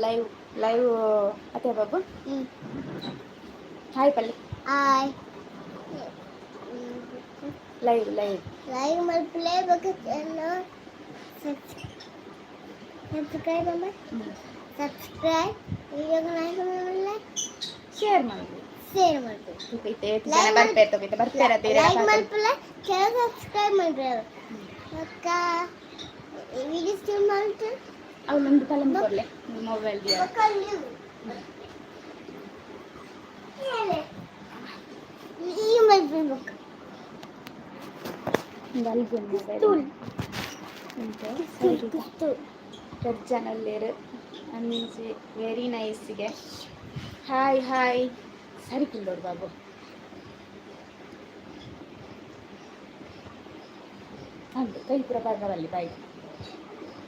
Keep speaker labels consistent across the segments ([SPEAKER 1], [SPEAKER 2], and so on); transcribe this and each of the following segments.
[SPEAKER 1] Live live ಅತ್ತೆ Babu. Hi ಪಲ್ಲೆ.
[SPEAKER 2] Hi.
[SPEAKER 1] Live live.
[SPEAKER 2] Like ಮಲ್ಪಲೆ ಬೊಕ ಸಬ್ಸ್ಕ್ರೈಬ್ ಅಮ್ಮ, ಸಬ್ಸ್ಕ್ರೈಬ್, ವಿಡಿಯೋ ಲೈಕ್ ಮಲ್ಪಲೆ.
[SPEAKER 1] ಶೇರ್ ಮಾಡಿ.
[SPEAKER 2] ಶೇರ್ ಮಾಡ್ಬೇಕು.
[SPEAKER 1] ತೂಕೈತೆ ಜನ ಬರ್ಪೇರ್ ತೂಕೈತೆ ಬರ್ಪೇರ.
[SPEAKER 2] ಲೈಕ್ ಮಲ್ಪಲೆ, ಕೆಲವು ಸಬ್ಸ್ಕ್ರೈಬ್ ಮಾಡ್ಬೇಕು. ಬೊಕ ವಿಡಿಯೋ ಸ್ಟೋರ್ ಮಾಡ್ತು.
[SPEAKER 1] ಅವಳೊಂದು ಕಲಂ ಕೊರ್ಲೆ ಮೊಬೈಲ್.
[SPEAKER 2] ಬೊಕ ನೀವು ಈ ಮಲ್ಪಬೇಕು.
[SPEAKER 1] ಮೊಬೈಲ್
[SPEAKER 2] ಪಿಸ್ತೂಲ್.
[SPEAKER 1] ರಡ್ಡ್ ಜನ ಉಲ್ಲೆರ್. ಅಂಚಿ ವೆರಿ ನೈಸ್ಗೆ. ಹಾಯ್ ಹಾಯ್, ಸರಿ ಕುಲ್ಲೋಡು ಬಾಬು. ಅಂದು ಕೈ ಪೂರ ಬಲ್ಲಿ bye.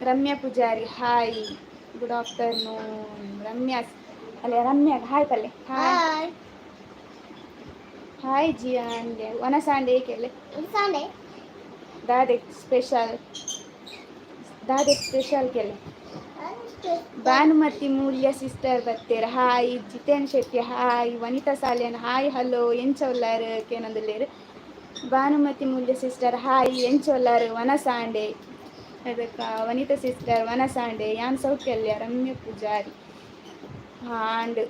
[SPEAKER 1] Ramya Pujari, hi, good afternoon Ramya. ಅಲ್ಲೇ ರಮ್ಯಾ, ಹಾಯ್ ಪಲ್ಲೆ, ಹಾಯ್.
[SPEAKER 2] ಹಾಯ್.
[SPEAKER 1] ಹಾಯ್ ಜಿಯಾನ್, ವನಸಾಂಡೆ ಏಕೆಲ್ಲೆ.
[SPEAKER 2] ಸಂಡೆ.
[SPEAKER 1] ದಾದೆ ಸ್ಪೆಷಲ್? ದಾದೆ ಸ್ಪೆಷಲ್ ಕೆಲೆ? ಭಾನುಮತಿ ಮೂಲ್ಯ ಸಿಸ್ಟರ್ ಬತ್ತೇರ್, hi. Jithen Shetty hi. Vanitha Salian hi, hello, ಎಂಚ ಉಲ್ಲಾರ್ ಕೇನೊಂದುಲ್ಲೇರ್. ಭಾನುಮತಿ ಮೂಲ್ಯ ಸಿಸ್ಟರ್ ಹಾಯ್, ಎಂಚ ಉಲ್ಲಾರ್? ವನಸಾಂಡೆ. ಅದಕ್ಕೆ ವನಿತಾ ಸಿಸ್ಟರ್ ವನಸಾಂಡೆ, ಯಾನ್ ಸೌಖ್ಯಲ್ಯ. ರಮ್ಯ ಪೂಜಾರಿ ಆಂಡ್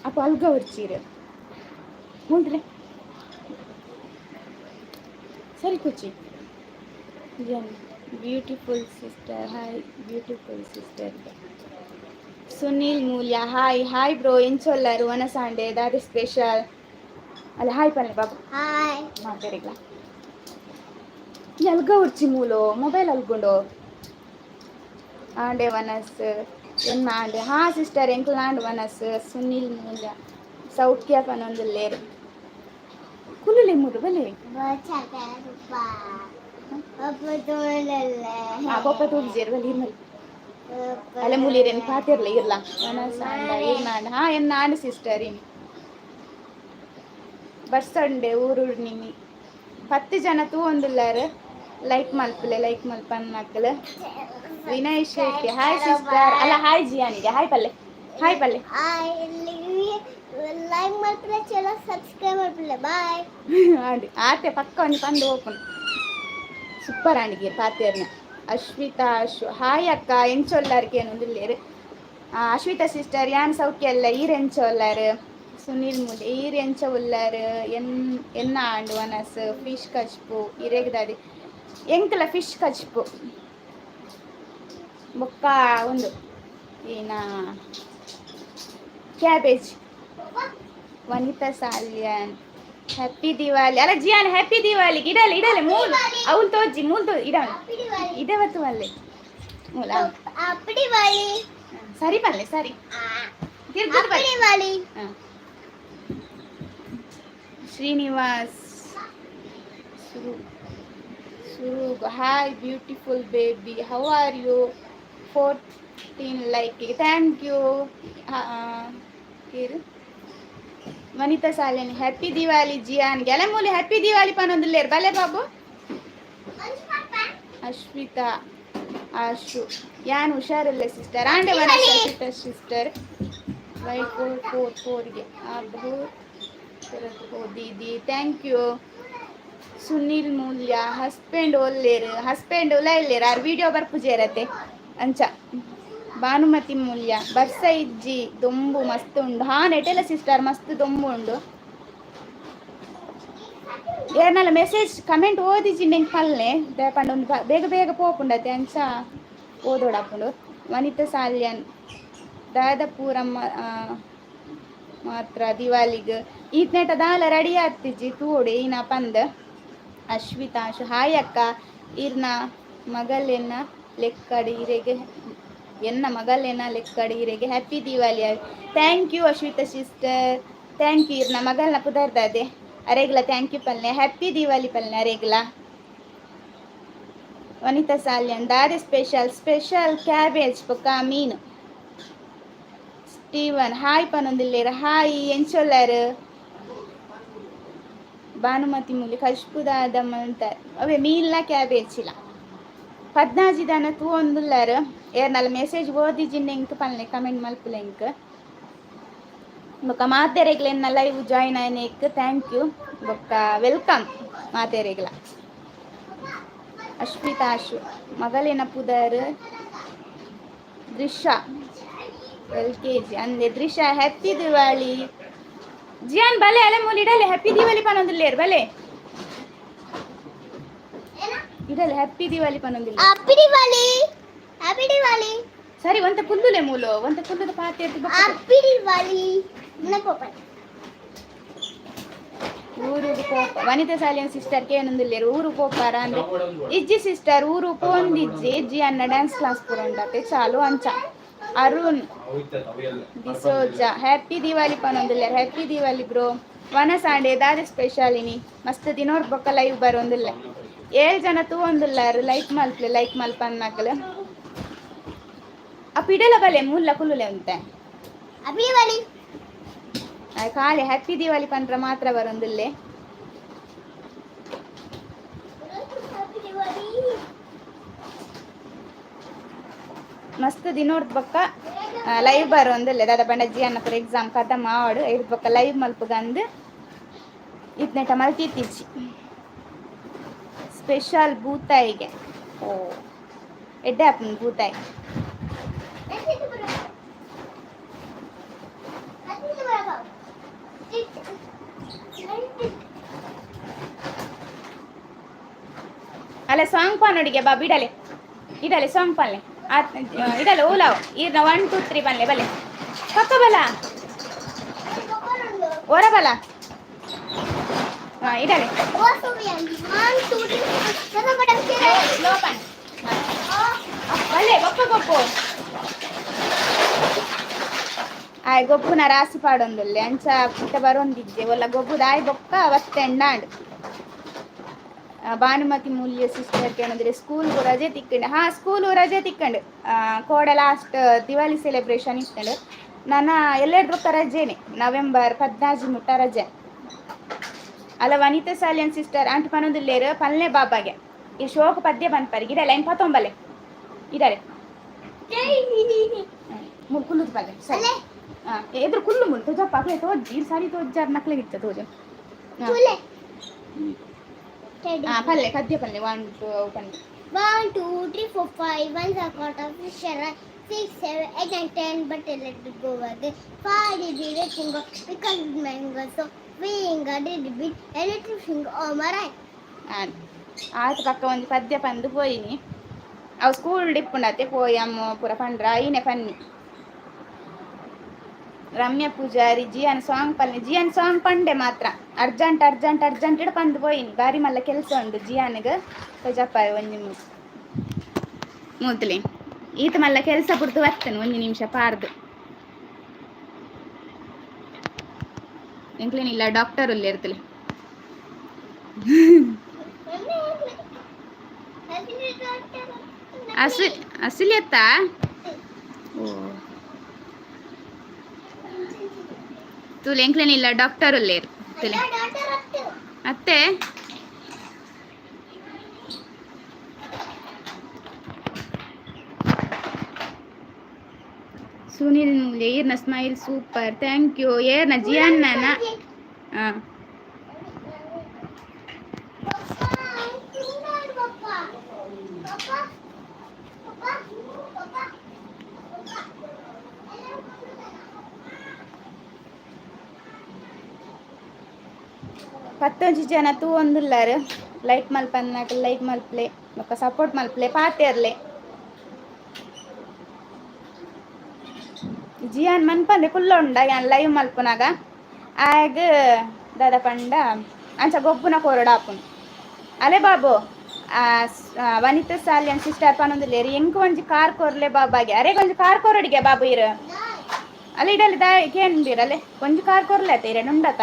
[SPEAKER 1] ಅಪ್ಪ ಅಲ್ಗ ಉರ್ಚೀರ್ ಹ್ಞೂ. ಸರಿ Kuchi Jan. Beautiful sister hi, beautiful sister. Sunil Moolya hi, hi bro, ಎಂಚೊಲ್ಲಾರು? ವನಸಾಂಡೆ. ದಾದೆ ಸ್ಪೆಷಲ್? ಅಲ್ಲ, ಹಾಯ್ ಪನ್ನೆ ಬಾಬು.
[SPEAKER 2] ಹಾಯ್.
[SPEAKER 1] ಮಾತಾಡಿಲ್ಲ. ಅಲ್ಗ ಉರ್ಚಿ ಮೂಲು ಮೊಬೈಲ್ ಅಲ್ಗುಂಡು. ಆಂಡೆ ವನಸ್ ಎನ್ನ ಆಂಡೆ. ಹಾ ಸಿಸ್ಟರ್, ಎಂಕ್ಲಾಂಡ್ ವನಸ್. ಸುನೀಲ್ ಮೂಲ್ಯ ಸೌಖ್ಯ ಪನೊಂದುಲ್ಲೇರು. ಕುಲ್ಲುಲೆ ಮೂಲು ಬಲೆ. ಆ ಪಪ್ಪ ತೂಗಿಜೇರು ಬಲ್ಲಿ ಇರ್ಮಲ್. ಅಲ್ಲ ಮೂಲಿರೇನು ಪಾತಿರ್ಲ ಇರ್ಲ. ವನಸ್ ಆಂಡ ಇರ್ನಾಂಡ. ಹಾ, ಎನ್ನ ಆಂಡ ಸಿಸ್ಟರ್. ಇನಿ ಬರ್ಸಂಡೆ ಊರು ನಿಮಿ. 10 ಜನ ತೂವೊಂದುಲ್ಲಾರು. ಲೈಕ್ ಮಲ್ಪುಲೆ, ಲೈಕ್ ಮಲ್ಪನ್ನಕಲ್. Vinay Shetty hi sister. ಅಲ್ಲ, ಹಾಯ್ ಜಿಯಾನಿಗೆ ಹಾಯ್ ಪಲ್ಲೆ, ಹಾಯ್ ಪಲ್ಲೆ.
[SPEAKER 2] ಲೈಕ್ ಮಲ್ಪಲೆ, ಚಲೋ ಸಬ್ಸ್ಕ್ರೈಬ್ ಮಲ್ಪಲೆ. ಬಾಯ್.
[SPEAKER 1] ಆಂಡಿ ಆತೆ ಪಕ್ಕ ಒಂಜಿ ಪಂದು ಓಪನ್. ಸೂಪರ್ ಆಂಡಿಗೆ ಪಾತೇರ್ನ. ಅಶ್ವಿತಾ ಅಶು ಹಾಯ್ ಅಕ್ಕ, ಎಂಚೊಲ್ಲಾರ್ಗೆ ಏನೊಂದುಲ್ಲೇರು. ಅಶ್ವಿತಾ ಸಿಸ್ಟರ್, ಯಾನ್ ಸೌಖ್ಯ ಅಲ್ಲ, ಈರ್ ಎಂಚ ಉಲ್ಲಾರು? ಸುನೀಲ್ ಮುಲ್ ಈರ್ ಎಂಚ ಉಲ್ಲಾರು? ಎನ್ ಎನ್ನ ಆಂಡ್ ವನಸ್? ಫಿಶ್ ಕಚ್ಪು. ಇರೇಗ್ದಾದಿ ಎಂಕಲ ಫಿಶ್ ಕಚ್ಪು ಬೊಕ್ಕ ಒಂದು ಏನ ಕ್ಯಾಬೇಜ್. ವನಿತಾ ಸಾಲ್ಯನ್ ಹ್ಯಾಪಿ ದಿವಾಲಿ. ಅಲ್ಲ ಜಿಯಾನ್, ಹ್ಯಾಪಿ ದಿವಾಲಿ. ಇಡಲೆ ಇಡಲೆ ಮೂಲ್ ಅವಳು ತೋಜಿ ಮೂಲ್ ತೋ ಇಡ. ಇದೇ ಬತ್ತು ಅಲ್ಲೇ ಮೂಲ.
[SPEAKER 2] ಹ್ಯಾಪಿ ದಿವಾಲಿ.
[SPEAKER 1] ಸರಿ ಪಲ್ಲೆ, ಸರಿ ತಿರ್ಗದು.
[SPEAKER 2] ಹ್ಯಾಪಿ ದಿವಾಲಿ.
[SPEAKER 1] ಶ್ರೀನಿವಾಸ್ ಸುರು ಸುರುಗ್ hi, beautiful baby, how are you? 14 like, thank you. Vanitha Salian happy Diwali Jian. ಗೆಲೆ ಮೂಲಿ ಹ್ಯಾಪಿ ದಿವಾಲಿ ಪನೊಂದುಲ್ಲೇರು ಬಲೆ ಬಾಬು. ಅಶ್ವಿತಾ ಆಶು ಯಾನ್ ಹುಷಾರಿಲ್ಲ ಸಿಸ್ಟರ್. ಆಂಡೆ Ashwitha sister. Y four four ಫೋರ್ಗೆ ಆ ಬಹುತ್ ಹೋ ದೀದಿ, thank you. Sunil Moolya husband ಒಲ್ಲೇರು? ಹಸ್ಬೆಂಡ್ ಉಲ ಇಲ್ಲೇರು ಆರ್ ವಿಡಿಯೋ ಬರ್ಪುಜೇರತೆ ಅಂಚ. ಭಾನುಮತಿ ಮೂಲ್ಯ ಬರ್ಸ ಇಜ್ಜಿ, ದೊಂಬು ಮಸ್ತ್ ಉಂಡು. ಹಾ ನೆಟೆಲ್ಲ ಸಿಸ್ಟರ್, ಮಸ್ತ್ ದೊಂಬು ಉಂಡು. ಏರ್ನಲ್ಲ ಮೆಸೇಜ್ ಕಮೆಂಟ್ ಓದಿಜಿ ನೆಂಕ್ ಪಲ್ಲೆ ಪಂಡ ಒಂದು ಬೇಗ ಬೇಗ ಪೋಪುಂಡತೆ, ಅಂಚ ಓದೋಡಪ್ಪುಂಡು. ವನಿತಾ ಸಾಲ್ಯನ್ ದಾದಪೂರಮ್ಮ ಮಾತ್ರ ದಿವಾಲಿಗ್ ಈತ್ನೇಟ ದಾಲ ರೆಡಿ ಆತಿಜಿ ತೂಡೆ ಈನ ಪಂದ್. ಅಶ್ವಿತಾ ಅಶು ಹಾಯ್ ಅಕ್ಕ, ಇರ್ನ ಮಗಲೆನ ಲೆಕ್ಕಡ್ ಇರೆಗೆ, ಎನ್ನ ಮಗಲೆನ ಲೆಕ್ಕಡ್ ಇರೆಗೆ happy Diwali. Thank you Ashwita sister, thank you. ಇರ್ನ ಮಗಲ್ನ ಪುದರ್ದಾದೆ? ಅರೇಗ್ಲ thank you ಪಲ್ನೆ, ಹ್ಯಾಪಿ ದಿವಾಲಿ ಪಲ್ನೆ ಅರೇಗ್ಲ. ವನಿತಾ ಸಾಲ್ಯನ್ ದಾದೆ ಸ್ಪೆಷಲ್? ಸ್ಪೆಷಲ್ ಕ್ಯಾಬೇಜ್ ಬೊಕ್ಕ ಮೀನು. ಸ್ಟೀವನ್ ಹಾಯ್ ಪನೊಂದಿಲ್ಲೇರ. ಹಾಯ್, ಎಂಚೊಲ್ಲಾರು? ಭಾನುಮತಿ ಮೂಲಿ ಕಶ್ಪುದಾದ ಮಂತ ಅವೇ ಮೀನ್ಲ ಕ್ಯಾಬೇಜ್ ಇಲ್ಲ. ಪದ್ನಾಜಿ ದಾನ ತೂವೊಂದುಲ್ಲೆರ್. ಏರ್ನಲ ಮೆಸೇಜ್ ಓದಿಜಿಂಡ ಎಂಕ್ ಪನ್ಲೆ, ಕಮೆಂಟ್ ಮಲ್ಪುಲೆ ಎಂಕ್. ಬೊಕ್ಕ ಮಾತೆರೆಗ್ಲ ಎನ್ನ ಲೈವ್ ಜಾಯಿನ್ ಆಯ್ನೆಕ್ thank you ಬೊಕ್ಕ welcome ಮಾತೆರೆಗ್ಲ. ಅಶ್ಮಿತಾ ಅಶು ಮಗಲಿನ ಪುದರ್ ದೃಶ್ಯ, ಎಲ್ಕೆಜಿ ಅಂದೆ. ದೃಶ್ಯ, ಹ್ಯಾಪಿ ದಿವಾಳಿ. ಜಿಯಾನ್ ಬಲೆ, ಅಲೆ ಮೂಲಿ ಇಡಲೆ. ಹ್ಯಾಪಿ ದಿವಾಳಿ ಪನೊಂದುಲ್ಲೇರ್, ಬಲೆ ಇಡಲೆ. ಹ್ಯಾಪಿ ದಿವಾಳಿ ಪನೊಂದಿಲ್ಲ.
[SPEAKER 2] Happy Diwali, happy Diwali.
[SPEAKER 1] ಸರಿ, ಒಂತೆ ಕುಲ್ಲುಲೆ ಮೂಲು, ಒಂತೆ ಕುಲ್ಲುದ ಪಾತೆ.
[SPEAKER 2] ಹ್ಯಾಪಿ ದಿವಾಳಿ ಪೋಪ.
[SPEAKER 1] ಊರುಗು ಪೋಪ ವನಿತಾ ಸಾಲಿಯನ್ ಸಿಸ್ಟರ್ ಕೇನೊಂದುಲ್ಲೇರು, ಊರು ಪೋಪಾರ ಅಂದ್ರೆ. ಇಜ್ಜಿ ಸಿಸ್ಟರ್, ಊರು ಪೋಂದಿಜ್ಜಿ. ಇಜ್ಜಿ ಅನ್ನ ಡ್ಯಾನ್ಸ್ ಕ್ಲಾಸ್ ಪೂರ ಉಂಡತೆ ಚಾಲು ಅಂಚ. ಅರುಣ್ ಡಿಸೋಜ ಹ್ಯಾಪಿ ದಿವಾಲಿ ಪನೊಂದುಲ್ಲೆರ್. Happy Diwali bro. ವನಸಾಂಡೆ ದಾದೆ ಸ್ಪೆಷಲ್ ಇನಿ? ಮಸ್ತ್ ದಿನೋರ್ ಬೊಕ್ಕ ಲೈವ್ ಬರೋಂದುಲ್ಲೆ. ಏಳ್ ಜನ ತೂವೊಂದುಲ್ಲಾರ್. Like ಮಲ್ಪ್ಲೆ, like ಮಲ್ಪನ್ನಕಲ್. ಅಪ್ಪ ಇಡಲ ಬಲೆ, ಮುಲ್ಲ ಕುಲ್ಲುಲೆ ಉಂತೆ.
[SPEAKER 2] ಹ್ಯಾಪಿ ದಿವಾಳಿ.
[SPEAKER 1] ಖಾಲಿ ಹ್ಯಾಪಿ ದಿವಾಲಿ ಪಂಡ್ರ ಮಾತ್ರ ಬರೋಂದುಲ್ಲೆ.
[SPEAKER 2] ಹ್ಯಾಪಿ ದಿವಾಳಿ.
[SPEAKER 1] ಮಸ್ತ್ ದಿನೋರ್ದ್ ಬೊಕ್ಕ ಲೈವ್ ಬರೋಂದುಲ್ಲೆ. ದಾದ ಪಂಡ ಜಿಯನ್ನ ಪೂರ ಎಕ್ಸಾಮ್ ಖತಮ್ ಆವಡ್, ಇರ್ದ್ ಬೊಕ್ಕ ಲೈವ್ ಮಲ್ಪುಗಂದು ಇತ್ನೆಟ ಮಲ್ತಿತ್ತಿಜ್ಜಿ. ಸ್ಪೆಷಲ್ ಬೂತಾಯಿಗೆ. ಓ, ಎಡ್ಡೆ ಆಪುಂಡು ಬೂತಾಯಿ. ಅಲ್ಲ, ಸಾಂಗ್ ಪಾನೋಡಿಗೆ ಬಾ. ಬಿಡಲೆ, ಇಡಲೆ, ಸಾಂಗ್ ಪನ್ಲೆ. ಆತ್, ಇಡಲೆ. ಓಲಾವ್ ಈರ್ನ ಒನ್ ಟೂ ತ್ರೀ ಬನ್ಲೆ. ಬಲೆ ಪಕ್ಕ ಬಲ, ಹೊರ ಬಲ. ಹಾ, ಇಡಲೆ.
[SPEAKER 2] One two three.
[SPEAKER 1] ಸ್ಲೋ ಪನ್ ಬಲೆ. ಬೊಕ್ಕ ಗೊಪ್ಪು ಆಯ್ ಗೊಬ್ಬುನ ರಾಸಿ ಪಾಡೊಂದುಲ್ಲೆ. ಅಂಚ ಪುಟ್ಟ ಬರೊಂದಿಜ್ಜೆ. ಒಲ್ಲ ಗೊಬ್ಬುದ ಆಯ್ ಬೊಕ್ಕ ವತ್ತೆಂಡಾಂಡ್. ಭಾನುಮತಿ ಮೂಲ್ಯ ಸಿಸ್ಟರ್ ಕೇನಂದ್ರೆ, ಸ್ಕೂಲ್ ರಜೆ ತಿಕ್ಕಂಡು. ಹಾ, ಸ್ಕೂಲು ರಜೆ ತಿಕ್ಕಂಡು. ಕೋಡೆ ಲಾಸ್ಟ್ ದಿವಾಲಿ ಸೆಲೆಬ್ರೇಷನ್ ಇತ್ತಂಡು. ನನ್ನ ಎಲ್ಲೆಡ್ ಬೊಕ್ಕ ರಜೆನೆ, ನವೆಂಬರ್ 14 ಮುಟ್ಟ ರಜೆ. ಅಲ್ಲ, ವನಿತಾ ಸಾಲಿಯನ್ ಸಿಸ್ಟರ್ ಅಂಟ್ ಪನೊಂದುಲ್ಲೇರು, ಪಲ್ನೆ ಬಾಬಾಗೆ. ಈ ಶೋಕ ಪದ್ಯ ಪನ್ಪರ್. ಗಿಡ ಲೈನ್ ಪತೊಂಬಲೆ ಇದಾರೆ. ಮುಲ್ ಕುಲ್ಲುದು ಪಲ್ಲೆ, ಸರಿ. ಹಾ, ಎದುರು ಕುಲ್ಲು ಮುಲ್ ತೋಜಪ್ಪ. ಅಕ್ಲೆ ತೋಜ್ಜಿ, ಈ ಸಾರಿ ತೋಜ್ಜಾರ್ ನಕ್ಲೆ ಇತ್ತ ತೋಜ. ಹಾ, ಪಲ್ಲೆ ಪದ್ಯ ಪಲ್ಲೆ. ಒನ್ ಟೂ ಪನ್ನೆ.
[SPEAKER 2] One, two, three, four, five. One caught of fish, six, seven, eight, nine, 10. But let it go again. Five did the finger because mango. So we got it bit a little finger on my right.
[SPEAKER 1] ಆತ ಪಕ್ಕ ಒಂದು ಪದ್ಯ ಪಂದು ಪೋಯಿನಿ. ಅವು school ಡಿಪ್ಪುಂಡತೆ ಪೋಯಿ ಅಮ್ಮ ಪೂರ ಪಂಡ್ರ ಐನೆ ಪನ್ನಿ. ರಮ್ಯ Poojary, Ziyan song ಪಲ್ಲೆ. ಜಿಯಾನ್ ಸಾಂಗ್ ಪಂಡೆ ಮಾತ್ರ ಅರ್ಜೆಂಟ್ ಅರ್ಜೆಂಟ್ ಅರ್ಜೆಂಟ್ ಇಡ ಪಂದು ಪೋಯಿನಿ. ಬಾರಿ ಮಲ್ಲ ಕೆಲಸ ಉಂಡು ಜಿಯಾನ್ಗ್ ತೋಜಪ್ಪ. ಒಂಜಿ ಮೂತ್ಲಿ ಈತ ಮಲ್ಲ ಕೆಲಸ ಪುಡ್ದು ಬರ್ತೇನೆ. ಒಂಜಿ ನಿಮಿಷ ಪಾರ್ದು. ಎಂಕ್ಲೇನಿಲ್ಲ, ಡಾಕ್ಟರ್ ಉಲ್ಲೆ ಇರ್ತಲೆ. ಅಸಲಿಯತ್ತ? ಓ, ತೂಲೆ, ಎಂಕ್ಲೇನಿಲ್ಲ ಡಾಕ್ಟರ್ ಉಲ್ಲೇರ್ ತುಲೆ. ಅತ್ತೆ, ಸುನಿಲ್ ಮೂಲ್ಯ, ಈರ್ನ ಸ್ಮೈಲ್ ಸೂಪರ್. Thank you. ಏರ್ನ ಜಿಯನ್ನ? ಹಾಂ. ಪತ್ತೊಂಜಿ ಜನ ತೂವೊಂದುಲ್ಲಾರ್. ಲೈಕ್ ಮಲ್ಪನ್ನಾಕ ಲೈಕ್ ಮಲ್ಪ್ಲೆ, ಬೊಕ್ಕ ಸಪೋರ್ಟ್ ಮಲ್ಪ್ಲೆ, ಪಾತೆರ್ಲೆ. ಜಿಯಾನ್ ಮನ್ಪಂದೆ ಕುಲ್ಲೊಂಡ ಯಾನ್ ಲೈವ್ ಮಲ್ಪುನಾಗ. ಆಯಗ್ ದಾದ ಪಂಡ ಅಂಚ ಗೊಬ್ಬುನ ಕೋರೊಡು ಆಪುಂಡು. ಅಲೆ ಬಾಬು, ವನಿತಾ ಸಾಲಿಯನ್ ಸಿಸ್ಟರ್ ಪನೊಂದುಲ್ಲೆರ್, ಎಂಕ್ ಒಂಜಿ ಕಾರ್ ಕೊರ್ಲೆ ಬಾಬಾಗೆ. ಅರೆಗ್ ಒಂಜಿ ಕಾರ್ ಕೊರೊಡಿಗೆ ಬಾಬು ಇರು. ಅಲ್ಲ, ಇಡಲಿ ದಾ ಕೇಂದಿರ. ಅಲೆ, ಒಂಜಿ ಕಾರ್ ಕೊರ್ಲೆ ಆತ ಇರೆ ಉಂಡತ.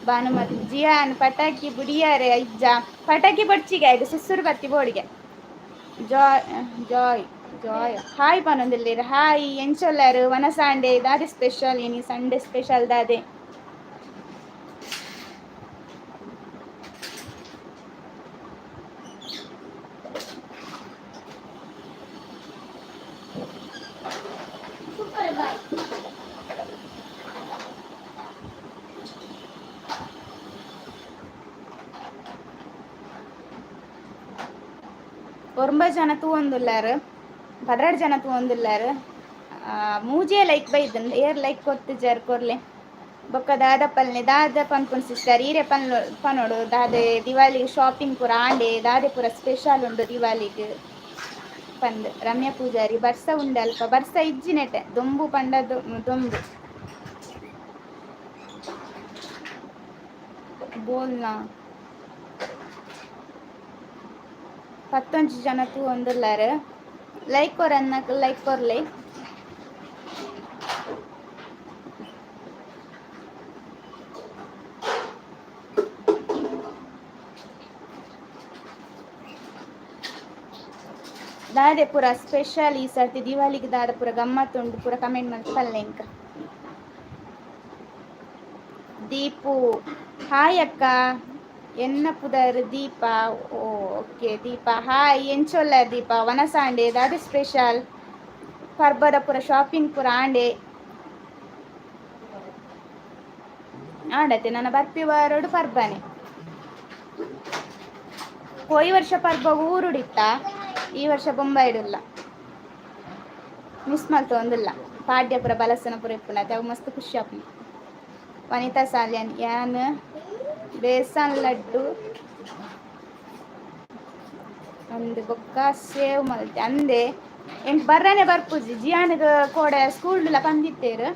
[SPEAKER 1] ಭಾನುಮತಿ, ಜಿಯಾನ್ ಪಟಾಕಿ ಬುಡಿಯಾರೆ ಇಜ್ಜ? ಪಟಾಕಿ ಬಡ್ಚಿಗೆ ಆಯ್ತು, ಸುಸುರು ಬತ್ತಿ ಬೋಡಿಗೆ. ಜಾಯ್ ಜಾಯ್ ಜಾಯ್ ಹಾಯ್ ಪನೊಂದುಲ್ಲೆರ್. ಹಾಯ್, ಎಂಚೊಲ್ಲಾರು? ವನಸಾಂಡೆ ದಾದೆ ಸ್ಪೆಷಲ್ ಇನಿ? ಸಂಡೇ ಸ್ಪೆಷಲ್ ದಾದೆ? ಒಂಬ ಜನ ತೂವೊಂದುಲ್ಲಾರು, 12 ಜನ ತೂವೊಂದುಲ್ಲಾರು. ಮೂಜೇ ಲೈಕ್ ಬೈದನ್, ಏರ್ ಲೈಕ್ ಕೊರ್ತಿಜಾರ್ ಕೊರ್ಲೆ. ಬೊಕ್ಕ ದಾದ ಪಲ್ನೆ ದಾದ ಪನ್ಪುನ್ ಸಿಸ್ಟರ್, ಈರೆ ಪನ್ಲು ಪನೋಡು. ದಾದೆ ದಿವಾಲಿ ಶಾಪಿಂಗ್ ಪೂರ ಆಂಡೆ, ದಾದೆ ಪೂರ ಸ್ಪೆಷಲ್ ಉಂಡು ದಿವಾಲಿಗ್ ಪಂದ್. ರಮ್ಯಾ ಪೂಜಾರಿ, ಬರ್ಸ ಉಂಡೆ ಅಲ್ಪ? ಬರ್ಸ ಇಜ್ಜಿ ನೆಟೆ, ದೊಂಬು ಪಂಡ ದೊಂಬು. ಬೋಲ್ನಾ. 11 ಜನ ತೂವೊಂದುಲ್ಲಾರ್. Like ಕೊರನ್ನಕ್ like ಕೊರ್ಲೆ. ದಾದೆ ಪೂರ ಸ್ಪೆಷಲ್ ಈ ಸರ್ತಿ ದಿವಾಲಿಗೆ, ದಾದ ಪೂರ ಗಮ್ಮತ್ ಉಂಡು ಪೂರ ಕಮೆಂಟ್ ಮಲ್ತ್ ಪಲ್ಲೆ ಇಂಕ. ದೀಪು, ಹಾಯ್ ಅಕ್ಕ, ಎನ್ನ ಪುದರ್ ದೀಪ. ಓಕೆ ದೀಪ, ಹಾಯ್. ಎಂಚೊಲ್ಲ ದೀಪ? ವನಸಾಂಡೆ, ದಾದೆ ಸ್ಪೆಷಲ್ ಪರ್ಬದ ಪೂರ ಶಾಪಿಂಗ್ ಪೂರ ಆಂಡೆ? ಆಂಡತೆ, ನನ್ನ ಬರ್ಪಿ ವಾರೋಡು ಪರ್ಬನೆ. ಪೋಯಿ ವರ್ಷ ಪರ್ಬ ಊರುಡಿತ್ತ, ಈ ವರ್ಷ ಬೊಂಬಾಯಿಡುಲ್ಲ, ಮಿಸ್ ಮಲ್ತೊಂದುಲ್ಲ. ಪಾಡ್ಯ ಪೂರ ಬಲಸನ ಪೂರ ಇಪ್ಪುಂಡು, ಅವು ಮಸ್ತ್ ಖುಷಿ ಆಪುಂಡು. ವನಿತಾ ಸಾಲ್ಯಾನ್, ಯಾನ್ ಬೇಸನ್ ಲಡ್ಡು ಅಂದ್ ಬೊಕ್ಕ ಸೇವ್ ಮಲ್ತೆ ಅಂದೆ. ಎಂಕ್ ಬರ್ರನೆ ಬರ್ಪುಜಿ. ಜಿಯಾನಗ ಕೋಡೆ ಸ್ಕೂಲ್ ಪಂದಿತ್ತೇರು,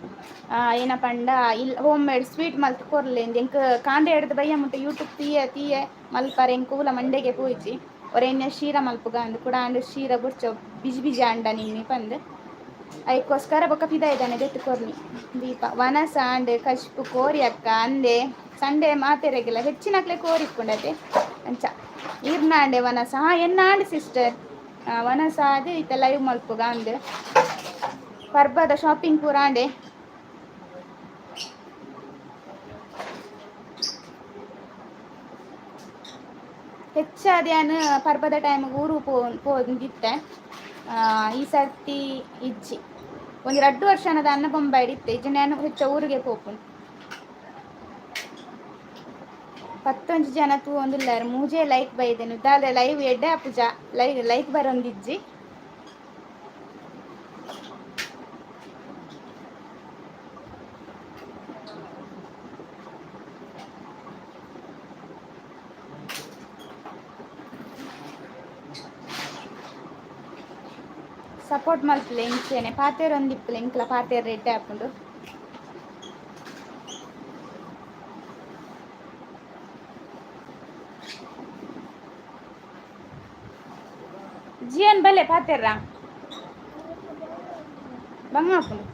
[SPEAKER 1] ಏನ ಪಂಡ ಇಲ್ ಹೋಮ್ ಮೇಡ್ ಸ್ವೀಟ್ ಮಲ್ತ್ ಕೊರ್ಲೆ. ಎಂಕ್ ಕಾಂಡೆ ಹಿಡ್ದು ಬಯ್ಯ ಮುಟ್ಟ ಯೂಟ್ಯೂಬ್ ತೀಯೆ ತೀಯೆ ಮಲ್ಪರೆ ಎಂಕ್ ಕೂಲ ಮಂಡೆಗೆ ಪೋಯಿಜಿ. ಒರೆನ್ನೆ ಶೀರ ಮಲ್ಪುಗ ಅಂದ್ ಕೂಡ ಅಂಡ್ ಶೀರ ಬುಡ್ಚ ಬಿಜಿ ಬಿಜಿ ಅಂಡ ನಿನ್ನೆ ಪಂದ್ ಐಕ್ಕೋಸ್ಕರ ಬೊಕ್ಕ ಪಿದಾಯ್ದಾನೆ ದೆತ್ತು ಕೊರ್ನಿ. ದೀಪ, ವನಸ ಅಂಡ್, ಕಶ್ಪು ಕೋರಿ ಅಕ್ಕ ಅಂದೆ. ಸಂಡೆ ಮಾತೆರೆಗಿಲ್ಲ ಹೆಚ್ಚಿನಕ್ಲೆ ಕೋರಿ ಇಪ್ಪುಂಡತೆ ಅಂಚ. ಈರ್ನಾಂಡೆ ವನಸ? ಹಾ, ಎನ್ನಾಂಡ್ ಸಿಸ್ಟರ್. ವನಸ ಅದು ಇತ್ತ ಲೈವ್ ಮಲ್ಪುಗ ಅಂದ್. ಪರ್ಬದ ಶಾಪಿಂಗ್ ಪೂರ ಆಂಡೆ? ಹೆಚ್ಚಾದ್ ಯಾನ್ ಪರ್ಬದ ಟೈಮ್ ಊರು ಪೋಂದಿತ್ತೆ. ಈ ಸರ್ತಿ ಇಜ್ಜಿ. ಒಂಜಿ ರಡ್ಡ್ ವರ್ಷನದ ಅನ್ನ ಬೊಂಬಾಯಿಡ್ ಇತ್ತೆ. ಇಜ್ಜಿಂಡ ಯಾನ್ ಹೆಚ್ಚ ಊರಿಗೆ ಪೋಪುನು. 11 ಜನ ತೂವೊಂದುಲ್ಲೆರ್, ಮೂಜೇ ಲೈಕ್ ಬೈದೆನು. ದಾದ ಲೈವ್ ಎಡ್ಡೆ ಆಪುಜ, ಲೈವ್ ಲೈಕ್ ಬರೊಂದಿಜ್ಜಿ. ಸಪೋರ್ಟ್ ಮಲ್ಪುಲೆ ಇಂಚೆನೆ ಪಾತೆರೊಂದಿಪ್ಪುಲೆ, ಎಂಕ್ಲ ಪಾತೆರ ಎಡ್ಡೆ ಆಪುಂಡು. ಜಿಯನ್ ಬಲ್ಲೆ ಪಾತೆರ್ರ, ಬಂಗ ಆಪುಂಡು.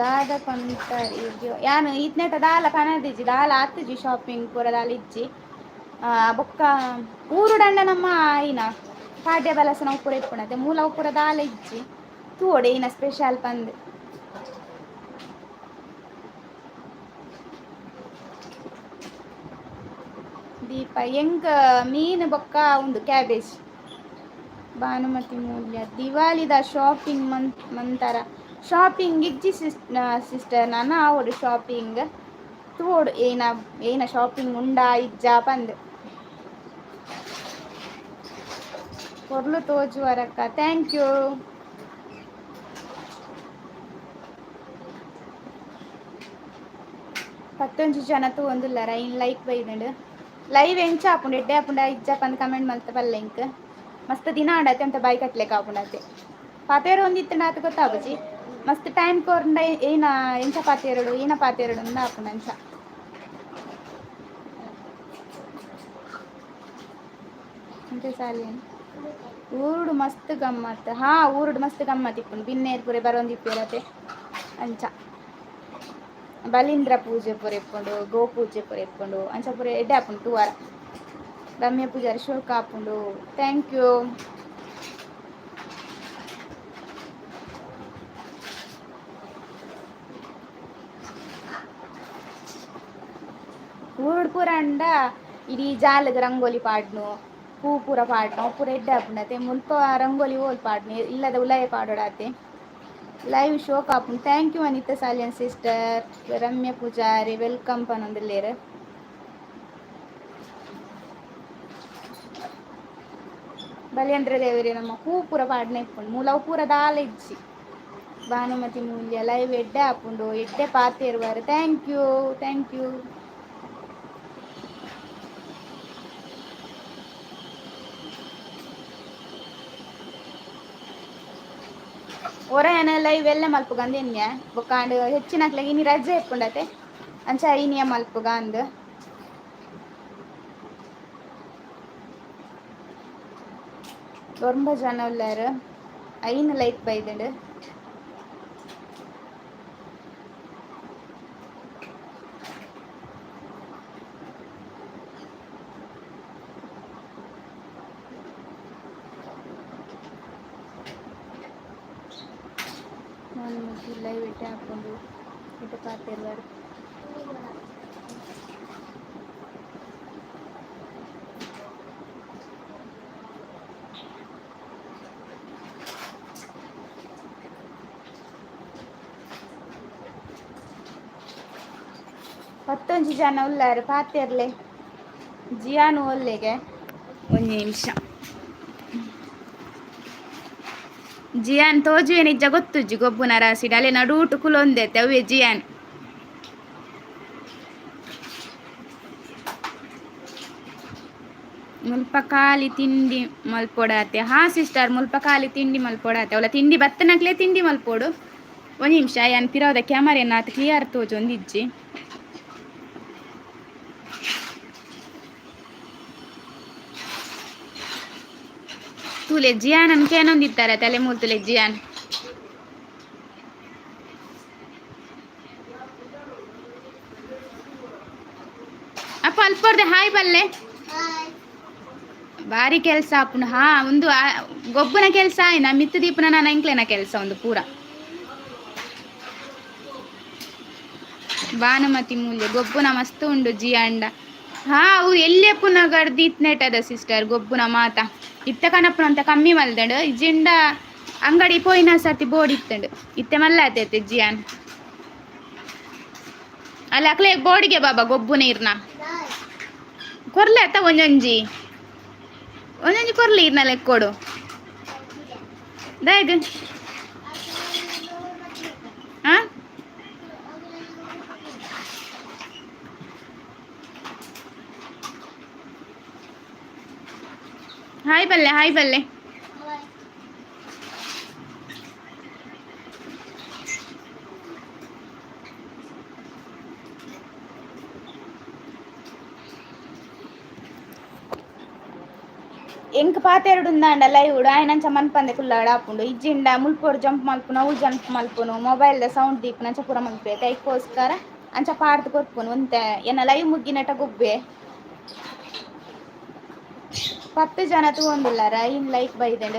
[SPEAKER 1] ದಾದ ಪಂತರ್ ಯಾನ್ ಈತ್ನೇಟ ದಾಲ ಕನದಿಜ್ಜಿ, ದಾಲ ಆತುಜಿ, ಶಾಪಿಂಗ್ ಪೂರ ದಾಲ ಇಜ್ಜಿ. ಬೊಕ್ಕ ಊರುಡಂಡ ನಮ್ಮ ಆಯಿನ ಪಾಡ್ಯ ಬಲಸನ ಪೂರ ಇಪ್ಪುಂಡತೆ, ಮೂಲ ಪೂರ ದಾಲ ಇಜ್ಜಿ. ತೂವೊಡೆ ಈನ ಸ್ಪೆಷಲ್ ಪಂದ್. ದೀಪ, ಎಂಕ್ ಮೀನು ಬೊಕ್ಕ ಉಂದು ಕ್ಯಾಬೇಜ್. ಭಾನುಮತಿ ಮೂಲ್ಯ, ದಿವಾಲಿದ ಶಾಪಿಂಗ್ ಮಂತರ? ಶಾಪಿಂಗ್ ಇಜ್ಜಿ ಸಿಸ್ಟರ್, ನಾನು ಆವೊಡು ಶಾಪಿಂಗ್. ತೂವೊಡು ಏನ ಏನ ಶಾಪಿಂಗ್ ಉಂಡಾ ಇಜ್ಜಾ ಪಂದ್. ಪೊರ್ಲು ತೋಜುವರಕ್ಕ, thank you. 11 ಜನ ತೂವೊಂದುಲ್ಲೆರ್, ಐನ್ ಲೈಕ್ ಬೈದ್ಂಡ್. ಲೈವ್ ಎಂಚ ಆಪುಂಡು, ಎಡ್ಡೆ ಆಪುಂಡ ಇಜ್ಜ ಪಂದ್ ಕಮೆಂಟ್ ಮಲ್ತ್ ಪಲ್ಲೆ ಇಂಕ್. ಮಸ್ತ್ ದಿನ ಆಂಡತೆ ಅಂತ ಬಾಯಿ ಕಟ್ಲೆಕ್ ಆಪುಂಡತೆ. ಪಾತೆರ ಒಂದಿತ್ತಂಡ ಆತ್ ಗೊತ್ತಾಪುಜಿ, ಮಸ್ತ್ ಟೈಮ್ ಕೊರ್ಂಡ ಏನ ಎಂಚ ಪಾತೆರೊಡು ಏನ ಪಾತೆರೊಡು ಅಂದ್ ಆಪುಂಡು ಅಂಚ. ಅಂಚೆ ಸಾಲಿಯನ್ ಊರುಡು ಮಸ್ತ್ ಗಮ್ಮತ್. ಹಾ, ಊರುಡು ಮಸ್ತ್ ಗಮ್ಮತ್ ಇಪ್ಪುಂಡು, ಬಿನ್ನೇರ್ ಪೂರೆ ಬರೊಂದಿಪ್ಪೆರತೆ ಅಂಚ. ಬಲೀಂದ್ರ ಪೂಜೆ ಪೂರ ಇಪ್ಪುಂಡು, ಗೋಪೂಜೆ ಪೂರ ಇಪ್ಪುಂಡು, ಅಂಚ ಪೂರ ಎಡ್ಡೆ ಆಪುಂಡು ತೂವರ. ರಮ್ಯ ಪೂಜಾರಿ, ಶೋಕ ಆಪುಂಡು, thank you. ಊರುಡು ಪೂರ ಅಂಡ ಇಡೀ ಜಾಲಗ್ ರಂಗೋಲಿ ಪಾಡ್ನು, ಪೂ ಪೂರ ಪಾಡ್ನು, ಅವು ಪೂರ ಎಡ್ಡೆ ಆಪುಂಡು ಅತೆ. ಮುಲ್ಪ ರಂಗೋಲಿ ಓಲ್ ಪಾಡ್ನು, ಇಲ್ಲದ ಉಲಯ ಪಾಡೊಡಾತೆ. ಲೈವ್ ಶೋ ಕಾಪುಂಡು. Thank you Anita Salian sister. Ramya Pujari welcome ಪನೊಂದುಲ್ಲೆರ್. ಬಲಿಯಂದ್ರ ದೇವರೇ ನಮ್ಮ ಹೂ ಪೂರ ಪಾಡ್ನೆ ಇಪ್ಪುಂಡು ಮೂಲವು ಪೂರ ದಾಲ ಇಜ್ಜಿ. ಭಾನುಮತಿ ಮೂಲ್ಯ ಲೈವ್ ಎಡ್ಡೆ ಆಪುಂಡು ಎಡ್ಡೆ ಪಾತೆರುವರು. Thank you thank you. ಒರಯನ live ಎಲ್ಲ ಮಲ್ಪುಗ ಅಂದ್ ಎನ್ಯ ಬೊಕ್ಕ ಆಂಡ್ ಹೆಚ್ಚಿನಕ್ಲೆಗ್ ಇನಿ ರಜೆ ಇಪ್ಪುಂಡತೆ ಅಂಚ ಇನಿಯ ಮಲ್ಪುಗ ಅಂದ್. ಒರ್ಂಬ ಜನ ಉಲ್ಲೆರ್ ಐನ್ ಲೈಕ್ ಬೈದ್ಂಡ್. ಭಾನುಮತಿ ಲೈವ್ ಎಡ್ಡೆ ಆಪುಂಡು ಎಡ್ಡೆ ಪಾತೆರುವರು. ಪತ್ತೊಂಜಿ ಜನ ಉಲ್ಲಾರು ಪಾತೆರ್ಲೆ. ಜಿಯಾನು ಒಲ್ಲೆಗೆ ಒಂಜಿ ನಿಮಿಷ ಜಿಯಾನ್ ತೋಜುವೆ ನಿಜ ಗೊತ್ತುಜ್ಜಿ ಗೊಬ್ಬುನ ರಾಸಿಡ್ ಅಲೆ ನಡೂಟು ಕುಲೊಂದೆತ್ತೆ ಅವೇ ಜಿಯಾನ್. ಮುಲ್ಪ ಖಾಲಿ ತಿಂಡಿ ಮಲ್ಪೊಡಾತೆ. ಹಾ ಸಿಸ್ಟರ್, ಮುಲ್ಪ ಖಾಲಿ ತಿಂಡಿ ಮಲ್ಪೊಡಾತೆ. ಅವಲ ತಿಂಡಿ ಬತ್ತನಕ್ಲೆ ತಿಂಡಿ ಮಲ್ಪೊಡು. ಒಂಜಿ ನಿಮಿಷ ಯಾನ್ ಪಿರವುದ ಕ್ಯಾಮರಾ ಆತ್ ಕ್ಲಿಯರ್ ತೋಜೊಂದಿಜ್ಜಿ. ತೂಲೆ ಜಿಯಾನನ್ ಕೇನೊಂದಿತ್ತಾರೆ ತಲೆ ಮೂರ್ತುಲೆ ಜಿಯಾನ್. ಅಪ್ಪ ಅಲ್ಪೊರ್ದೆ ಹಾಯ್ ಬಲ್ಲೆ. ಬಾರಿ ಕೆಲಸ ಆಪುಂಡು. ಹಾ ಒಂದು ಗೊಬ್ಬುನ ಕೆಲಸ ಆಯ್ನ ಮಿತ್ತು ದೀಪನ ನಾನು ಎಂಕ್ಲೆನ ಕೆಲಸ ಒಂದು ಪೂರ. ಭಾನುಮತಿ ಮೂಲ್ಯ ಗೊಬ್ಬುನ ಮಸ್ತ್ ಉಂಡು ಜಿಯಾಂಡ. ಹಾ ಅವು ಎಲ್ಲೆ ಪುನ ಗರ್ದಿ ಇತ್ನೆಟದ ಸಿಸ್ಟರ್ ಗೊಬ್ಬುನ ಮಾತ. ಇತ್ತೆ ಕನಪುನ ಅಂತ ಕಮ್ಮಿ ಮಲ್ದಂಡು ಇಜ್ಜಿಂಡ ಅಂಗಡಿ ಪೋಯಿನ ಸರ್ತಿ ಬೋರ್ಡ್ ಇತ್ತಂಡು ಇತ್ತೆ ಮಲ್ಲ ಆತೈತೆ ಜಿಯಾನ್. ಅಲ್ಲ ಅಕ್ಲೆ ಬೋರ್ಡಿಗೆ ಬಾಬಾ ಗೊಬ್ಬುನ ಇರ್ನ ಕೊರ್ಲೆ ಅತ್ತ ಒಂಜೊಂಜಿ ಒಂಜೊಂಜಿ ಕೊರ್ಲೆ ಇರ್ನ ಲೆಕ್ಕೊಡು ದಾಯಗ್. ಹಾ ಹಾಯ್ ಬಲ್ಲೆ ಹಾಯ್ ಬಲ್ಲೆ. ಎಂಕ್ ಪಾತೆರಡುಂದಾಂಡ ಲೈವ್ ಆಯ್ನಂಚ ಮನ್ಪಂದೆ ಕುಲ್ಲಾಡ ಆಪುಂಡು. ಇಜ್ಜಿಂಡ ಮುಲ್ಪೊಡು ಜಂಪ್ ಮಲ್ಪುನು ಅವು ಜಂಪ್ ಮಲ್ಪುನು ಮೊಬೈಲ್ದ ಸೌಂಡ್ ದೀಪುನ ಅಂಚ ಪೂರ ಮಲ್ಪುವೆ. ಐಕ್ಕೋಸ್ಕರ ಅಂಚ ಪಾಡ್ದ್ ಕೊರ್ಪುನು ಒಂತೆ ಎನ್ನ ಲೈವ್ ಮುಗ್ಗಿನಟ ಗೊಬ್ಬೆ. 10 ಜನ ತೂವೊಂದುಲ್ಲಾರ ಐನ್ ಲೈಕ್ ಬೈದ್ಂಡ್.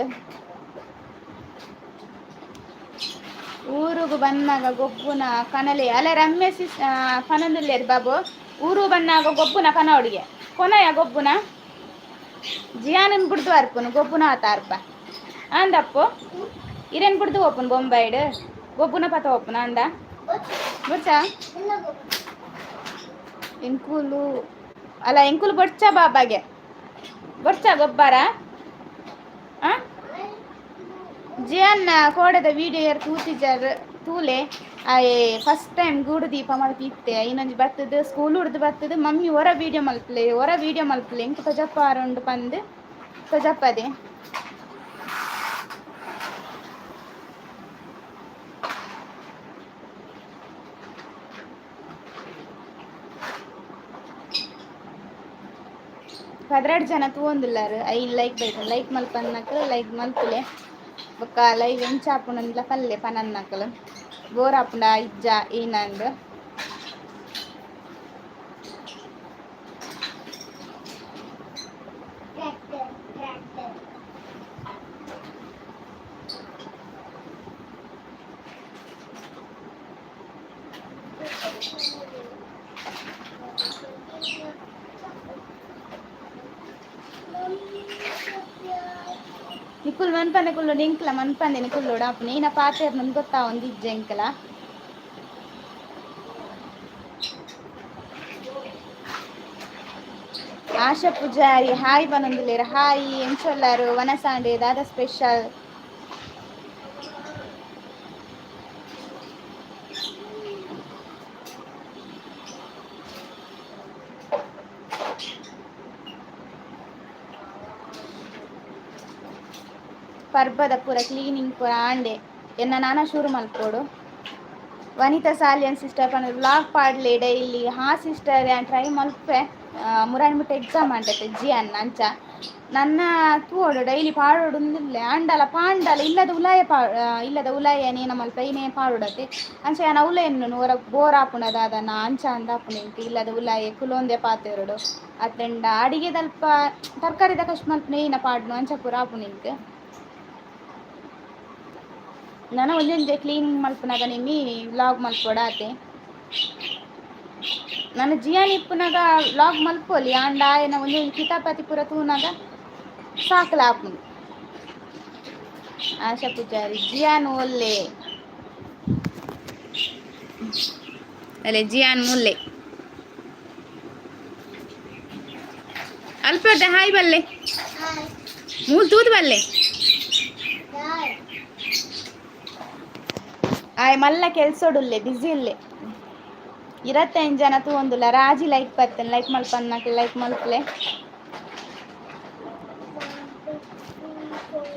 [SPEAKER 1] ಊರುಗು ಬನ್ನಾಗ ಗೊಬ್ಬುನ ಕನಲೆ ಅಲ್ಲ ರಮ್ಯ ಸಿಸ್ ಪನೊಂದುಲ್ಲೆರ್ ಬಾಬು. ಊರು ಬನ್ನಾಗ ಗೊಬ್ಬುನ ಕನೋಡಿಗೆ ಕೊನಯ ಗೊಬ್ಬುನ ಜಿಯಾನನ್ ಬುಡ್ದು ಅರ್ಪುನು ಗೊಬ್ಬುನ ಆತ ಅರ್ಪ ಅಂದಪ್ಪು ಇರೇನ್ ಬುಡ್ದು ಓಪನ್ ಬೊಂಬೈಡ್ ಗೊಬ್ಬುನ ಪತ ಓಪುನ ಅಂದ ಬೊಡ್ಚಾ ಎಂಕುಲು ಅಲ್ಲ ಎಂಕುಲು ಬೊಡ್ಚಾ ಬಾಬಾಗೆ ಬೊಡ್ಚಾ ಗೊಬ್ಬರ. ಆ ಜಿಯನ್ನ ಕೋಡೆದ ವಿಡಿಯೋ ಏರ್ ತೂತಿಜಾರ್ ತೂಲೆ. ಆಯೆ ಫಸ್ಟ್ ಟೈಮ್ ಗೂಡು ದೀಪ ಮಲ್ತಿತ್ತೆ. ಇನ್ನೊಂಜಿ ಬತ್ತದ ಸ್ಕೂಲ್ ಹುಡ್ದು ಬತ್ತದ ಮಮ್ಮಿ ಹೊರ ವೀಡಿಯೋ ಮಲ್ಪಲೆ ಹೊರ ವೀಡಿಯೋ ಮಲ್ಪಲೆ ಎಂಕ್ ತೊಜಪ್ಪ ಆರುಂಡು ಪಂದ್ ತೊಜಪ್ಪದೆ. 12 ಜನ ತೂವೊಂದುಲ್ಲಾರ್ ಐನ್ ಲೈಕ್ ಬೈತ ಲೈಕ್ ಮಲ್ಪನ್ನಕಲ್ ಲೈಕ್ ಮಲ್ಪುಲೆ. ಬೊಕ್ಕ ಲೈವ್ ಎಂಚ ಆಪುಂಡುಂದ್ಲ ಪಲ್ಲೆ ಪನನ್ನಕಲ್ ಬೋರ್ ಆಪುಂಡ ಇಜ್ಜ ಏನಂದ್.
[SPEAKER 2] Tractor tractor.
[SPEAKER 1] ನಿಕುಲ್ ಮನ್ಪಂದೆ ಕುಲ್ಲು ನಿಂಕ್ಲ ಮನ್ಪಂದೆ ನಿಕುಲ್ಲೋಡು ಆಪುನಿ ಈನ ಪಾತೆರ್ ನಂದು ಗೊತ್ತಾ ಒಂದಿಜ್ಜೆ ಎಂಕಲ. ಆಶಾ ಪೂಜಾರಿ ಹಾಯ್ ಬನೊಂದುಲ್ಲೆರ್ ಹಾಯ್ ಎಂಚೊಲ್ಲಾರು ವನಸಾಂಡೆ ದಾದ ಸ್ಪೆಷಲ್. ಪರ್ಬದ ಪೂರ ಕ್ಲೀನಿಂಗ್ ಪೂರ ಆಂಡೆ ಎನ್ನ ನಾನ ಶುರು ಮಲ್ಪೊಡು. ವನಿತಾ ಸಾಲಿಯನ್ ಸಿಸ್ಟರ್ ಪಂಡ ವ್ಲಾಗ್ ಪಾಡ್ಲೆ ಡೈಲಿ. ಹಾ ಸಿಸ್ಟರ್ ಯಾನ್ ಟ್ರೈ ಮಲ್ಪೆ. ಮುರಾನಿ ಮುಟ್ಟ ಎಕ್ಸಾಮ್ ಆಂಡತೆ ಜಿಯನ್ ಅಂಚ ನನ್ನ ತೂವೊಡು ಡೈಲಿ ಪಾಡೋಡು ಉಂದಿಲ್ಲೆ ಆಂಡಲ ಪಾಂಡಲ ಇಲ್ಲದ ಉಲಾಯ ಪಾ ಇಲ್ಲದ ಉಲಾಯ ನೇನ ಮಲ್ಪ ಇನೇ ಪಾಡೋಡತೆ ಅಂಚ ಯಾನ್ ಅವ್ಲೆ ಎನ್ನುನು ಒರ ಬೋರ್ ಆಪುಂಡ ದಾದನ ಅಂಚ ಅಂದ್ ಆಪುಂಡು ಎಂಕ್ ಇಲ್ಲದ ಉಲಾಯ ಕುಲೊಂದೆ ಪಾತೆರೊಡು ಅತ್ತ್ಂಡ ಅಡಿಗೆದಲ್ಪ ತರಕಾರಿದ ಕಷ್ಟ ಮಲ್ಪುನ ಏನ ಪಾಡ್ನು ಅಂಚ ಪೂರ ಆಪುಂಡು ಎಂಕ್. ನನ ಒಂಜೊಂಜೆ ಕ್ಲೀನಿಂಗ್ ಮಲ್ಪುನಗ ನಿಮ್ಮಿ ವ್ಲಾಗ್ ಮಲ್ಪೊಡಾತೆ. ನನ್ನ ಜಿಯಾನ್ ಇಪ್ಪುನಗ ವ್ಲಾಗ್ ಮಲ್ಪೊಲಿ ಆಂಡ ಆಯನ ಒಂಜೊಂಜಿ ಕಿತಾಪತಿ ಪೂರ ತೂನಗ ಸಾಕಲ ಆಪುಂಡು. ಆಶಾ ಪೂಜಾರಿ ಜಿಯಾನ್ ಒಲ್ಲೆ ಅಲೆ ಜಿಯಾನ್ ಮುಲ್ಲೆ ಅಲ್ಪದ ಹಾಯ್ ಬಲ್ಲೆ.
[SPEAKER 2] ಹಾಯ್.
[SPEAKER 1] ಮೂಲ್ ತೂದು ಬಲ್ಲೆ.
[SPEAKER 2] ಹಾಯ್.
[SPEAKER 1] ಆಯ್ ಮಲ್ಲ ಕೆಲ್ಸೊಡುಲ್ಲೆ ಬಿಸಿ ಉಲ್ಲೆ. 25 ಜನ ತೂವೊಂದುಲ್ಲ ರಾಜಿ ಲೈಕ್ ಬತ್ತನ್ ಲೈಕ್ ಮಲ್ಪನ್ನಕ್ಕೆ ಲೈಕ್ ಮಲ್ಪಲೆ.
[SPEAKER 2] 1 2 3 4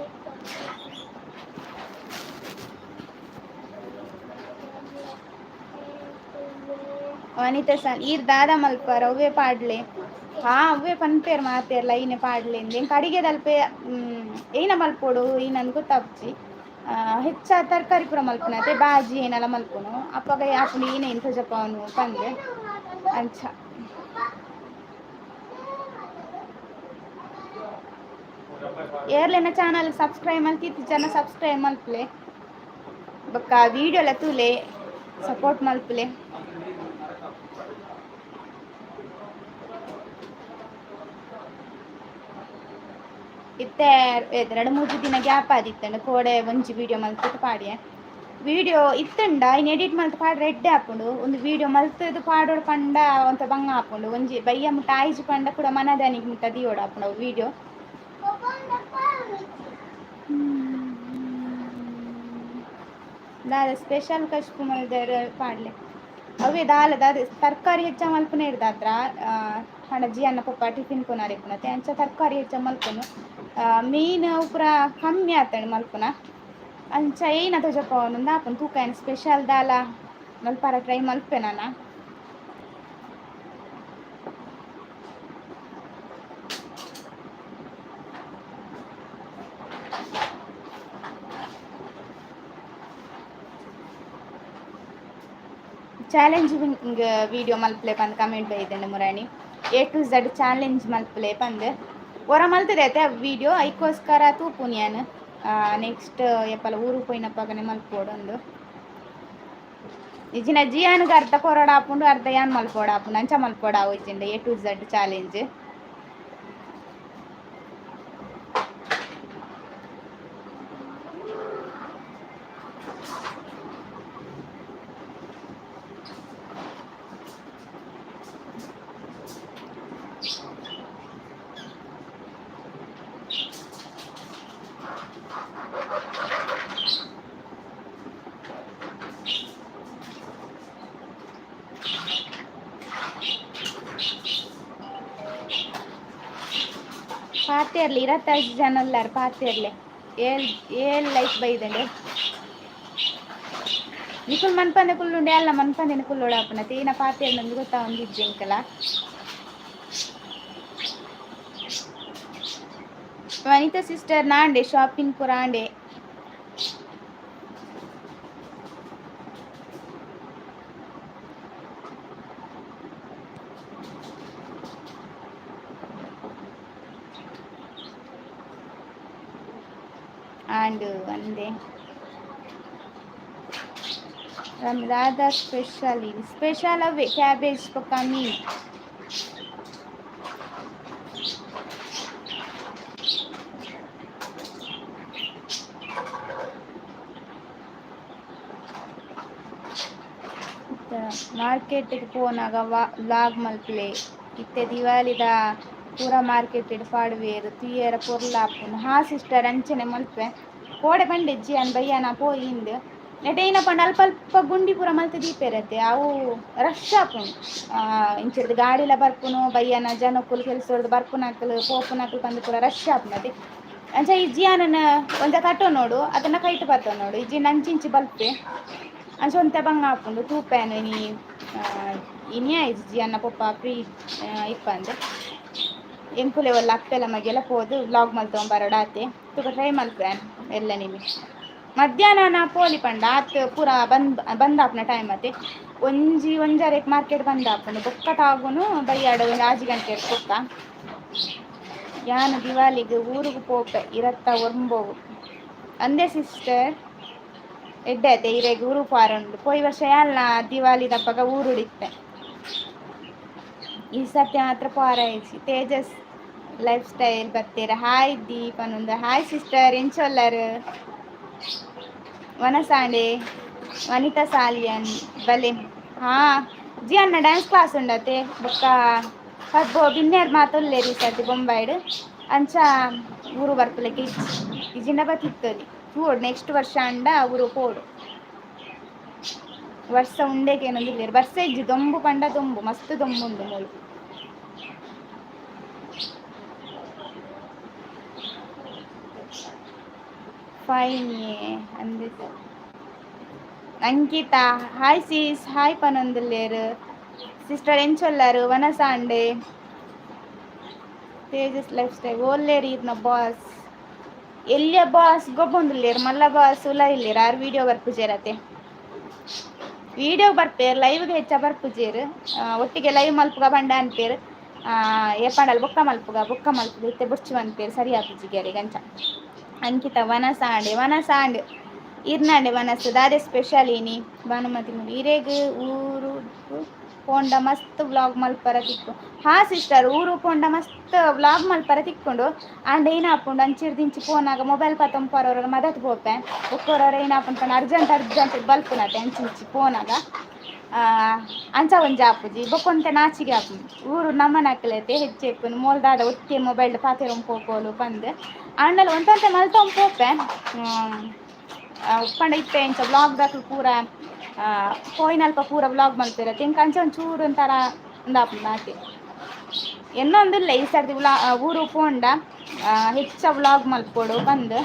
[SPEAKER 2] 5
[SPEAKER 1] ವನಿತಾ ಸನ್ ಈರ್ ದಾದ ಮಲ್ಪರ ಅವ್ವೇ ಪಾಡ್ಲೆ. ಹಾ ಅವ್ವೇ ಪನ್ಪೇರ್ ಮಾತೆರ್ಲ ಈನೆ ಪಾಡ್ಲೆ ಎಂಕ್ ಅಡಿಗೆದಲ್ಪೆ ಏನ ಮಲ್ಪೊಡು ಈನಂದ್ ಗೊತ್ತಾಪುಜಿ. ಹೆಚ್ಚ ತರಕಾರಿ ಪೂರ ಮಲ್ಪುನತೆ ಬಾಜಿ ಏನೆಲ್ಲ ಮಲ್ಪುನು ಅಪಗ ಆಪುಂಡು ಈನೆ ಎಂತ ಜಪಾವನು ಪಂದ್ ಅಂಚ. ಏರ್ಲೆನ ಚಾನಲ್ ಸಬ್ಸ್ಕ್ರೈಬ್ ಮಲ್ತಿತ್ತು ಜನ ಸಬ್ಸ್ಕ್ರೈಬ್ ಮಲ್ಪಲೆ ಬೊಕ್ಕ ವೀಡಿಯೋಲ ತೂಲೆ ಸಪೋರ್ಟ್ ಮಲ್ಪಲೆ. ಇತ್ತೆ ಎರಡು ಮೂಜಿ ದಿನ ಗ್ಯಾಪ್ ಆದಿತ್ತಂಡ ಕೋಡೆ ಒಂಜಿ ವೀಡಿಯೋ ಮಲ್ತುದು ಪಾಡ್ಯೆ. ವೀಡಿಯೋ ಇತ್ತಂಡ ಇನ್ ಎಡಿಟ್ ಮಲ್ತ್ ಪಾಡ್ರೆ ಎಡ್ಡೆ ಆಪುಂಡು. ಒಂದು ವೀಡಿಯೋ ಮಲ್ತುದು ಪಾಡೋಡು ಪಂಡ ಒಂತೆ ಬಂಗ ಆಪುಂಡು. ಒಂಜಿ ಬಯ್ಯ ಮುಟ್ಟ ಆಯಿಜಿ ಪಂಡ ಕೂಡ ಮನದಾನಿಗ್ ಮುಟ್ಟ ದೀವೊಡು ಆಪುಂಡು ಅವು ವೀಡಿಯೋ. ದಾದ ಸ್ಪೆಷಲ್ ಕಶ್ಪು ಮಲ್ದೆರ್ ಪಾಡ್ಲೆ. ಅವೇ ದಾಲ ದಾದ ತರಕಾರಿ ಹೆಚ್ಚ ಮಲ್ಪುನ ಇರ್ದಾತ್ರ ಪಂಡ ಜಿಯನ್ನ ಪೊಪ್ಪ ಟಿಫಿನ್ ಕೊನರೆ ಇಪ್ಪುನತೆ ಅಂಚ ತರಕಾರಿ ಹೆಚ್ಚ ಮಲ್ಪುನು. ಮೀನ್ ಅವು ಪೂರ ಕಮ್ಮಿ ಆತಂಡ್ ಮಲ್ಪುನ. ಅಂಚ ಏನ ತೋಜಪಾವೊಂದು ಆಪುಂಡು ತೂಕ ಏನ್ ಸ್ಪೆಷಲ್ ದಾಲ ಮಲ್ಪರ ಟ್ರೈ ಮಲ್ಪೆ ನಾನ. ಚಾಲೆಂಜ್ ವೀಡಿಯೋ ಮಲ್ಪಲೆ ಪಂದ್ ಕಮೆಂಟ್ ಬೈದಂಡೆ ಮುರಾಣಿ. ಎ ಟು ಝಡ್ ಚಾಲೆಂಜ್ ಮಲ್ಪಲೆ ಪಂದ್ ಒರ ಮಲ್ತದೆ ಅತ್ತೆ ವೀಡಿಯೋ ಐಕೋಸ್ಕರ ತೂಪುನಿ ಯಾನ್. ನೆಕ್ಸ್ಟ್ ಏಪಲ ಊರು ಪೋಯಿನಪಗನೆ ಮಲ್ಪೊಡೊಂದು. ಇಜ್ಜಿಂಡ ಜಿಯಾನ್ಗ್ ಅರ್ಧ ಕೊರೊಡು ಆಪುಂಡು ಅರ್ಧ ಯಾನ್ ಮಲ್ಪೊಡು ಆಪುಂಡು ಅಂಚ ಮಲ್ಪೊಡು ಆವು ಇಜ್ಜಿಂಡ ಎ ಟು ಝಡ್ ಚಾಲೆಂಜ್. ಪಾತೆರ್ಲೆ 25 ಜನ ಉಲ್ಲಾರ್ ಪಾತೆರ್ಲೆ. ಏಳ್ ಏಳ್ ಲೈಕ್ ಬೈದಂಡೆ. ನಿಕುಲ್ ಮನ್ಪಂದೆ ಕುಲ್ಲುಂಡೆ ಅಲ್ಲ ಮನ್ಪಂದೆ ಕುಲ್ಲೋಡು ಆಪುನತೆ ಈನ ಪಾತೆರ್ನಂದ್ ಗೊತ್ತಾವೊಂದಿಜ್ಜಿ ಎಂಕಲ. ವನಿತಾ ಸಿಸ್ಟರ್ ನಾಂಡೆ ಶಾಪಿಂಗ್ ಪೂರ ಆಂಡೆ. ಆಂಡ್ ಒಂದೆ ದಾದ ಸ್ಪೆಷಲ್ ಸ್ಪೆಷಲ್ ಅವೇ ಕ್ಯಾಬೇಜ್ ಬೊಕ್ಕ ಮೀನ್. ಮಾರ್ಕೆಟ್ಗೆ ಪೋನಾಗ ವ್ಲಾಗ್ ಮಲ್ಪಲೆ. ಇತ್ತೆ ದಿವಾಲಿದ ಪೂರ ಮಾರ್ಕೆಟ್ ಪಾಡುವೇರು ತುಯ್ಯರ ಪೊರ್ಲಾಪುಂಡು. ಹಾ ಸಿಸ್ಟರ್, ಅಂಚನೆ ಮಲ್ಪೆ. ಕೋಡೆ ಬಂಡೆಜ್ಜಿ ಅನ್ ಬಯ್ಯನ ಪೋಯಿಂದ್ ನೆಟ್ ಏನಪ್ಪ ಅಲ್ಪ ಅಲ್ಪ ಗುಂಡಿ ಪೂರ ಮಲ್ತ್ ದೀಪೆರತ್ತೆ, ಅವು ರಶ್ ಆಪುಂಡು. ಇಂಚಿರ್ದು ಗಾಡಿಲ ಬರ್ಪುನು, ಬಯ್ಯನ ಜನಕ್ಕುಲು ಕೆಲಸೊರ್ದು ಬರ್ಪುನಕುಲು ಪೋಪುನಕುಲು ಪಂದ್ ಪೂರ ರಶ್ ಆಪುನತೆ. ಅಂಚ ಈ ಜಿಯಾನನ ಒಂಜ ಕಟ್ಟೋ ನೋಡು, ಅದನ್ನ ಕೈಟ್ ಪತ್ತೊ ನೋಡು, ಇಜ್ಜಿ ನಂಚಿಂಚಿ ಬಲ್ಪೆ. ಅಂಚ ಒಂತೆ ಬಂಗ ಆಪುಂಡು. ತೂಪೇನು ಇನಿ ಇನಿ ಆಯ್ತು ಜಿಯನ್ನ ಪೊಪ್ಪ ಫ್ರೀ ಇಪ್ಪಂದೆ ಎಂಕುಲೆ ಒಲ್ಲ ಅಪ್ಪೆಲ ಮಗೆಲ್ಲ ಪೋದು ವ್ಲಾಗ್ ಮಲ್ತೊಂಬರೊಡಾತೆ. ತುಕ ಟ್ರೈ ಮಲ್ಪೆ ಎಲ್ಲ ನಿಮಿ. ಮಧ್ಯಾಹ್ನ ನಾ ಪೋಲಿ ಪಂಡ ಆತ್ ಪೂರ ಬಂದ್ ಬಂದಾಪುನ ಟೈಮ್ ಅತೆ. ಒಂಜಿ ಒಂಜರೆಕ್ ಮಾರ್ಕೆಟ್ ಬಂದಾಪುಂಡು. ಬೊಕ್ಕ ತಾಗುನು ಬಯ್ಯಾಡ ಒಂಜಿ 6 ಗಂಟೆ ಬೊಕ್ಕ. ಯಾನ್ ದಿವಾಲಿಗ್ ಊರುಗು ಪೋಪೆ ಇರತ್ತ ಒರ್ಂಬೋಗು ಅಂದೆ ಸಿಸ್ಟರ್. ಎಡ್ಡೆ ಆತೆ ಇರೆಗ್ ಊರು ಪಾರುಂಡು. ಪೋಯಿ ವರ್ಷ ಯಾಲ್ನ ದಿವಾಲಿ ದಪ್ಪಗ ಊರುಡಿತ್ತೆ, ಈ ಸರ್ತಿ ಮಾತ್ರ ಪಾರಾಯಿಸಿ. ತೇಜಸ್ ಲೈಫ್ ಸ್ಟೈಲ್ ಬತ್ತೀರ, ಹಾಯ್ ದೀಪ್ ಅನ್ನೊಂದು. ಹಾಯ್ ಸಿಸ್ಟರ್, ಎಂಚೊಲ್ಲರ್? ವನಸಾಂಡೆ ವನಿತಾ ಸಾಲಿಯನ್ ಬಲೆ. ಹಾ ಜಿ ಅನ್ನ ಡ್ಯಾನ್ಸ್ ಕ್ಲಾಸ್ ಉಂಡತೆ. ಬೊಕ್ಕ ಪಬ್ಬೋ ಬಿನ್ನೆರ್ ಮಾತೊಲ್ಲೇರಿ ಈ ಸರ್ತಿ ಬೊಂಬಾಯ್ಡ್. ಅಂಚ ಊರು ಬರ್ಪುಲೆಕ ಇಜ್ಜಿ, ಇಜ್ಜಿಂಡ ಬತ್ತಿತ್ತೊಲಿ. ತೂವೊಡು, ನೆಕ್ಸ್ಟ್ ವರ್ಷ ಅಂಡ ಊರು ಪೋಡು. ವರ್ಷ ಉಂಡೆಗೆ ಏನೊಂದಿಲ್ಲೇರು. ವರ್ಷ ಇಜ್ಜಿ, ದೊಂಬು ಪಂಡ ದೊಂಬು, ಮಸ್ತ್ ದೊಂಬು ಉಂಡು ಮೂಲು. ಫೈನ್ ಅಂದೆ. ಅಂಕಿತಾ ಹಾಯ್ ಸೀಸ್, ಹಾಯ್ ಪನೊಂದುಲ್ಲೇರು. ಸಿಸ್ಟರ್ ಎಂಚೊಲ್ಲರು? ವನಸಾಂಡೆ ತೇಜಸ್ ಲೈಫ್ ಸ್ಟೈಲ್ ಓಲ್ಲೇರು ಈರ್ನ ಬಾಸ್? ಎಲ್ಲಿಯ ಬಾಸ್ ಗೊಬ್ಬೊಂದುಲ್ಲೇರು. ಮಲ್ಲ ಬಾಸ್ ಉಲ ಇಲ್ಲೇರು. ಆರ್ ವಿಡಿಯೋ ಬರ್ಪುಜೇರತೆ. ವಿಡಿಯೋ ಬರ್ಪೇರು, ಲೈವ್ಗೆ ಹೆಚ್ಚ ಬರ್ಪುಜೇರು. ಒಟ್ಟಿಗೆ ಲೈವ್ ಮಲ್ಪುಗ ಬಂಡ ಅನ್ಪೇರು. ಏಪಾಂಡಲ ಬೊಕ್ಕ ಮಲ್ಪುಗ ಬೊಕ್ಕ ಮಲ್ಪುಗ, ಇತ್ತೆ ಬುಡ್ಚು ಅನ್ಪೇರು. ಸರಿ ಆಪುಜಿ ಅಂಚ. ಅಂಕಿತ ವನಸಾಂಡೆ ವನಸಾಂಡ್ ಇರ್ನಾಂಡೆ ವನಸು ದಾದೆ ಸ್ಪೆಷಲ್ ಇನಿ? ಭಾನುಮತಿ ಮುಡಿ ಇರೆಗ್ ಊರು ಪೋಂಡ ಮಸ್ತ್ ವ್ಲಾಗ್ ಮಲ್ಪರ ತಿಕ್ಕು. ಹಾ ಸಿಸ್ಟರ್, ಊರು ಪೋಂಡ ಮಸ್ತ್ ವ್ಲಾಗ್ ಮಲ್ಪರ ತಿಕ್ಕೊಂಡು. ಆಂಡ ಏನಾಪುಂಡು, ಅಂಚಿರ್ದಿಂಚಿ ಪೋನಾಗ ಮೊಬೈಲ್ ಪತ್ತೊಂಪರವ್ರ ಮದತ್ ಪೋಪೆ. ಬೊಕ್ಕೊರವ್ರ ಏನಾಪುಂಡು ಪಂಡ ಅರ್ಜೆಂಟ್ ಅರ್ಜೆಂಟ್ ಬಲ್ಪುನತೆ ಅಂಚಿಂಚಿ ಪೋನಾಗ. ಅಂಚ ಒಂಜಿ ಆಪುಜಿ. ಬೊಕ್ಕೊಂತೆ ನಾಚಿಗೆ ಆಪುಂಡು. ಊರು ನಮ್ಮನಕ್ಲೆತೆ ಹೆಚ್ಚು ಮೋಲ್ ದಾದ ಒತ್ತೆ ಮೊಬೈಲ್ ಪಾತೆರೊಂದು ಪೋಪೋಲು ಪಂದ್. ಆಂಡಲ ಒಂತೊಂತೆ ಮಲ್ತೊಂದು ಪೋಪೆ. ಪಂಡ ಇತ್ತೆ ಇಂಚ ವ್ಲಾಗ್ ದಾಕುಲು ಪೂರ ಪೋಯಿನಲ್ಪ ಪೂರ ವ್ಲಾಗ್ ಮಲ್ಪೆರ್ ಎಂಕ್ ಅಂಚ ಒಂಚೂರು ಒಂಥರ ಉಂದಾಪುಂಡು ಆತೆ. ಎನ್ನೊಂದುಲ್ಲ ಈ ಸರ್ತಿ ವ್ಲಾ ಊರು ಪೋಂಡ ಹೆಚ್ಚ ವ್ಲಾಗ್ ಮಲ್ಪೊಡು ಪಂದ್.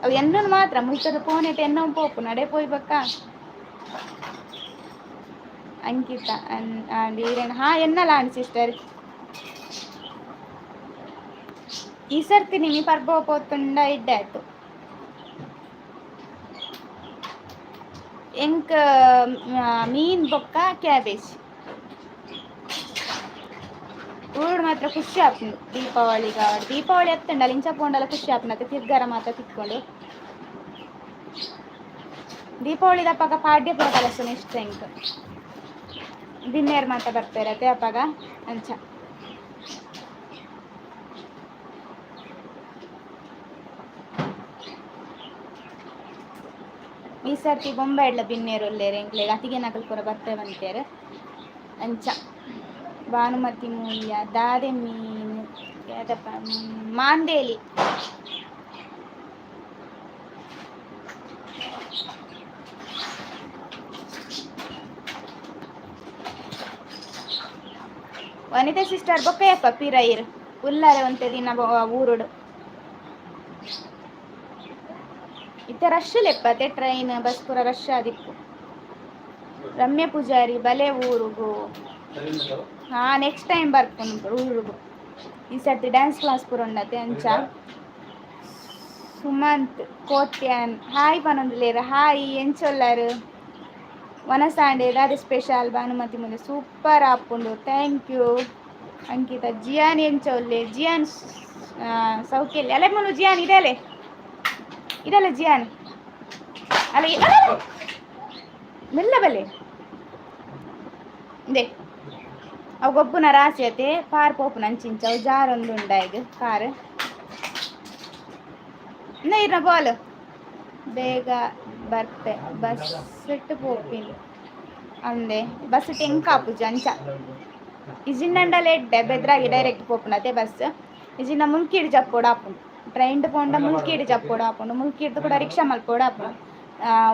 [SPEAKER 1] ಅವು ಎನ್ನುನು ಮಾತ್ರ ಮುಲ್ತದ ಪೋನೆಟ್ ಎನ್ನೊ ಪೋಪು ನಡೆ ಪೋಯ್ ಬಕ್ಕ. ಅಂಕಿತ ಅನ್ ಈರೇನ? ಹಾ ಎನ್ನಲ ಆಂಡ್ ಸಿಸ್ಟರ್. ಈ ಸರ್ತಿ ನಿಮಿ ಪರ್ಬ ಪೋತುಂಡ ಎಡ್ಡೆ ಆಯ್ತು. ಎಂಕ್ ಮೀನ್ ಬೊಕ್ಕ ಕ್ಯಾಬೇಜ್. ಊರುಡು ಮಾತ್ರ ಖುಷಿ ಆಪುಂಡು ದೀಪಾವಳಿಗ. ದೀಪಾವಳಿ ಅತ್ತಂಡಲ ಇಂಚ ಪೋಂಡಲ ಖುಷಿ ಆಪುಂಡು ತಿರ್ಗರ ಮಾತ್ರ ತಿಕ್ಕೊಂಡು. ದೀಪಾವಳಿ ದಪ್ಪಗ ಪಾಡ್ಯ ಪೂರ ಕಲಸುನ ಇಷ್ಟ ಎಂಕ್. ಬಿನ್ನೇರ್ ಮಾತ ಬರ್ಪೇರತೆ ಅಪಗ ಅಂಚ. ಈ ಸರ್ತಿ ಬೊಂಬಾಯಿಡ್ಲ ಬಿನ್ನೇರು ಉಲ್ಲೇರು ಎಂಕ್ಲೆಗ್ ಅತಿಗೆನಕುಲು ಪೂರ ಬರ್ಪೆ ಪಂತೇರು ಅಂಚ. ಭಾನುಮತಿ ಮೂಲ್ಯ ದಾದೆ ಮೀನು ಯಾದಪ್ಪ? ಮಾಂದೇಲಿ. ವನಿತಾ ಸಿಸ್ಟರ್ ಬೊಕ್ಕಯಪ್ಪ ಪಿರೈರ್ ಉಲ್ಲಾರೆ ಒಂತೆ ದಿನ ಊರುಡು. ಇತ್ತೆ ರಶ್ ಲೆಪ್ಪತೆ, ಟ್ರೈನ್ ಬಸ್ ಪೂರ ರಶ್ ಆದಿಪ್ಪು. ರಮ್ಯ ಪೂಜಾರಿ ಬಲೆ ಊರುಗು. ಹಾ ನೆಕ್ಸ್ಟ್ ಟೈಮ್ ಬರ್ಪುಂಡು ಊರುಗು. ಈ ಸರ್ತಿ ಡ್ಯಾನ್ಸ್ ಕ್ಲಾಸ್ ಪೂರ ಉಂಡತೆ ಅಂಚ. ಸುಮಂತ್ ಕೋಟ್ಯಾನ್ ಹಾಯ್ ಪನೊಂದುಲ್ಲೇರು. ಹಾಯ್, ಎಂಚೊಲ್ಲರು? ವನಸಾಂಡೆ ದಾದೆ ಸ್ಪೆಷಲ್? ಭಾನುಮತಿ ಮುಂದೆ ಸೂಪರ್ ಆಪುಂಡು. Thank you Ankita. Jian ಎಂಚೊಲ್ಲೆ? Ziyan ಸೌಖ್ಯಲ್ಲಿ ಅಲೆ ಮುಲು. ಜಿಯಾನ್ ಇದೆಲೆ ಇದೆಲ್ಲ ಜಿಯಾನ್ ಅಲ್ಲ ಮೆಲ್ಲ ಬಲೆ ಇಂದೆ. ಅವು ಗೊಬ್ಬುನ ರಾಸಿ ಅತೆ ಪಾರ್ ಪೋಪುನ ಅಂಚಿಂಚ. ಅವು ಜಾರೊಂದು ಉಂಡ ಈಗ ಕಾರ್ ಇನ್ನ ಬಾಲ್. ಬೇಗ ಬರ್ಪೆ, ಬಸ್ ಪೋಪಿನಿ. ಅಂದೆ ಬಸ್ ಟೆಂಕಾಪುಜಿ ಅಂಚ. ಇಜಿಂಡಂಡಲ ಎಡ್ಡೆ, ಬೆದ್ರಾಗಿ ಡೈರೆಕ್ಟ್ ಪೋಪುನತೆ ಬಸ್. ಇಜಿಂಡ ಮುಲ್ಕಿಡ್ ಜಪ್ಪೊಡು ಆಪುಂಡು. ಟ್ರೈನ್ ಪೋಂಡ ಮುಲ್ಕಿಡ್ ಜಪ್ಪೊಡು ಆಪುಂಡು. ಮುಲ್ಕಿಡ್ದು ಕೂಡ ರಿಕ್ಷಾ ಮಲ್ಪೊಡು ಆಪುಂಡು.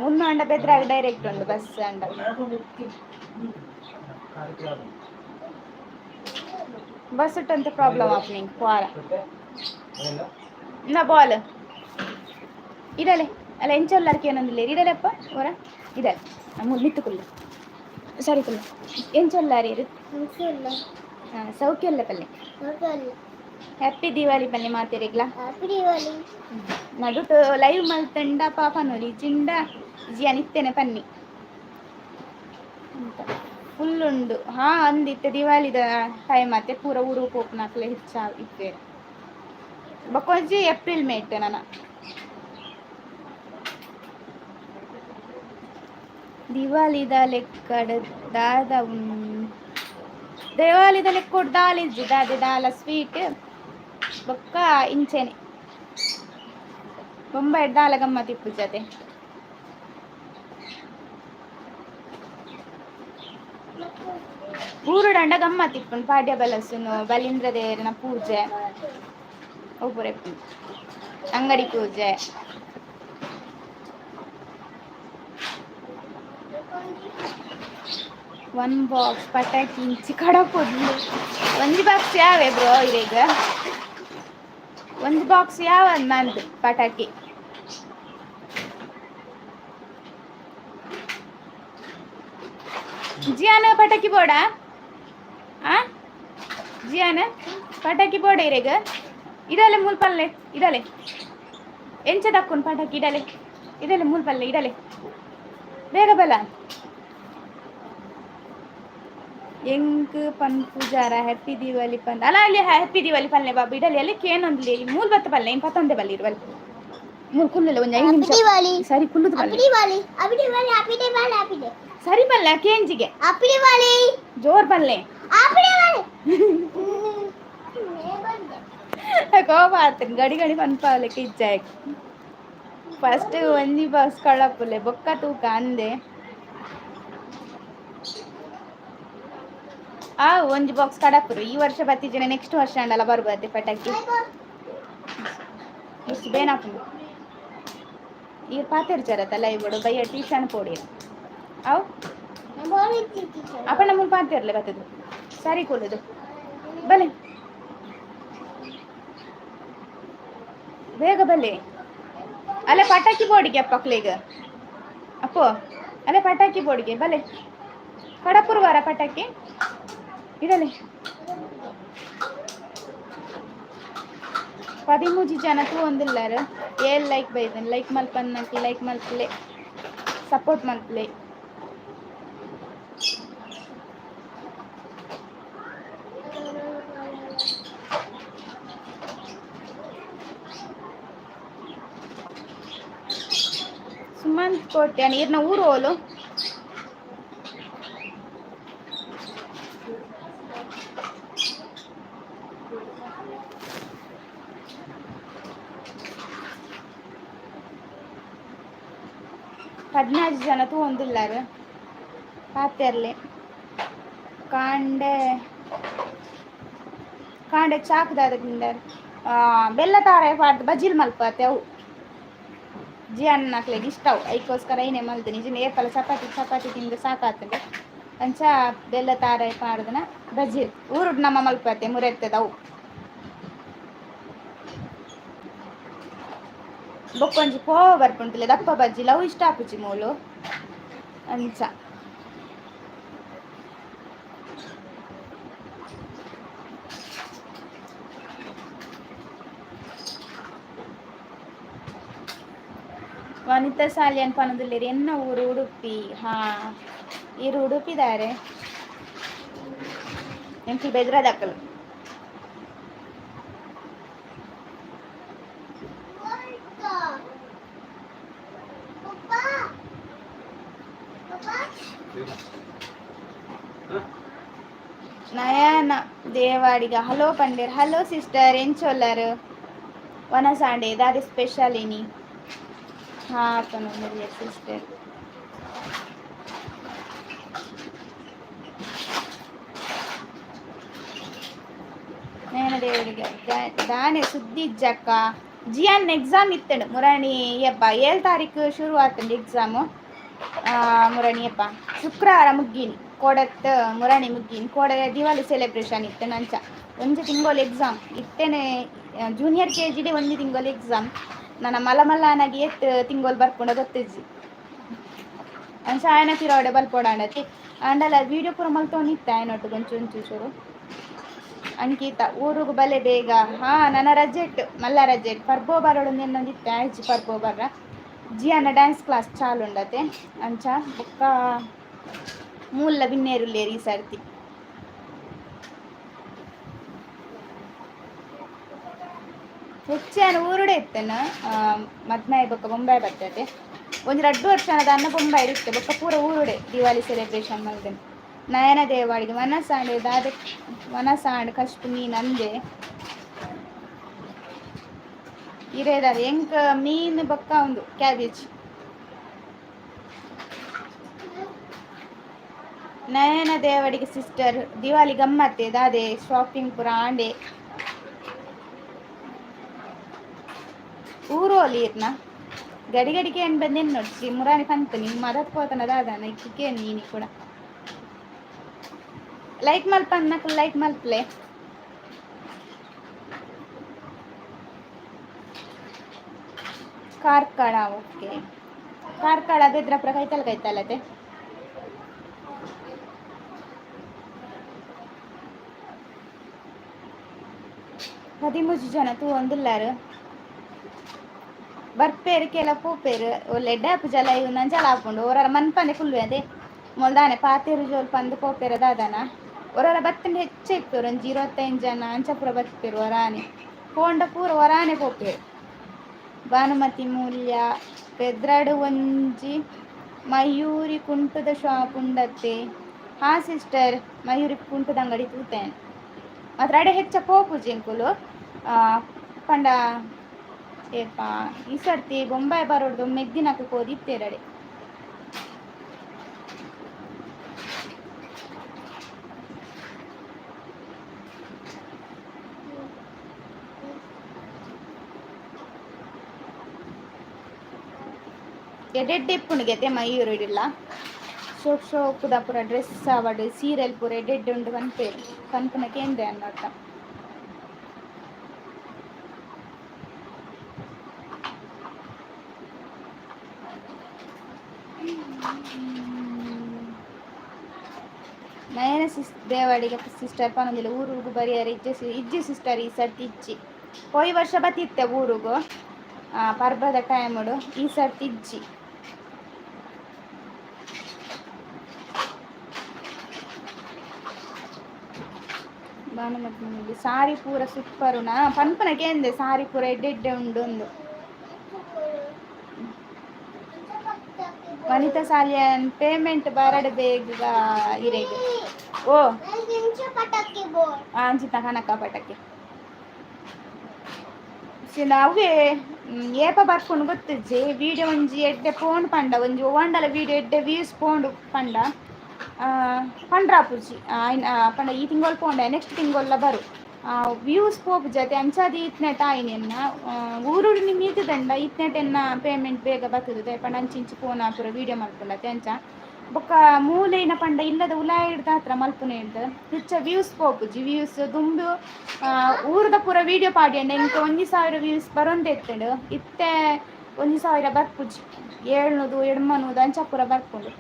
[SPEAKER 1] ಉಂದು ಆಂಡ ಬೆದ್ರಾಗಿ ಡೈರೆಕ್ಟ್ ಉಂಡು ಬಸ್ ಅಂಡ. ಬಸ್ ಅಂತ ಪ್ರಾಬ್ಲಮ್ ಆಪುಂಡು ಎಂಕ್ ಪೋರ. ನಾ ಬಾಲ್ ಇಡಲೆ ಅಲ್ಲ, ಎಂಚ ಉಲ್ಲಾರ್ಕೆ ಏನೊಂದಿಲ್ಲ. ಇಡಲೆಪ್ಪ ಓರ ಇಡಲೆ ಮಿತ್ತು ಕುಲ್ಲು. ಸರಿ ಕುಲ್ಲು. ಎಂಚ ಉಲ್ಲಾರಿ? ಹಾಂ, ಸೌಖ್ಯ ಉಲ್ಲ ಪಲ್ಲೆ. ಹ್ಯಾಪಿ ದಿವಾಲಿ ಪಲ್ಲೆ ಮಾತೆರೆಗ್ಲಾ.
[SPEAKER 2] ಹ್ಯಾಪಿ ದಿವಾಲಿ.
[SPEAKER 1] ನಡುಟು ಲೈವ್ ಮಲ್ತಂಡ ಪಾಪ ನೋಡಿ ಚಿಂಡ ಜಿಯಾನ್ ಇತ್ತೇನೆ ಪನ್ನಿ ಅಂತ ಫುಲ್ ಉಂಡು. ಹಾ, ಅಂದಿತ್ತೆ ದಿವಾಲಿದ ಟೈಮ್ ಅತ್ತೆ, ಪೂರ ಊರು ಪೋಪುನಕ್ಲೆ ಹೆಚ್ಚ ಇತ್ತೇರು. ಬೊಕ್ಕೊಂಜಿ ಏಪ್ರಿಲ್ ಮೇಟ್ ನನ ದಿವಾಲಿದ ಲೆಕ್ಕಡ್ ದಾದ ಉನ್ ದಿವಾಲಿದ ಲೆಕ್ಕೊಡು ದಾಲ ಇಜ್ಜಿ, ದಾದೆ ದಾಲ ಸ್ವೀಟ್ ಬೊಕ್ಕ ಇಂಚೆನೆ. ಬೊಂಬಾಯಿಡ್ ದಾಲ ಗಮ್ಮತ್ ಇಪ್ಪುಜತೆ. ಊರುಡಂಡ ಗಮ್ಮತ್ ಇಪ್ಪುಂಡು. ಪಾಡ್ಯ ಬಲಸುನು, ಬಲೀಂದ್ರ ದೇವರನ ಪೂಜೆ ಅವು ಪೂರ ಇಪ್ಪುಂಡು, ಅಂಗಡಿ ಪೂಜೆ. ಒನ್ ಬಾಕ್ಸ್ ಪಟಾಕಿ ಇಂಚಿ ಕಡಪೊಡ್ಲು. ಒಂಜಿ ಬಾಕ್ಸ್ ಯಾವೆ ಬ್ರೋ ಇರೆಗ್? ಒಂಜಿ ಬಾಕ್ಸ್ ಯಾವ ನಂದು ಪಟಾಕಿ? ಜಿಯಾನ, ಪಟಾಕಿ ಬೋಡ? ಆ ಜಿಯಾನ, ಪಟಾಕಿ ಬೋಡ ಇರೆಗ್? ಇಡಲೆ ಮೂಲ್ ಪಲ್ಲೆ, ಇಡಲೆ. ಎಂಚ ದಕ್ಕುನ್ ಪಟಾಕಿ? ಇಡಲೆ, ಇಡಲೆ, ಮೂಲ್ ಪಲ್ಲೆ, ಇಡಲೆ. ಬೇಗ ಬಲ. ಎಂಕ್ ಪನ್ ಪೂಜಾರ ಹ್ಯಾಪಿ ದಿವಾಲಿ ಪನ್. ಅಲ್ಲ, ಅಲ್ಲಿ ಹ್ಯಾಪಿ ದಿವಾಲಿ ಪಲ್ಲೆ ಬಾಬು. ಇಡಲಿ ಅಲ್ಲಿ ಕೇನೊಂದ್ಲಿ. ಮೂಲ್ ಬತ್ತ ಪಲ್ಲೆ ಇನ್ ಪತ್ತೊಂದೆ ಬಲ್ಲಿ ಇರುವಲ್ಲಿ. ಮೂಲ್ ಕುಲ್ಲಲೆ ಒಂಜಿ 5
[SPEAKER 2] ಹ್ಯಾಪಿ
[SPEAKER 1] ನಿಮಿಷ.
[SPEAKER 2] ದಿವಾಲಿ.
[SPEAKER 1] ಸರಿ, ಕುಲ್ಲುದು
[SPEAKER 2] ಹ್ಯಾಪಿ
[SPEAKER 1] ಪಲ್ಲೆ.
[SPEAKER 2] Diwali, happy Diwali, happy Diwali, happy Diwali.
[SPEAKER 1] ಸರಿ ಪಲ್ಲೆ, ಕೇಂಜಿಗೆ.
[SPEAKER 2] ಹ್ಯಾಪಿ ದಿವಾಲಿ.
[SPEAKER 1] ಜೋರ್ ಪಲ್ಲೆ.
[SPEAKER 2] ಹ್ಯಾಪಿ ದಿವಾಲಿ.
[SPEAKER 1] ಕೋಪ ಆತನ್ ಗಡಿ ಗಡಿ ಪನ್ಪಾವಲೆಕ್ಕ ಇಜ್ಜಾಯ್. ಫಸ್ಟ್ ಒಂಜಿ ಬಾಕ್ಸ್ ಕಳಪುಲೆ, ಬೊಕ್ಕ ತೂಕ ಅಂದೆ. ಆ ಒಂಜಿ ಬಾಕ್ಸ್ ಕಡಪುರು. ಈ ವರ್ಷ ಬತ್ತಿಜನ, ನೆಕ್ಸ್ಟ್ ವರ್ಷ ಅಂಡಲ ಬರ್ಬತ್ತೆ ಪಟಾಕಿ. ಎಷ್ಟು ಬೇನಾಪುಂಡು. ಈ ಪಾತೆರ್ಜರತ್ತಲ್ಲ ಇವರು ಬಯ್ಯ ಟ್ಯೂಷನ್ ಪೋಡಿ ಅವು. ಅಪ್ಪಣ್ಣ ಮುಲ್ಪ ಪಾತೆರ್ಲೆ ಬತ್ತದು. ಸರಿ, ಕೊಲ್ಲುದು ಬಲೆ, ಬೇಗ ಬಲೆ. ಅಲ್ಲೇ ಪಟಾಕಿ ಬೋಡಿಗೆ ಅಪ್ಪಕ್ಲೆಗ್ ಅಪ್ಪೋ. ಅಲ್ಲೇ ಪಟಾಕಿ ಬೋಡಿಗೆ ಬಲೆ. ಕಡಪುರ್ವಾರ ಪಟಾಕಿ ಇಡಲೆ. 13 ಜನ ತೂವೊಂದುಲ್ಲಾರ್. ಏಳ್ ಲೈಕ್ ಬೈದನ್. ಲೈಕ್ ಮಲ್ಪನ್ನಕ್ ಲೈಕ್ ಮಲ್ಪಲೆ, ಸಪೋರ್ಟ್ ಮಲ್ಪಲೆ. ಸುಮಂತ್ ಕೋಟ್ಯಾನ್, ಈರ್ನ ಊರು ಓಲು? 14 ಜನ ತೂವೊಂದುಲ್ಲಾರ್, ಪಾತೆರ್ಲೆ. ಕಾಂಡೆ ಕಾಂಡೆ ಚಾಕ್ ದಾದ ತಿಂದರ್? ಬೆಲ್ಲ ತಾರೆ ಪಾಡ್ದು ಬಜಿಲ್ ಮಲ್ಪತ್ತೆ ಅವು. ಜಿಯನ್ನಕ್ಲೆಗ್ ಇಷ್ಟ ಅವು. ಐಕೋಸ್ಕರ ಐನೆ ಮಲ್ದಿನಿ. ಇಜಿಂಡ ಏಪಲ ಚಪಾತಿ ಚಪಾತಿ ತಿಂದು ಸಾಕಾತುಂಡು. ಅಂಚ ಬೆಲ್ಲ ತಾರೆ ಪಾಡ್ದನ ಬಜಿಲ್ ಊರುಡ್ ನಮ್ಮ ಮಲ್ಪತ್ತೆ ಮುರೆತ್ತದ ಅವು. ಬೊಕ್ಕೊಂಜಿ ಪೋವ ಬರ್ಪುಂಟುಲೆ ದಪ್ಪ ಬಜ್ಜಿಲ್, ಅವು ಇಷ್ಟ ಆಪುಜಿ ಮೂಲು ಅಂಚ. ವನಿತಾ ಸಾಲಿಯನ್ ಪನೊಂದುಲ್ಲೆರ್, ಎನ್ನ ಊರು ಉಡುಪಿ. ಹಾ, ಈರ್ ಉಡುಪಿದಾರೆ, ಎಂಕ್ಲು ಬೆದ್ರದಕುಲು.
[SPEAKER 2] ಪಪ್ಪ, ಪಪ್ಪ.
[SPEAKER 1] ನಯನ ದೇವಾಡಿಗ ಹಲೋ ಪಂಡೇರ್. ಹಲೋ ಸಿಸ್ಟರ್, ಎಂಚೊಲ್ಲರ್? ವನಸಾಂಡೆ ದಾದೆ ಸ್ಪೆಷಲ್ ಇನಿ? ಹಾ ಪನೊಂದುಲ್ಲೆರ್ ಸಿಸ್ಟರ್. ನಯನ ದೇವರಿಗೆ ದಾನೆ ಸುದ್ದಿ ಇಜ್ಜಕ್ಕ. ಜಿಯಾನ್ ಎಕ್ಸಾಮ್ ಇತ್ತಂಡು ಮುರಾಣಿ ಯಪ್ಪ 7 ತಾರೀಕು ಶುರು ಆತಂಡು ಎಕ್ಸಾಮು. ಮುರಾಣಿ ಯಪ್ಪ ಶುಕ್ರವಾರ ಮುಗ್ಗಿನಿ ಕೋಡತ್ ಮುರಾಣಿ ಮುಗ್ಗಿನಿ ಕೋಡ ದಿವಾಲಿ ಸೆಲೆಬ್ರೇಷನ್ ಇತ್ತು ನಂಚ. ಒಂಜಿ ತಿಂಗಳು ಎಕ್ಸಾಮ್ ಇತ್ತೇನೆ, ಜೂನಿಯರ್ ಕೆ ಜಿಡೆ ಒಂಜಿ ತಿಂಗಳು ಎಕ್ಸಾಮ್. ನನ್ನ ಮಲ ಮಲ್ಲನಾಗಿ ಎತ್ತು ತಿಂಗಳು ಬರ್ಪುಂಡ ಗೊತ್ತಿಜ್ಜಿ. ಅಂಚ ಆಯನ ತಿರೋಡೆ ಬಲ್ಪೋಡಾಂಡತಿ ಅಂಡಲ ವೀಡಿಯೋ ಪೂರ ಮಲ್ತೊಂದಿತ್ತ ಆಯನೊಟ್ಟು ಒಂಚು ಒಂಚು ಚೂರು. ಅಂಕಿತ ಊರುಗು ಬಲೆ ಬೇಗ. ಹಾ, ನನ್ನ ರಜೆಟ್ ಮಲ್ಲ ರಜೆಟ್ ಪರ್ಬೋ ಬರೋಡು ನಿನ್ನೊಂದಿತ್ತೆ ಆಯ್ಚಿ ಪರ್ಬೋ ಬರ್ರ. ಜಿಯಾನ ಡ್ಯಾನ್ಸ್ ಕ್ಲಾಸ್ ಚಾಲು ಉಂಡತೆ. ಅಂಚ ಬೊಕ್ಕ ಮೂಲ ಬಿನ್ನೇರುಲ್ಲೇರಿ ಈ ಸರ್ತಿ. ಹೆಚ್ಚಾನ ಊರುಡೆ ಇತ್ತೇನ ಮದ್ನಾಯಿ ಬೊಕ್ಕ ಬೊಂಬಾಯಿ ಬರ್ತದೆ. ಒಂಜಿ ರಡ್ಡು ವರ್ಷ ಅನ್ನ ಬೊಂಬಾಯಿ ಇರುತ್ತೆ ಬೊಕ್ಕ ಪೂರ ಊರುಡೆ ದಿವಾಲಿ ಸೆಲೆಬ್ರೇಷನ್ ಮಲ್ದೆನ್. ನಯನ ದೇವಾಡಿಗೆ ಮನಸಾಂಡೆ ದಾದೆ ಮನಸಾಂಡ್ ಕಷ್ಟು ಮೀನ್ ಅಂದೆ ಇರೇದಾದ ಎಂಕ್ ಮೀನ್ ಬೊಕ್ಕ ಒಂದು ಕ್ಯಾಬೇಜ್. ನಯನ ದೇವಡಿಗೆ ಸಿಸ್ಟರ್ ದಿವಾಲಿ ಗಮ್ಮತ್ತೆ ದಾದೆ ಶಾಪಿಂಗ್ ಪೂರ ಆಂಡೆ ಊರೋಲಿ ಇರ್ನ ಗಡಿ ಗಡಿಗೆ ಏನ್ ಬಂದೇನು ನೋಡ್ಸಿ ಮುರಾನಿ ಪಂತ ನಿಮ್ಮ ಮದತ್ ಪೋತನ ದಾದಾನ ಇಕ್ಕಿಕೆ ನೀನಿ ಕೂಡ ಲೈಕ್ ಮಲ್ಪ ಅನ್ನಕ್ಕೆ ಲೈಕ್ ಮಲ್ಪ್ಲೆ. ಕಾರ್ಕಳ ಓಕೆ, ಕಾರ್ಕಳ ಬೆದ್ರಪುರ ಕೈತಲ್ ಕೈತಲ್ಲತೆ. 13 ಜನ ತೂ ಒಂದುಲ್ಲಾರು ಬರ್ಪೇರು ಕೆಲ ಪೋಪೇರು ಒಳ್ಳೆ ಡ್ಯಾಪ್ ಜಲ ಇವು ನಂಜಲ ಹಾಕೊಂಡು ಓರರ ಮನ್ಪಂದೆ ಕುಲ್ವೆ ಅದೇ ಮೊಲ್ದಾನೆ ಪಾತೇರು ಜೋಲ್ ಪಂದು ಪೋಪೇರ ದಾದಾನ ಒರರ ಬತ್ತಂಡ ಹೆಚ್ಚ ಇಪ್ಪೇರು ಒಂಜಿ 25 ಜನ ಅಂಚಪುರ ಬತ್ಪೇರು ಒರಾನೆ ಪೋಂಡ ಪೂರ ಒರಾನೆ ಪೋಪೇರು. ಭಾನುಮತಿ ಮೂಲ್ಯ ಪೆದ್ರಾಡು ಒಂಜಿ ಮಯೂರಿ ಕುಂಟುದ ಶಾಪ್ ಉಂಡತ್ತೆ. ಹಾ ಸಿಸ್ಟರ್, ಮಯೂರಿ ಕುಂಟುದ ಅಂಗಡಿ ತೂತೇನೆ ಮಾತ್ರ ಅಡೆ ಹೆಚ್ಚ ಪೋಪುಜಿ ಎಂಕುಲು. ಪಂಡ ಏಪ ಈ ಸರ್ತಿ ಬೊಂಬಾಯಿ ಬರೋಡ್ದು ಮೆಗ್ದಿನಕ ಕೋದಿತ್ತೇರಡೆ. ಎಡೆಡ್ಡೆ ಇಪ್ಪುಂಡು ಮಯೂರು ಇಡಿಲ್ಲ ಶೋಕ್ ಶೋಕುದ ಪೂರ ಡ್ರೆಸ್ ಆವಡ್ ಸೀರೆಲ್ ಪೂರ ಎಡೆಡ್ಡೆ ಉಂಡು ಪನ್ಪೇರು ಪನ್ಪುನ ಕೇಂದ್ರ ಅನ್ನೋಟ. ನಯನ ಸಿಸ್ ದೇವಾಡಿಗೆ ಸಿಸ್ಟರ್ ಪನೊಂದಿಲ್ಲ ಊರುಗು ಬರಿಯರ ಇಜ್ಜೆ ಇಜ್ಜಿ ಸಿಸ್ಟರ್ ಈ ಸರ್ತಿ ಇಜ್ಜಿ. ಪೋಯಿ ವರ್ಷ ಬತ್ತಿತ್ತೆ ಊರುಗು ಪರ್ಬದ ಟೈಮುಡು, ಈ ಸರ್ತಿ ಇಜ್ಜಿ. ಭಾನುಮತಿ ಸಾರಿ ಪೂರ ಸೂಪರುನಾ ಪನ್ಪನ ಕೇಂದೆ ಸಾರಿ ಪೂರ ಎಡ್ಡೆ ಎಡ್ಡೆ ಉಂಡು ಒಂದು. ವನಿತಾ ಸಾಲಿಯನ್ ಪೇಮೆಂಟ್ ಬರಡ್ ಬೇಗ ಇರೆಗ್ ಓ ಅಂಚಿತ ಕನಕ ಪಟಕ್ಕೆ ಅವೇ ಏಪ ಬರ್ಪುಂಡು ಗೊತ್ತಿಜ್ಜಿ. ವಿಡಿಯೋ ಒಂಜಿ ಎಡ್ಡೆ ಪೋಂಡು ಪಂಡ ಒಂಜಿ ಒವಂಡಲ ವಿಡಿಯೋ ಎಡ್ಡೆ ವ್ಯೂಸ್ ಪೋಂಡು ಪಂಡ ಪಂಡ್ರಾಪುಜಿ ಪಂಡ ಈ ತಿಂಗಳು ಪೋಂಡೆ ನೆಕ್ಸ್ಟ್ ತಿಂಗೊಲ್ಲ ಬರು ವ್ಯೂಸ್ ಪೋಪು ಜೊತೆ ಅಂಚಾದಿ ಇತ್ನೆಟ್ ಆಯಿನೆನ್ನ ಊರುಡು ನಿಮ್ಮ ದಂಡ ಇತ್ನೆಟ್ ಎನ್ನ ಪೇಮೆಂಟ್ ಬೇಗ ಬರ್ತದೆ ಪಂಡ ಅಂಚಿಂಚಿ ಫೋನ್ ಪೂರ ವೀಡಿಯೋ ಮಲ್ಪುಂಡತೆ ಅಂಚ. ಬೊಕ್ಕ ಮೂಲೆಯಿನ ಪಂಡ ಇಲ್ಲದ ಉಲಾಯಿಡ್ದ ಹತ್ರ ಮಲ್ಪುನೆ ಹಿಡ್ದು ಹೆಚ್ಚ ವ್ಯೂಸ್ ಪೋಪುಜಿ. ವ್ಯೂಸ್ ದುಂಬು ಊರುದ ಪೂರ ವೀಡಿಯೋ ಪಾಡ್ಯಂಡ ಇಂಕ 1000 ವ್ಯೂಸ್ ಬರೊಂದೇ ಇತ್ತಂಡು, ಇತ್ತೆ 1000 ಬರ್ಪುಜಿ. 700 800 ಅಂಚ ಪೂರ ಬರ್ಪುಂಡು.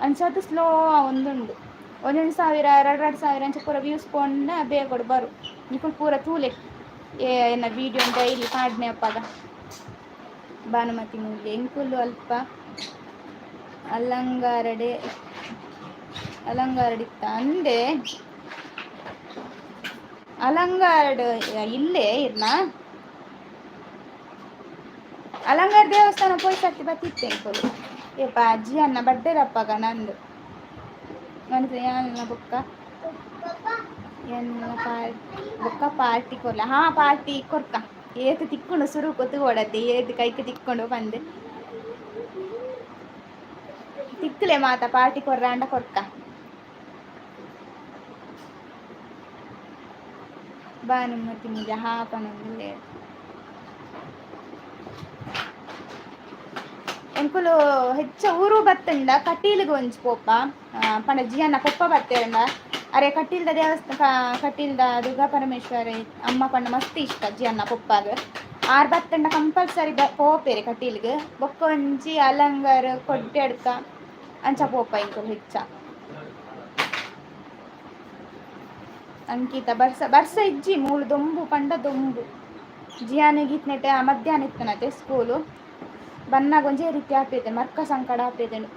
[SPEAKER 1] ಅಂಚಾದ್ ಸ್ಲೋ ಒಂದುಂಡು ಒಂದೊಂದು ಸಾವಿರ ಎರಡು ಎರಡು ಸಾವಿರ ಅಂಚ ಪೂರ ವ್ಯೂಸ್ ಪೋಂಡ ಬೇಗೊಡು ಬರು. ನಿಕುಲು ಪೂರ ತೂಲೆ ಎನ್ನ ವೀಡಿಯೋ ಡೈಲಿ ಪಾಡ್ನೆ ಅಪ್ಪಾಗ. ಭಾನುಮತಿ ಮೂಲ್ಯ ಎಂಕುಲು ಅಲ್ಪ ಅಲಂಗಾರಡೆ ಅಲಂಗಾರಡಿತ್ತ ಅಂದೆ ಅಲಂಗಾರಡ್ ಇಲ್ಲೇ ಇರ್ನ ಅಲಂಗಾರ ದೇವಸ್ಥಾನ ಪೋಯ್ ಸರ್ತಿ ಬತ್ತಿತ್ತೆ ಎಂಕುಲು. ಏಪ ಅಜ್ಜಿ ಅನ್ನ ಬಡ್ಡೆರಪ್ಪಗ ನಂದು ಮನಸ್ಸು ಬೊಕ್ಕ ಎನ್ನ ಬೊಕ್ಕ ಪಾರ್ಟಿ ಕೊರ್ಲ. ಹಾ ಪಾರ್ಟಿ ಕೊರ್ಕ ಏತ್ ತಿಕ್ಕೊಂಡು ಸುರು ಕೊತ್ತು ಏತ್ ಕೈಕ್ ತಿಕ್ಕೊಂಡು ಬಂದೆ ತಿಕ್ಕಲೆ ಮಾತ ಪಾರ್ಟಿ ಕೊರ್ರಾಂಡ ಕೊರ್ಕ. ಭಾನುಮತಿ ಮುಜ ಹಾ ಪನೊಂದುಲ್ಲೆರ್. ಎಂಕುಲು ಹೆಚ್ಚ ಊರು ಬತ್ತಂಡ ಕಟೀಲಿಗೆ ಒಂಜಿ ಪೋಪ. ಪಂಡ ಜಿಯನ್ನ ಪೊಪ್ಪ ಬತ್ತೇರಂಡ ಅರೆ ಕಟೀಲ್ದ ದೇವಸ್ಥಾನ, ಕಟೀಲ್ದ ದುರ್ಗಾ ಪರಮೇಶ್ವರಿ ಅಮ್ಮ ಪಂಡ ಮಸ್ತ್ ಇಷ್ಟ ಜಿಯನ್ನ ಪೊಪ್ಪಾಗ. ಆರ್ ಬತ್ತಂಡ ಕಂಪಲ್ಸರಿ ಪೋಪೆರೆ ಕಟೀಲ್ಗ್. ಬೊಕ್ಕ ಒಂಜಿ ಅಲಂಗಾರ ಕೊಡ್ಯಡ್ಕ ಅಂಚ ಪೋಪ ಎಂಕುಲು ಹೆಚ್ಚ. ಅಂಕಿತ ಬರ್ಸ ಬರ್ಸ ಇಜ್ಜಿ ಮೂಲು, ದೊಂಬು ಪಂಡ ದೊಂಬು. ಜಿಯಾನಿಗೆ ಇತ್ನೆಟೆ ಮಧ್ಯಾಹ್ನ ಇತ್ತನತೆ ಸ್ಕೂಲು. ಬನ್ನಾಗ ಒಂಜೇ ರೀತಿ ಆಪೇತೆ, ಮರ್ಕ ಸಂಕಡ ಆಪೇತೆಂಡು.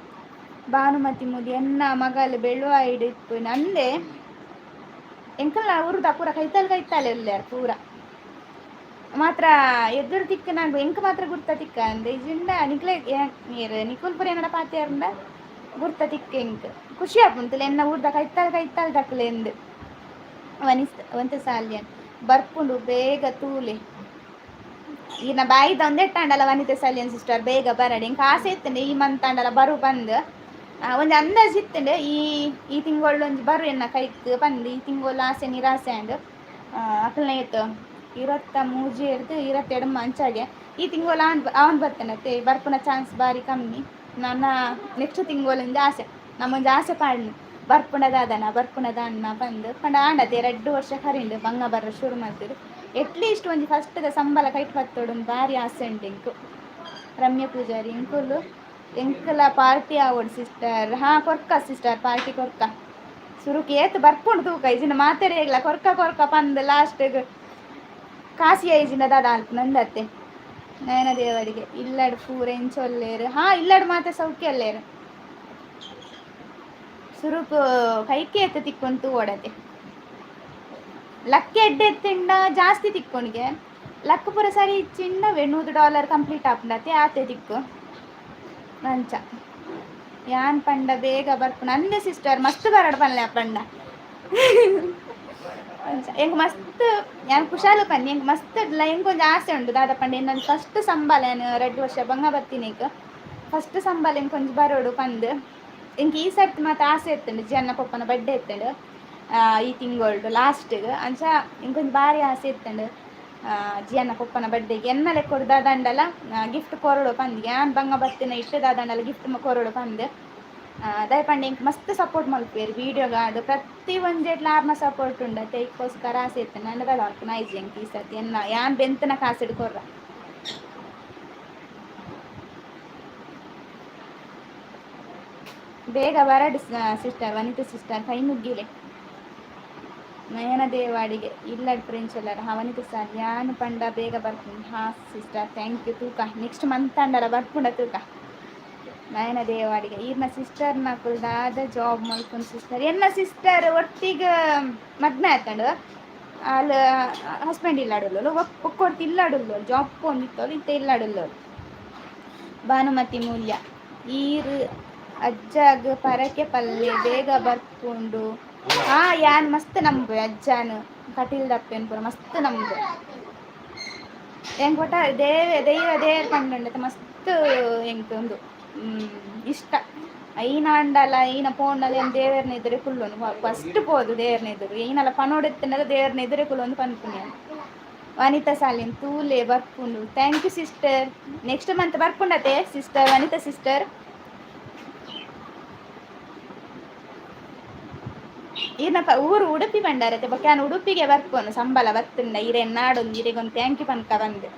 [SPEAKER 1] ಭಾನುಮತಿ ಮುದಿ ಎನ್ನ ಮಗಲ್ ಬೆಳುವಾಯಿಡ್ ಇಪ್ಪುನ ಅಂದೆ. ಎಂಕಲ್ನ ಊರುದ ಪೂರ ಕೈತಲ್ ಕೈತಲೆ ಉಲ್ಲೆರ್ ಪೂರ. ಮಾತ್ರ ಎದುರು ತಿಕ್ಕನಾಗ ಎಂಕ್ ಮಾತ್ರ ಗುರ್ತ ತಿಕ್ಕ ಅಂದೆ. ಇಜಿಂಡ ನಿಕ್ಲೆ ನೀರ್ ನಿಕುಲ್ ಪೂರ ಎನ್ನಡ ಪಾತೆರ್ಂಡ ಗುರ್ತ ತಿಕ್ಕ ಎಂಕ್ ಖುಷಿ ಆಪುಂಡು ಎನ್ನ ಊರ್ದ ಕೈತಲ್ ಕೈತಲ್ ದಕ್ಲೆಂದ್. ವನಿಸ್ ಒಂತೆ ಸಾಲ್ಯನ್ ಬರ್ಪುಂಡು ಬೇಗ ತೂಲೆ. ಈರ್ನ ಬಾಯಿದ ಒಂದೆಟ್ಟಾಂಡಲ ವನಿತೆ ಸಾಲ್ಯನ್ ಸಿಸ್ಟರ್ ಬೇಗ ಬರಡಿ. ಎಂಕ್ ಆಸೆ ಇತ್ತುಂಡು ಈ ಮಂತ್ ಆಂಡಲ ಬರು ಪಂದ್. ಒಂಜಿ ಅಂದಾಜು ಇತ್ತುಂಡು ಈ ಈ ತಿಂಗೊಳ್ಳು ಒಂಜಿ ಬರು ಎನ್ನ ಕೈಕ್ ಪಂದ್. ಈ ತಿಂಗೊಳ್ಳು ಆಸೆ ನಿರಾಸೆ ಆಂಡ್. ಅಕಲ್ನ ಏತ್ 23 ಹಿಡ್ದು 22 ಅಂಚಾಗೆ. ಈ ತಿಂಗೊಳು ಆನ್ ಅವನ್ ಬರ್ತೇನೆ, ಬರ್ಪುನ ಚಾನ್ಸ್ ಬಾರಿ ಕಮ್ಮಿ. ನನ್ನ ನೆಕ್ಸ್ಟ್ ತಿಂಗೊಳಿಂದ ಆಸೆ, ನಮ್ಮೊಂಜಿ ಆಸೆ ಪಾಡ್ನು ಬರ್ಪುನ ದಾದನ ಬರ್ಪುನ ದಾನ್ನ ಬಂದು ಪಂಡ. ಆಂಡತೆ 2 ವರ್ಷ ಕರಿಂಡು ಬಂಗ ಬರ್ರ ಶುರು ಮಲ್ತಿರು. ಎಟ್ಲೀಸ್ಟ್ ಒಂಜಿ ಫಸ್ಟ್ ಸಂಬಳ ಕೈಟ್ ಬತ್ತೋಡು ಬಾರಿ ಆಸೆ ಉಂಡು ಎಂಕು. ರಮ್ಯ ಪೂಜಾರಿ ಎಂಕುಲು ಎಂಕಲ ಪಾರ್ಟಿ ಆವೊಡು ಸಿಸ್ಟರ್. ಹಾ ಕೊರ್ಕ ಸಿಸ್ಟರ್, ಪಾರ್ಟಿ ಕೊರ್ಕ. ಸುರುಕು ಏತ್ ಬರ್ಪುಂಡು ತೂಕ. ಇಜಿನ ಮಾತೆರೆಗ್ಲ ಕೊರ್ಕ ಕೊರ್ಕ ಪಂದ್ ಲಾಸ್ಟ್ ಕಾಸಿ ಐಜಿನ ದಾದ ಅಲ್ಪ ನಂದತ್ತೆ. ನಯನ ದೇವರಿಗೆ ಇಲ್ಲಡ್ ಪೂರ ಎಂಚೊಲ್ಲೇರು? ಹಾ, ಇಲ್ಲಡ್ ಮಾತೆ ಸೌಖ್ಯ ಅಲ್ಲೇರು. ಸುರುಕು ಕೈಕೆ ಎತ್ತ ತಿಕ್ಕೊಂತು ಓಡತೆ. ಲಕ್ ಎಡ್ಡೆ ಎತ್ತಿಂಡ ಜಾಸ್ತಿ ತಿಕ್ಕೊಣಿಗೆ. ಲಕ್ ಪೂರ ಸರಿ ಇಚ್ಚಿಂಡ $100 ಕಂಪ್ಲೀಟ್ ಆಪುಂಡತೆ, ಆತೆ ತಿಕ್ಕು ಅಂಚ. ಯಾನ್ ಪಂಡ ಬೇಗ ಬರ್ಪುನ ಅಂದೆ ಸಿಸ್ಟರ್, ಮಸ್ತ್ ಬರಡ್ ಪನ್ಲೆ ಪಂಡ ಅಂಚ. ಎಂಕ್ ಮಸ್ತ್ ಯಾನ್ ಕುಶಾಲು ಪನ್ನಿ, ಎಂಕ್ ಮಸ್ತ್ ಎಂಕ್ ಒಂಜಿ ಆಸೆ ಉಂಡು ದಾದ ಪಂಡ ಇನ್ನೊಂದು ಫಸ್ಟ್ ಸಂಬಳ, ಯಾನ್ 2 ವರ್ಷ ಬಂಗ ಬತ್ತಿನೇಕ್ ಫಸ್ಟ್ ಸಂಬಳ ಎಂಕ್ ಒಂಜಿ ಬರೋಡು ಪಂದ್. ಎಂಕ್ ಈ ಸರ್ತಿ ಮಾತ ಆಸೆ ಇತ್ತುಂಡು. ಜನ್ನ ಪೊಪ್ಪನ ಬರ್ಡೇ ಇತ್ತುಂಡು ಈ ತಿಂಗೊಳ್ಡು ಲಾಸ್ಟ್ಗೆ. ಅಂಚ ಎಂಕೊಂಜಿ ಬಾರಿ ಆಸೆ ಇತ್ತುಂಡು ಜಿಯನ್ನ ಪೊಪ್ಪನ ಬರ್ಡೇಗೆ ಎನ್ನ ಲೆಕ್ಕೊಡು ದಾದಂಡಲ ಗಿಫ್ಟ್ ಕೊರಡು ಪಂದ್, ಯಾನ್ ಬಂಗ ಬತ್ತಿನ ಇಟ್ಟು ದಾದಂಡಲ ಗಿಫ್ಟ್ ಕೊರಡು ಪಂದ್. ದಯಪಂಡ ಎಂಕ್ ಮಸ್ತ್ ಸಪೋರ್ಟ್ ಮಲ್ಪುವೆರ್ ವೀಡಿಯೋಗಾಡು ಪ್ರತಿ ಒಂಜೆಟ್ಲ ಆರ್ನ ಸಪೋರ್ಟ್ ಉಂಡು ಅತೆ. ಆಸೆ ಇತ್ತು ನನ್ನ ದಾದ ಮಲ್ಪುನ ಐಜಿ ಎಂಕ್ ಈ ಸರ್ತಿ ಎನ್ನ ಯಾನ್ ಬೆಂತನ ಕಾಸಿಡ್ ಕೊರ್ರ. ಬೇಗ ಬರಡು ಸಿಸ್ಟರ್. ವನಿತಾ ಸಿಸ್ಟರ್ ಕೈ ಮುಗ್ಗಿಲೆ. ನಯನ ದೇವಾಡಿಗೆ ಇಲ್ಲಡ್ ಫ್ರೆಂಚ್ ಎಲ್ಲರ. ಹಾ ವನಿತಾ ಸರ್, ಯಾನ್ ಪಂಡ ಬೇಗ ಬರ್ಪುಂಡು. ಹಾ ಸಿಸ್ಟರ್, thank you. ತೂಕ ನೆಕ್ಸ್ಟ್ ಮಂತ್ ಅಂಡಲ ಬರ್ಪುಂಡ ತೂಕ. ನಯನ ದೇವಾಡಿಗೆ ಈರ್ನ ಸಿಸ್ಟರ್ ನಕುಲ್ ದಾದ ಜಾಬ್ ಮಲ್ಪುನ್ ಸಿಸ್ಟರ್? ಎನ್ನ ಸಿಸ್ಟರ್ ಒಟ್ಟಿಗೆ ಮದ್ಮೆ ಆತಂಡು. ಅಲ್ ಹಸ್ಬೆಂಡ್ ಇಲ್ಲಾಡುಲ್ಲೋಲು, ಒಕ್ಕೊರ್ತಿ ಇಲ್ಲಾಡುಲ್ಲೋಲು, ಜಾಬ್ ಪೋಂದಿತ್ತೋಲು, ಇತ್ತೆ ಇಲ್ಲಾಡುಲ್ಲೋಲು. ಭಾನುಮತಿ ಮೂಲ್ಯ ಈರ್ ಅಜ್ಜಗ್ ಪರಕೆ ಪಲ್ಲೆ ಬೇಗ ಬರ್ಪುಂಡು. ಹಾ, ಯಾನ್ ಮಸ್ತ್ ನಂಬು ಅಜ್ಜಾನ್, ಕಟೀಲ್ ದಪ್ಪೆನ್ ಪೂರ ಮಸ್ತ್ ನಂಬು. ಎಂಕ್ ಒಟ್ಟ ದೇವೆ ದೈವ ದೇರ್ ಪಂಡಂಡ ಮಸ್ತ್ ಎಂಕ್ ಉಂದು ಇಷ್ಟ. ಐನ ಅಂಡಲ ಐನ ಪೋಂಡಲ ಏನ್ ದೇವೆರ್ನ ಎದುರೆ ಕುಲ್ಲೊಂದು ಫಸ್ಟ್ ಪೋದು ದೇವೆರ್ನ ಎದುರು. ಐನಲ ಪನೋಡೆತ್ತಂಡಲ ದೇವೆರ್ನ ಎದುರೆ ಕುಲ್ಲೊಂದು ಪನ್ಪುನಿ. ವನಿತಾ ಸಾಲಿನ್ ತೂಲೆ ಬರ್ಪುಂಡು. Thank you sister. Next month ಬರ್ಪುಂಡತೆ sister ವನಿತಾ ಸಿಸ್ಟರ್. ಈರ್ನ ಊರು ಉಡುಪಿ ಬಂಡಾರತೆ ಬೊಕ್ಕ ಯಾನ್ ಉಡುಪಿಗೆ ಬರ್ಪುನು ಸಂಬಳ ಬತ್ತುಂಡ. ಇರೆನ್ ನಾಡೊಂದು ಇರೆಗೊಂದು thank you ಪನ್ಕ ಬಂದೆ.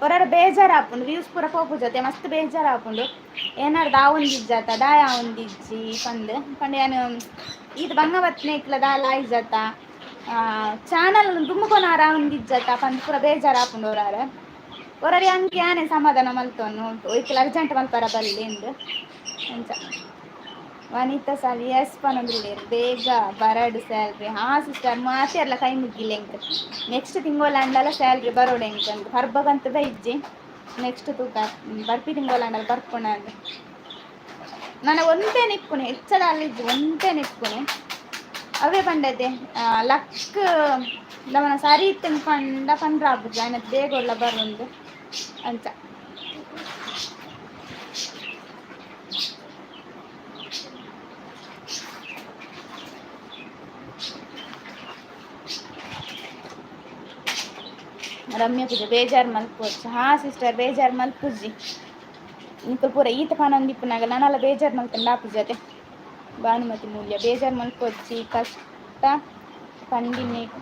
[SPEAKER 1] ಒರಾರ ಬೇಜಾರಾಪುಂಡು, ವ್ಯೂಸ್ ಪೂರ ಪೋಪು ಜೊತೆ ಮಸ್ತ್ ಬೇಜಾರಾಪುಂಡು. ಏನಾರು ದಾವೊಂದಿಜ್ಜಾತ ದಾಯ ಒಂದಿಜ್ಜಿ ಪಂದ್ ಪಂಡ. ಯಾನ್ ಈತ್ ಬಂಗ ಬತ್ನೆಕ್ಲ ದಾಲ ಆಯ್ಜಾತ, ಚಾನಲ್ ದುಮ್ಮುಕೊನಾರ ಒಂದಿಜ್ಜಾತ ಪಂದ್ ಪೂರ ಬೇಜಾರಾಪುಂಡು ಒರಾರ. ಒರಾರ ಅಂಕೆ ಯಾನೆ ಸಮಾಧಾನ ಮಲ್ತೊನ್ನು, ಒಯ್ಕಲ ಅರ್ಜೆಂಟ್ ಮಲ್ಪರ ಬಲ್ಲಿ ಎಂದು ಅಂಚ. ವನಿತಾ ಸಾಲಿ ಎಸ್ ಪನೊಂದುಲ್ಲೆರ್ ಬೇಗ ಬರಡ್ ಸ್ಯಾಲ್ರಿ. ಹಾ ಸಿಸ್ಟರ್, ಮಾತೆರ್ಲ ಕೈ ಮುಗ್ಗಿಲ್ಲ ಎಂಕ್. ನೆಕ್ಸ್ಟ್ ತಿಂಗೊಲ್ ಅಂಡಲ ಸ್ಯಾಲ್ರಿ ಬರೋಡು ಎಂಕ್ ಅಂದ್. ಪರ್ಬಗಂತ ಬೈಜ್ಜಿ, ನೆಕ್ಸ್ಟ್ ತೂಕ ಬರ್ಪಿ ತಿಂಗೊಲ್ ಅಂಡಲ ಬರ್ಪುಣ ಅಂದ್. ನನ್ನ ಒಂತೆ ನಿಪ್ಪುನೆ ಹೆಚ್ಚಳ ಅಲ್ಲಿಜ್ಜಿ, ಒಂತೆ ನಿಪ್ಪುನೆ. ಅವೇ ಪಂಡತೆ ಲಕ್ ನಮನ ಸರಿ ಇತ್ತಂದ್ ಪಂಡ ಪಂಡ್ರ ಆಪುಜಿ ಆಯ್ನ ಬೇಗ ಒಲ್ಲ ಬರೊಂದು ಅಂಚ. ರಮ್ಯ ಪೂಜೆ ಬೇಜಾರು ಮಲ್ಪೊಚ್ಚು. ಹಾ ಸಿಸ್ಟರ್, ಬೇಜಾರು ಮಲ್ಪುಜಿ. ನಿಕುಲು ಪೂರ ಈತ ಪನೊಂದಿಪ್ಪುನಾಗ ನನಲ ಬೇಜಾರು ಮಲ್ತಂಡ ಆಪುಜತೆ. ಭಾನುಮತಿ ಮೂಲ್ಯ, ಬೇಜಾರು ಮಲ್ಪೊಚ್ಚಿ, ಕಷ್ಟ ಪಂಡಿನೇಕ್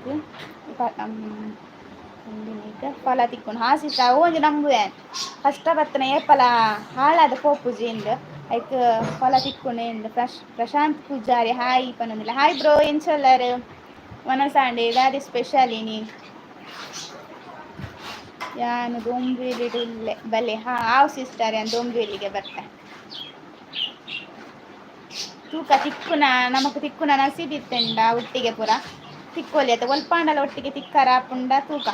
[SPEAKER 1] ಪಂಡಿನೇಕ್ ಫಲ ತಿಕ್ಕುಂಡು. ಹಾ ಸಿಸ್ಟರ್, ಅವು ಒಂಜಿ ನಂಬುವೆ, ಕಷ್ಟ ಬತ್ತನ ಏಪಲ ಹಾಳಾದ ಪೋಪುಜಿ ಇಂದ್, ಐಕ್ ಫಲ ತಿಕ್ಕುಂಡು ಇಂದ್. ಪ್ರಶಾಂತ್ ಪೂಜಾರಿ ಹಾಯ್ ಪನೊಂದಿಲ್ಲ. ಹಾಯ್ ಬ್ರೋ, ಎಂಚೊಲ್ಲರ್? ವನಸಾಂಡೆ ದಾದೆ ಸ್ಪೆಷಲ್ ಇನಿ? ಯಾನು ದೊಂಬಿಲಿಡ್ ಉಲ್ಲೆ, ಬಲೆ. ಹಾ ಆವ್ ಸಿಸ್ಟರ್, ಯಾನ್ ದೊಂಬಿಲಿಗೆ ಬರ್ತೆ. ತೂಕ ತಿಕ್ಕುನ, ನಮಕ್ ತಿಕ್ಕುನ ನಸೀಬ್ ಇತ್ತೆಂಡ ಒಟ್ಟಿಗೆ ಪೂರ ತಿಕ್ಕೊಲಿ ಅತ್ತ. ಒಲ್ಪಾಂಡಲ ಒಟ್ಟಿಗೆ ತಿಕ್ಕರ ಪುಂಡ ತೂಕ.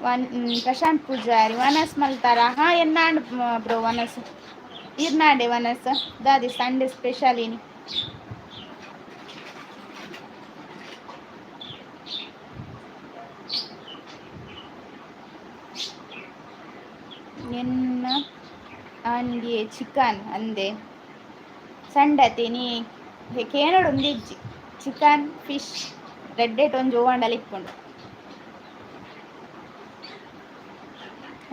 [SPEAKER 1] ವನ್ ಪ್ರಶಾಂತ್ ಪೂಜಾರಿ, ವನಸ್ ಮಲ್ತಾರ? ಹಾ, ಎನ್ನಾಂಡ್ ಬ್ರೋ ವನಸ್, ಇರ್ನಾಂಡೆ ವನಸ್. ದಾದಿ ಸಂಡೆ ಸ್ಪೆಷಲ್ ಇನಿ? ಎನ್ನ ಅಂಗೆ ಚಿಕನ್ ಅಂದೆ ಸಂಡತಿ ನೀ ಕೇನೋಡು ಒಂದಿಜ್ಜಿ. ಚಿಕನ್ ಫಿಶ್ ರೆಡ್ಡೆಟ್ ಒಂಜಿ ಓವಾಂಡಲ ಇಪ್ಪುಂಡು.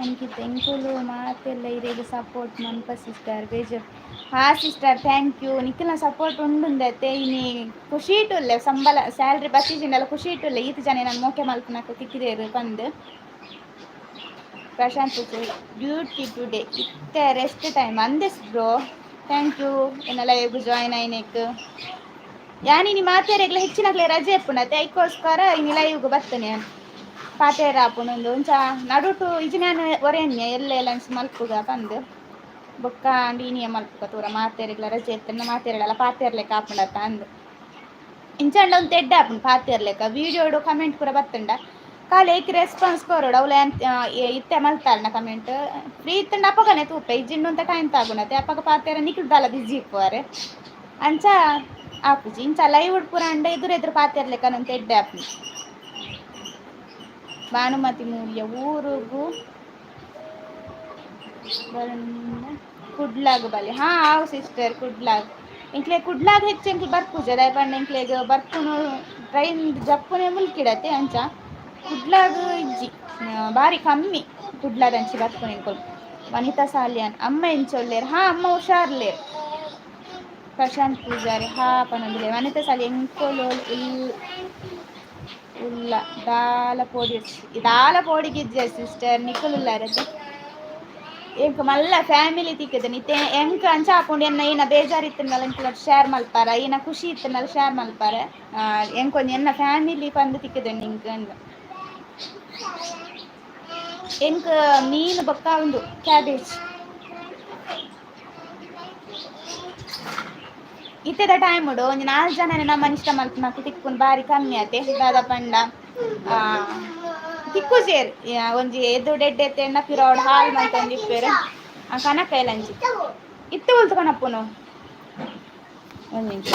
[SPEAKER 1] ಅಂಕಿತ, ಎಂಕುಲು ಮಾತೆಲ್ಲ ಇರೆಗ್ ಸಪೋರ್ಟ್ ಮನ್ಪ ಸಿಸ್ಟರ್, ಬೇಜಾರ್. ಹಾ ಸಿಸ್ಟರ್, thank you. ನಿಖಿಲ್ನ ಸಪೋರ್ಟ್ ಉಂಡುಂದತ್ತೆ. ಇನಿ ಖುಷಿ ಉಲ್ಲೆ, ಸಂಬಳ ಸ್ಯಾಲ್ರಿ ಬತ್ತಿಜಿಂಡಲ ಖುಷಿ ಉಲ್ಲೆ. ಈತ ಜನ ನಾನು ಮೋಕೆ ಮಲ್ಪುನಕ ತಿಕ್ಕಿದೇರು ಪಂದ್. ಪ್ರಶಾಂತ್, ಡ್ಯೂಟಿ ಟುಡೇ ಇತ್ತೆ ರೆಸ್ಟ್ ಟೈಮ್ ಅಂದೆಸ್. ಬ್ರೋ, thank you ಎನ್ನ ಲೈವ್ ಜಾಯ್ನ್ ಆಯ್ನೆಕ್. ಯಾನಿನಿ ಮಾತೆರೆಗ್ಲ ಹೆಚ್ಚಿನಕ್ಲೆ ರಜೆ ಇಪ್ಪುಂಡತೆ, ಐಕೋಸ್ಕರ ಇನಿ ಲೈವ್ಗ್ ಬತ್ತನೆ ಯಾನ್. ಪಾತೆರ ಆಪುಂಡು ಒಂದು ಒಂಚ ನಡುಟು ಇಜಿನಾನ್ ಒರೆನ್ಯ ಎಲ್ಲೆ ಲಂಚ್ ಮಲ್ಪುಗ ಪಂದ್. ಬೊಕ್ಕ ಅಂಡ್ ಇನಿಯ ಮಲ್ಪುಗ ತೂರ, ಮಾತೆರೆಗ್ಲ ರಜೆ ಇತ್ತಂಡ ಮಾತೆರೆಡಲ ಪಾತೆರ್ಲೆಕ್ಕ ಆಪುಂಡತ್ತ ಅಂದ್. ಇಂಚಂಡ ಒಂದು ತೆಡ್ಡೆ ಆಪುಂಡು ಪಾತೆರ್ಲೆಕ್ಕ. ವೀಡಿಯೋಡು ಕಮೆಂಟ್ ಪೂರ ಬತ್ತುಂಡ ಕಾಲಿ ಏಕ್ ರೆಸ್ಪಾನ್ಸ್ ಕೊರೊಡು. ಅವ್ಲು ಇತ್ತೆ ಮಲ್ತಾರ್ನ ಕಮೆಂಟ್, ಫ್ರೀ ಇತ್ತಂಡ ಅಪಗನೆ ತೂಪೆ. ಇಜ್ಜಿಂಡ ಅಂತ ಟೈಮ್ ತಾಗುನತೆ, ಅಪಗ ಪಾತೆರ ನಿಕ್ಲು ದಾಲ ಬಿಜಿ ಇಪ್ಪುವರೆ, ಅಂಚ ಆಪುಜಿ. ಇಂಚ ಲೈವ್ ಪೂರ ಅಂಡ ಎದುರು ಎದುರು ಪಾತೆರ್ಲೆಕ್ಕ ನಂತ ಎಡ್ಡೆ ಆಪುಂಡು. ಭಾನುಮತಿ ಮೂಲ್ಯ, ಊರುಗು ಕುಡ್ಲಾಗ್ ಬಲಿ. ಹಾ ಆವು ಸಿಸ್ಟರ್, ಕುಡ್ಲಾಗ್. ಎಂಕ್ಲೆ ಕುಡ್ಲಾಗ್ ಹೆಚ್ಚು ಎಂಕ್ಲು ಬರ್ಪುಜ, ದಾಯೆ ಪಂಡ ಎಂಕ್ಲೆಗ್ ಬರ್ಪುನು ಟ್ರೈನ್ ಜಪ್ಪುನೆ ಮುಲ್ಕಿಡತೆ. ಅಂಚ ಕುಡ್ಲಾಗ್ ಇಜ್ಜಿ, ಬಾರಿ ಕಮ್ಮಿ ಕುಡ್ಲಾದಂಚಿ ಬರ್ಪುನು ಎಂಕುಲು. ವನಿತಾ ಸಾಲ್ಯಾನ್, ಅಮ್ಮ ಎಂಚೊಲ್ಲೇರ್? ಹಾ, ಅಮ್ಮ ಹುಷಾರ್ಲೇರ್. ಪ್ರಶಾಂತ್ ಪೂಜಾರಿ ಹಾ ಪನೊಂದುಲ್ಲೆ. ವನಿತಾ ಸಾಲಿ, ಎಂಕೊಲು ಉಲ್ಲ ದಾಲ ಪೋಡಿ, ದಾಲ ಪೋಡಿಗಿಜ್ಜ ಸಿಸ್ಟರ್, ನಿಕುಲುಲ್ಲಾರತೆ. ಎಂಕ್ ಮಲ್ಲ ಫ್ಯಾಮಿಲಿ ತಿಕ್ಕದ ನಿತ್ತೆ. ಎಂಕ್ ಅಂಚ ಆಪುಂಡು, ಎನ್ನ ಈನ ಬೇಜಾರು ಇತ್ತುಂಡಲ ಎಂಕ್ಲ ಶೇರ್ ಮಲ್ಪಾರ, ಈನ ಖುಷಿ ಇತ್ತುಂಡಲ ಶೇರ್ ಮಲ್ಪಾರ. ಎಂಕೊಂಜಿ ಎನ್ನ ಫ್ಯಾಮಿಲಿ ಪಂದ್ ತಿಕ್ಕದ ಎಂಕ್. ಎಂಕ್ ಮೀನು ಬೊಕ್ಕ ಉಂದು ಕ್ಯಾಬೇಜ್. ಇತ್ತೆದ ಟೈಮ್ ಉಂಡು, ಒಂಜಿ ನಾಲ್ಕು ಜನ ನಮ್ಮ ಇಷ್ಟ ಮಲ್ಪುನಕು ತಿಕ್ಕುನು ಬಾರಿ ಕಮ್ಮಿ ಆತೆ. ದಾದ ಪಂಡ ತಿಕ್ಕುಜೇರ್, ಒಂಜಿ ಎದ್ದು ಡೆಡ್ಡೆ ಎಣ್ಣ ಪಿರೋಡ್ ಹಾಲ್ ಮಲ್ತೊಂದಿಪ್ಪೆರ್. ಆ ಕನಕ ಎಲ್ಲಂಚಿ ಇತ್ತೆ ಉಲ್ತು ಕನಪ್ಪುನು. ಒಂದ್ ನಿಮಿಷ,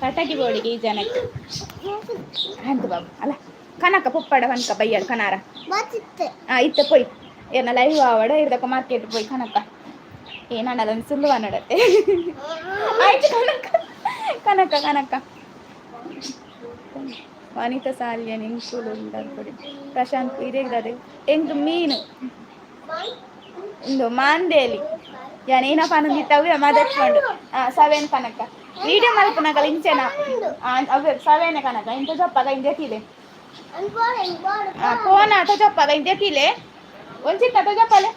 [SPEAKER 1] ಪಟಾಕಿ ಬೋಡಿಗೆ ಈ ಜನಕ್ಕೆ ಅಂತ ಬಾಬು ಅಲ್ಲ. ಕನಕ ಪೊಪ್ಪಡ ಕನಕ ಬಯ್ಯಡ್ ಕನಾರ. ಇತ್ತೆ ಪೊಯ್ ಏನ ಲೈವ್ ಆವಡ ಇರ್ದಕ್ಕ ಮಾರ್ಕೆಟ್ ಪೋಯ್ ಕನಕ. ಏನಣ್ಣದೊಂದು ಸುಳ್ಳು ಅನ್ನಡತ್ತೆ. ಆಯ್ತು, ಕನಕ ಕನಕ ಕನಕ. ವನಿತಾ ಸಾಲ್ಯನ್, ಎಂಕುಲು ಕೊಡಿ. ಪ್ರಶಾಂತ್, ಇರೇಗ್ದಾದೆ? ಎಂಕ್ ಮೀನು ಇಂದು ಮಾಂದೇಲಿ. ಯಾನ್ ಏನಪ್ಪ ಅನ್ನೊಂದಿತ್ತವೆ ಮದತ್ಕೊಂಡು ಸವೇನ್ ಕನಕ. ವಿಡಿಯೋ ಮಲ್ಪುನಗಲ ಇಂಚೆನ ಅವೇ ಸವೇನೆ ಕನಕ. ಇಂತ ಜಪ್ಪಾಗ ಇಂಜೆ ತಿಲೆ ಫೋನ್ ಆತ ಜಪ್ಪಾಗ ಇಂಜೆ ತಿಲೆ ಒಂಚಿತ್ತ ಜಪ್ಪಾಲೆ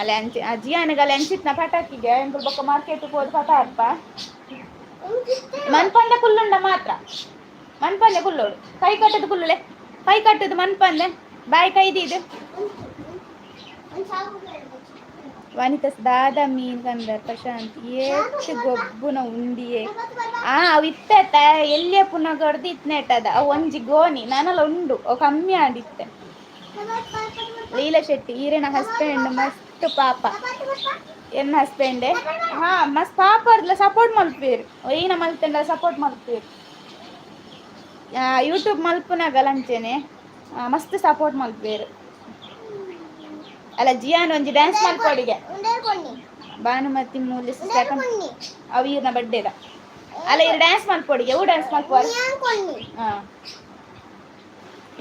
[SPEAKER 1] ಅಲ್ಲ ಅಂಚಿ ಜಿಯಾನಗಲ ಅಂಚಿತ್ನ ಪಟಾಕಿಗೆ. ಎಂಕುಲು ಬೊಕ್ಕ ಮಾರ್ಕೆಟ್ ಪೋದು ಪಟ ಅರ್ಪ ಮನ್ಪಂದೆ ಕುಲ್ಲುಂಡ ಮಾತ್ರ ಮನ್ಪಂದೆ ಕುಲ್ಲೋಡು. ಕೈ ಕಟ್ಟದು ಕುಲ್ಲುಲೆ, ಕೈ ಕಟ್ಟದು ಮನ್ಪಂದೆ ಬಾಯಿ ಕೈದಿದು. ವನಿತಾ, ದಾದ ಮೀನ್ ಕಂದರ್? ಪ್ರಶಾಂತ್, ಏತ್ ಗೊಬ್ಬುನ ಉಂಡಿಯೇ. ಆ ಅವು ಇತ್ತ ಎಲ್ಲಿಯ ಪುನಗಡ್ದು ಇತ್ನೆಟ್ಟದ. ಅವು ಒಂಜಿ ಗೋನಿ ನನಲ ಉಂಡು, ಅವು ಕಮ್ಮಿ ಆಂಡಿತ್ತೆ. ಲೀಲಾ ಶೆಟ್ಟಿ, ಈರೆನ ಹಸ್ಬೆಂಡ್ ಮಸ್ತ್ ಪಾಪ. ಎನ್ನ ಹಸ್ಬೆಂಡೆ? ಹಾ, ಮಸ್ತ್ ಪಾಪ, ಸಪೋರ್ಟ್ ಮಲ್ಪೇರು. ಈನ ಮಲ್ತಂಡ ಸಪೋರ್ಟ್ ಮಲ್ಪೇರು. ಯೂಟ್ಯೂಬ್ ಮಲ್ಪುನಾಗಲ ಅಂಚೆನೆ ಮಸ್ತ್ ಸಪೋರ್ಟ್ ಮಲ್ಪೇರು. ಅಲ್ಲ, ಜಿಯಾನ್ ಒಂಜಿ ಡ್ಯಾನ್ಸ್ ಮಲ್ಪೊಡಿಗೆ. ಭಾನುಮತಿ ಮೂಲಿ ಸಿಸ್ಟರ್, ಅವು ಈರ್ನ ಬಡ್ಡೆದ ಅಲ್ಲ. ಇರ್ ಡ್ಯಾನ್ಸ್ ಮಲ್ಪೊಡಿಗೆ. ಅವು ಡ್ಯಾನ್ಸ್ ಮಲ್ಪುವಾರ. ಹಾ.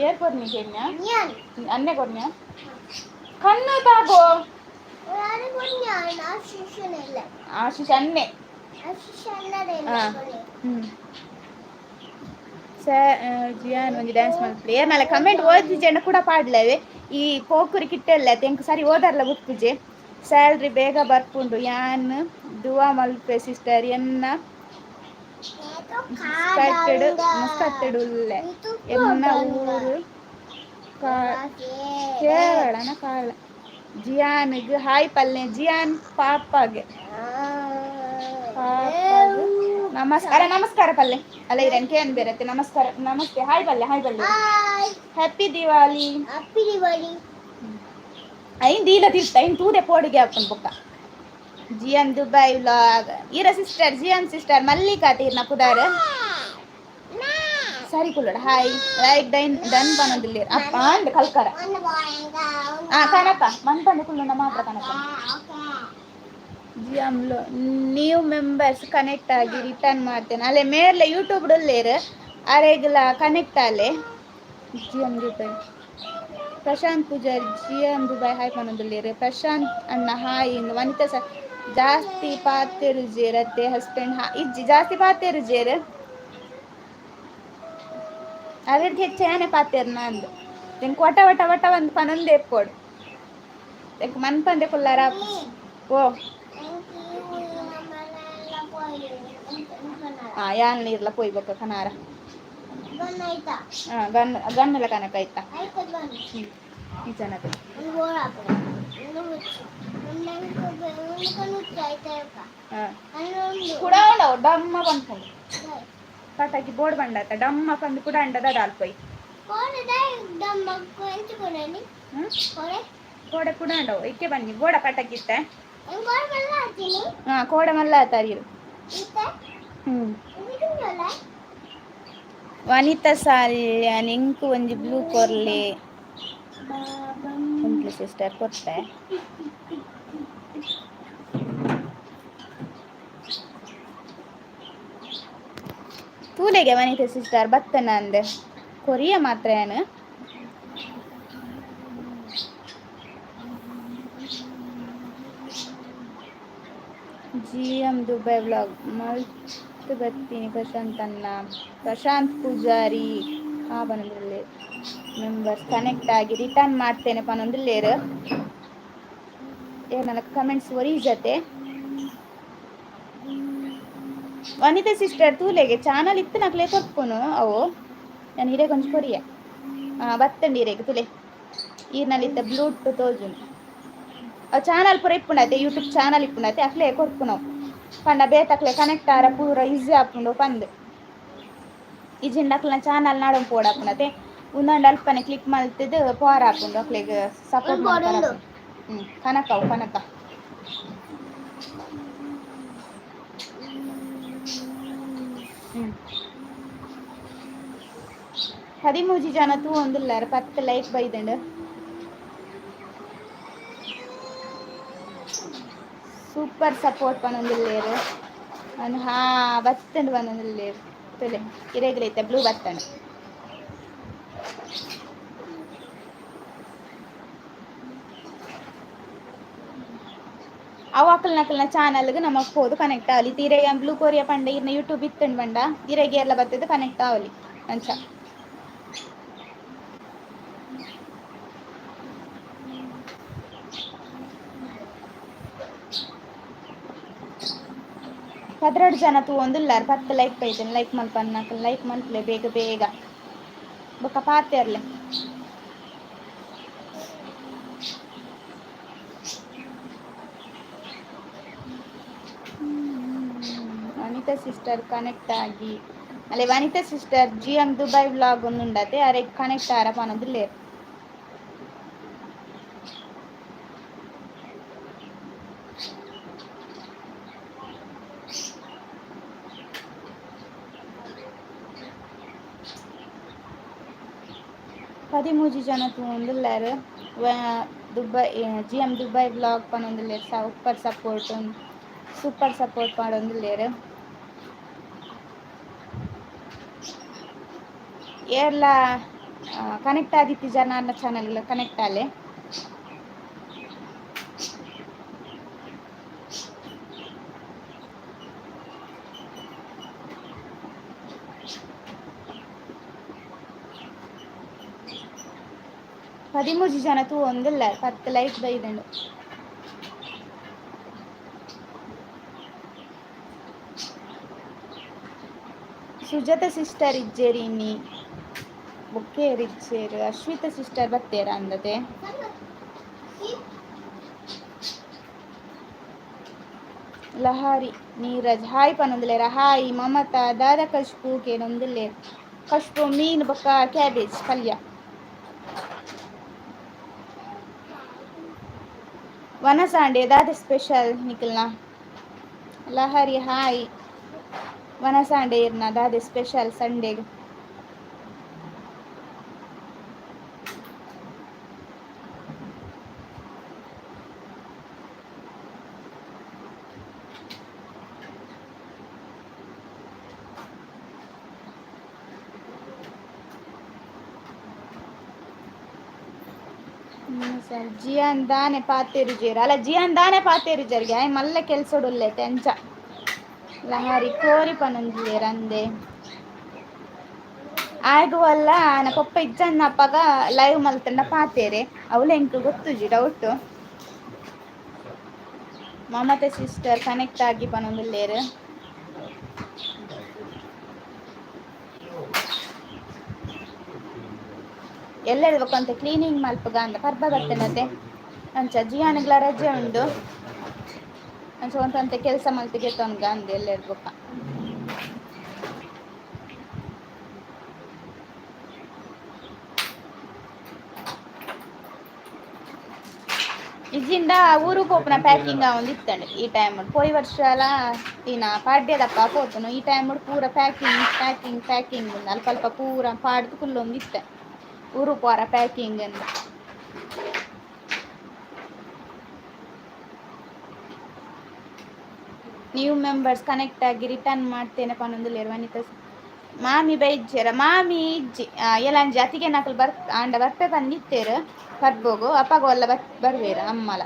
[SPEAKER 1] ಏರ್ ಕೊರ್ನಿ ಕೇನ್ಯ?
[SPEAKER 2] ಯಾನ್.
[SPEAKER 1] ಅನ್ನೆ ಕೊರ್ನ್ಯ ಕಣ್ಣು ತಾಗೋ.
[SPEAKER 2] ಯಾರು ಕೊರ್ನಿ? ಆಶಿಷನೆಲ್ಲ.
[SPEAKER 1] ಆಶೀಶ್ ಅನ್ನೆ.
[SPEAKER 2] ಆಶಿಷನ್ನರೆಲ್ಲ.
[SPEAKER 1] ಆ.
[SPEAKER 2] ಕೊರ್ನಿ.
[SPEAKER 1] ಜಿಯಾನ್ ಒಂಜಿ ಡ್ಯಾನ್ಸ್ ಮಲ್ಪಲೆ. ಏರ್ನಲ್ಲ ಕಮೆಂಟ್ ಓದಿ ಜನ ಕೂಡ ಪಾಡ್ಲವೆ. ಈ ಪೋಕುರಿ ಕಿಟ್ಟೆಲ್ಲ ತೆಂಕು ಸರಿ ಓದಾರ್ಲ ಬುಕ್ಕುಜೆ. ಸ್ಯಾಲ್ರಿ ಬೇಗ ಬರ್ಪುಂಡು, ಯಾನ್ ದುವಾ ಮಲ್ಪೆ ಸಿಸ್ಟರ್. ಎನ್ನ ಮುಸ್ಕಟ್ಟೆಡ್ ಮುಸ್ಕತ್ತೆಡ್ ಉಲ್ಲೆ. ಎನ್ನ ಊರು ಕೇರಳನ ಕಾರಳ. ಜಿಯಾನ್ಗ್ ಹಾಯ್ ಪಲ್ಲೆ. ಜಿಯಾನ್ ಪಾಪಾಗೆ ಪಾಪಾಗ್ ನಮಸ್ಕಾರ, ನಮಸ್ಕಾರ ಪಲ್ಲೆ. ಅಲ್ಲ, ಇರನ್ ಕೇನ್ ಬೇರತ್ತೆ. ನಮಸ್ಕಾರ, ನಮಸ್ತೆ, ಹಾಯ್ ಪಲ್ಲೆ, ಹಾಯ್ ಪಲ್ಲೆ.
[SPEAKER 2] Hi.
[SPEAKER 1] Happy Diwali.
[SPEAKER 2] Happy Diwali.
[SPEAKER 1] ಐನ್ ದೀಲ ತಿರ್ತ ಐನ್ ತೂದೆ ಪೋಡಿಗೆ ಹಾಕೊಂಡು ಬೊಕ್ಕ. ಜಿಯಾನ್ ದುಬೈ ವ್ಲಾಗ್ ಈರ ಸಿಸ್ಟರ್, ಜಿಯಾನ್ ಸಿಸ್ಟರ್ ಮಲ್ಲಿಕಾ ತೀರ್ನ ಪುದಾರ್. ಸರಿ ಕುಲ್ಲೋಡ. ಹಾಯ್, ಲೈಕ್ ಡೈನ್ ಡನ್ ಪನೊಂದಿಲ್ಲ. ಅಪ್ಪ ಅಂದ್ ಕಲ್ಕರ. ಆ ಕನಕ ಮನ್ಪಂದೆ ಕುಲ್ಲುಂಡ ಮಾತ್ರ ಕನಕ. ಜಿಯಾಮ್ಲು ನ್ಯೂ ಮೆಂಬರ್ಸ್ ಕನೆಕ್ಟ್ ಆಗಿ ರಿಟರ್ನ್ ಮಾಡ್ತೇನೆ. ಅಲ್ಲೇ ಮೇರ್ಲೆ ಯೂಟ್ಯೂಬ್ ಉಲ್ಲೇರ್, ಅರೆಗ್ಲ ಕನೆಕ್ಟ್ ಅಲ್ಲೇ. G M Dubai Prashant Pujari, G M Dubai hi ಪನೊಂದುಲ್ಲೇರ್. ಪ್ರಶಾಂತ್ ಅಣ್ಣ ಹಾಯ್ ಇಂದು. ವನಿತಾ ಸ ಜಾಸ್ತಿ ಪಾತೆರುಜೇರ್ ಅತ್ತೆ ಹಸ್ಬೆಂಡ್ ಹಾ ಇಜ್ಜಿ, ಜಾಸ್ತಿ ಪಾತೆರುಜೇರ್. ಅವೆರ್ದ್ ಹೆಚ್ಚ ಯಾನೆ ಪಾತೆರ್ ನಂದು. ಎಂಕ್ ವಟ ವಟ ವಟ ಒಂದು ಪನೊಂದೇ ಇಪ್ಪೊಡು. ಎಂಕ್ ಮನ್ಪಂದೆ ಕುಲ್ಲಾರ. ಓ ಆ ಯಾನ್ ನೀರ್ಲ ಪೋಯ್ ಬೊಕ್ಕ ಕನಾರ. ಹಾ, ಗನ್ ಗನ್ನೆಲ್ಲ ಕನಕ ಆಯ್ತಾ? ಈ ಜನಕ್ಕೆ ಕೂಡ ಉಂಡವು ಡಮ್ಮ ಪನ್ಪುಂಡು. ಪಟಾಕಿ ಬೋರ್ಡ್ ಬಂಡಾತ ಡಮ್ಮ ಪಂದು ಕೂಡ ಅಂಡದ ದಾಲ್ಪೊಯ್. ಹ್ಮ್ ಕೋಡೆ ಕೂಡ ಉಂಡವು ಇಕ್ಕೆ ಬನ್ನಿ ಬೋಡ ಪಟಾಕಿ ಇತ್ತೆ. ಹಾ, ಕೋಡೆ ಮಲ್ಲ ಆತಾರಿರು. ವನಿತಾ ಸಾಲ್ಯಾನ್ ಇಂಕು ಒಂಜಿ ಬ್ಲೂ ಕೊರ್ಲೆ ಸಿಸ್ಟರ್. ಕೊರ್ತೆ. ತೂಲೆಗೆ ವನಿತಾ ಸಿಸ್ಟರ್ ಬತ್ತನ ಅಂದೆ ಕೊರಿಯ ಮಾತ್ರ ಏನು. ಜಿ ಎಂ ದುಬೈ ವ್ಲಾಗ್ ಮಲ್ತ್ ಬತ್ತೀನಿ ಪ್ರಶಾಂತ್ ಅಣ್ಣ. ಪ್ರಶಾಂತ್ ಪೂಜಾರಿ ಹಾ ಪನೊಂದುಲ್ಲೆರ್. ಮೆಂಬರ್ಸ್ ಕನೆಕ್ಟ್ ಆಗಿ ರಿಟರ್ನ್ ಮಾಡ್ತೇನೆ ಪನೊಂದುಲ್ಲೆರ್. ಏರ್ನಲ ಕಮೆಂಟ್ಸ್ ಒರಿಜತೆ. ವನಿತಾ ಸಿಸ್ಟರ್ ತೂಲೆಗೆ ಚಾನಲ್ ಇತ್ತು ನಕ್ಲೆ ಕೊರ್ಪುನು ಅವು. ನಾನು ಹಿರೇ ಕೊಂಚ ಕೊರಿಯ. ಹಾಂ, ಬತ್ತಂಡಿ ಇರೆಗ್ ತುಲೆ. ಈರ್ನಲ್ಲಿತ್ತ ಬ್ಲೂಟೂತ್ ತೋಜುನು. ಅವು ಚಾನಲ್ ಪೂರ ಇಪ್ಪುಂಡತೆ, ಯೂಟ್ಯೂಬ್ ಚಾನಲ್ ಇಪ್ಪುಂಡತೆ, ಅಕ್ಲೆ ಕೊರ್ಪುನವು. ಪಂಡ ಬೇತಕ್ಲೆ ಕನೆಕ್ಟ್ ಆರ ಪೂರ ಈಸಿ ಆಪುಂಡು ಪಂದ್. ಇಜಿಂಡ ಅಕ್ಲೆನ ಚಾನಲ್ ನಾಡೊಂದು ಪೋಡಾಪುಂಡತೆ. ಉಂದೊಂಡು ಅಲ್ಪನೆ ಕ್ಲಿಕ್ ಮಲ್ತದ್ ಪೋರ ಆಪುಂಡು. ಅಕ್ಲೆಗ್ ಸಪೋರ್ಟ್ ಮಲ್ಪರ. ಕನಕ ಅವು ಕನಕ. 13 ಜನ ತೂವೊಂದುಲ್ಲೆರ್. 10 ಲೈಕ್ ಬೈದ್ಂಡ್. ಸೂಪರ್ ಸಪೋರ್ಟ್ ಪನೊಂದುಲ್ಲೆರ್. ಅನ್ ಹಾ ಬತ್ತಂಡ್ ಪನೊಂದುಲ್ಲೆರ್. ತೂಲೆ ಇರೆಗ್ಲ ಇತ್ತೆ ಬ್ಲೂ ಬತ್ತಂಡ್. ಅವು ಅಕಲ್ನಕಲ್ನ ಚಾನಲ್ಗ್ ನಮಕ್ ಪೋದು ಕನೆಕ್ಟ್ ಆವೊಲಿ. ಇತ್ತೆ ಬ್ಲೂ ಕೊರಿಯಾ ಪಂಡ ಇರ್ನ ಯೂಟ್ಯೂಬ್ ಇತ್ತಂಡ್ ಪಂಡ ಇರೆಗ್ ಏರ್ಲ ಬತ್ತದ್ ಕನೆಕ್ಟ್ ಆವೊಲಿ ಅಂಚ. 12 ಜನ ತೂವೊಂದುಲ್ಲೆರ್. 10 ಲೈಕ್ ಬೈದ್ಂಡ್. ಲೈಕ್ ಮಲ್ಪನ್ನಕಲ್ ಲೈಕ್ ಮಲ್ಪುಲೆ ಬೇಗ ಬೇಗ. ಬೊಕ ಪಾತೆರ್ಲೆ. ವನಿತಾ ಸಿಸ್ಟರ್ ಕನೆಕ್ಟ್ ಆಗಿ. ಅಲ್ಲೇ Vanitha sister G M Dubai vlog ಒಂದುಂಡತೆ, ಅರೆಗ್ ಕನೆಕ್ಟ್ ಆರ ಪನೊಂದುಲ್ಲೆರ್. 13 ಜನ ತೂವೊಂದುಲ್ಲೆರ್. Dubai G M Dubai vlog ಪನೊಂದುಲ್ಲೆರ್. Super support, super support ಪಾಡೊಂದುಲ್ಲೆರ್. ಏರ್ಲ ಕನೆಕ್ಟ್ ಆದಿತ್ತಿ ಜನ ಚಾನಲ್ ಕನೆಕ್ಟ್ ಆಲೆ. 13 ಜನ ತೂವೊಂದುಲ್ಲ, 10 ಲೈಕ್ ಬೈದುಂಡು. ಸುಜಾತ ಸಿಸ್ಟರ್ ಇಜ್ಜೇರಿ ಇನ್ನಿ, ಬೊಕ್ಕೇರ್ ಇಜ್ಜೇರು. ಅಶ್ವಿತ ಸಿಸ್ಟರ್ ಬತ್ತೇರ ಅಂದತೆ. ಲಹಾರಿ ನೀರಜ್ ಹಾಯ್ ಪನೊಂದುಲ್ಲೇರ. ಹಾಯ್ ಮಮತಾ. ದಾದ ಕಶ್ಪು ಕೇನೊಂದುಲ್ಲೇರ್. ಕಶ್ಪು ಮೀನ್ ಬೊಕ್ಕ ಕ್ಯಾಬೇಜ್ ಪಲ್ಯ. ವನಸಾಂಡೆ ದಾದ ಸ್ಪೆಷಲ್ ನಿಖಲ್ನ? ಲಹರಿ ಹಾಯ್. ವನಸಾಂಡೆ ಇರ್ನ ದಾದೆ ಸ್ಪೆಷಲ್ ಸಂಡೇಗ್? ಸರ್ ಜಿಯಾನ್ ದಾನೆ ಪಾತೆರುಜೇರ್ ಅಲ್ಲ, ಜಿಯಾನ್ ದಾನೆ ಪಾತೆರುಜರ್ಗೆ ಆಯ್ ಮಲ್ಲ ಕೆಲ್ಸೊಡುಲ್ಲೆತೆ ಅಂಚ. ಲಹರಿ ಕೋರಿ ಪನೊಂದುಲ್ಲೆರ್ ಅಂದೆ. ಆಯ್ಗುವಲ್ಲ ಆನ ಪೊಪ್ಪ ಇಜ್ಜನ್ನಪಗ ಲೈವ್ ಮಲ್ತಂಡ ಪಾತೆರೆ ಅವ್ಲ ಎಂಕ್ ಗೊತ್ತುಜಿ ಡೌಟ್. ಮಮತಾ ಸಿಸ್ಟರ್ ಕನೆಕ್ಟ್ ಆಗಿ ಪನೊಂದುಲ್ಲೆರ್. ಎಲ್ಲೆಡ್ಬೇಕಂತ ಕ್ಲೀನಿಂಗ್ ಮಲ್ಪುಗ ಅಂದ ಪರ್ಬ ಬತ್ತನತೆ ಅಂಚ. ಜಿಯಾನಗ್ಲ ರಜೆ ಉಂಡು, ಅಂಚ ಒಂತಂತೆ ಕೆಲಸ ಮಲ್ತಿಗೆ ತೊನ್ಗ ಅಂದ ಎಲ್ಲೆಡ್ಬೇಕ. ಇಜ್ಜಿಂದ ಊರು ಪೋಪುನ ಪ್ಯಾಕಿಂಗ್ ಇತ್ತಂಡೆ ಈ ಟೈಮ್. ಪೋಯಿ ವರ್ಷಲ ದಿನ ಪಾಡ್ಯದಪ್ಪ ಪೋತುನು. ಈ ಟೈಮ್ ಪೂರ ಪ್ಯಾಕಿಂಗ್ ಪ್ಯಾಕಿಂಗ್ ಪ್ಯಾಕಿಂಗ್, ಅಲ್ಪ ಅಲ್ಪ ಪೂರ ಪಾಡ್ದು ಕುಲ್ಲೊಂದಿತ್ತೆ ಊರು ಪೋರ ಪ್ಯಾಕಿಂಗ್ ಅಂದ. ನ್ಯೂ ಮೆಂಬರ್ಸ್ ಕನೆಕ್ಟ್ ಆಗಿ ರಿಟರ್ನ್ ಮಾಡ್ತೇನೆ ಪನೊಂದುಲ್ಲೆರ್. ವನಿತಾ ಮಾಮಿ ಬೈಜ್ಜೆರ? ಮಾಮಿ ಇಜ್ಜಿ. ಎಲ್ಲಂಜಿ ಅತಿಗೆ ನಕಲು ಬರ್ ಆಂಡ ಬರ್ಪೆ ಪಂದಿತ್ತೇರು ಪರ್ಬೋಗು. ಅಪ್ಪಗ ಒಲ್ಲ ಬರ್ವೇರು ಅಮ್ಮಲ.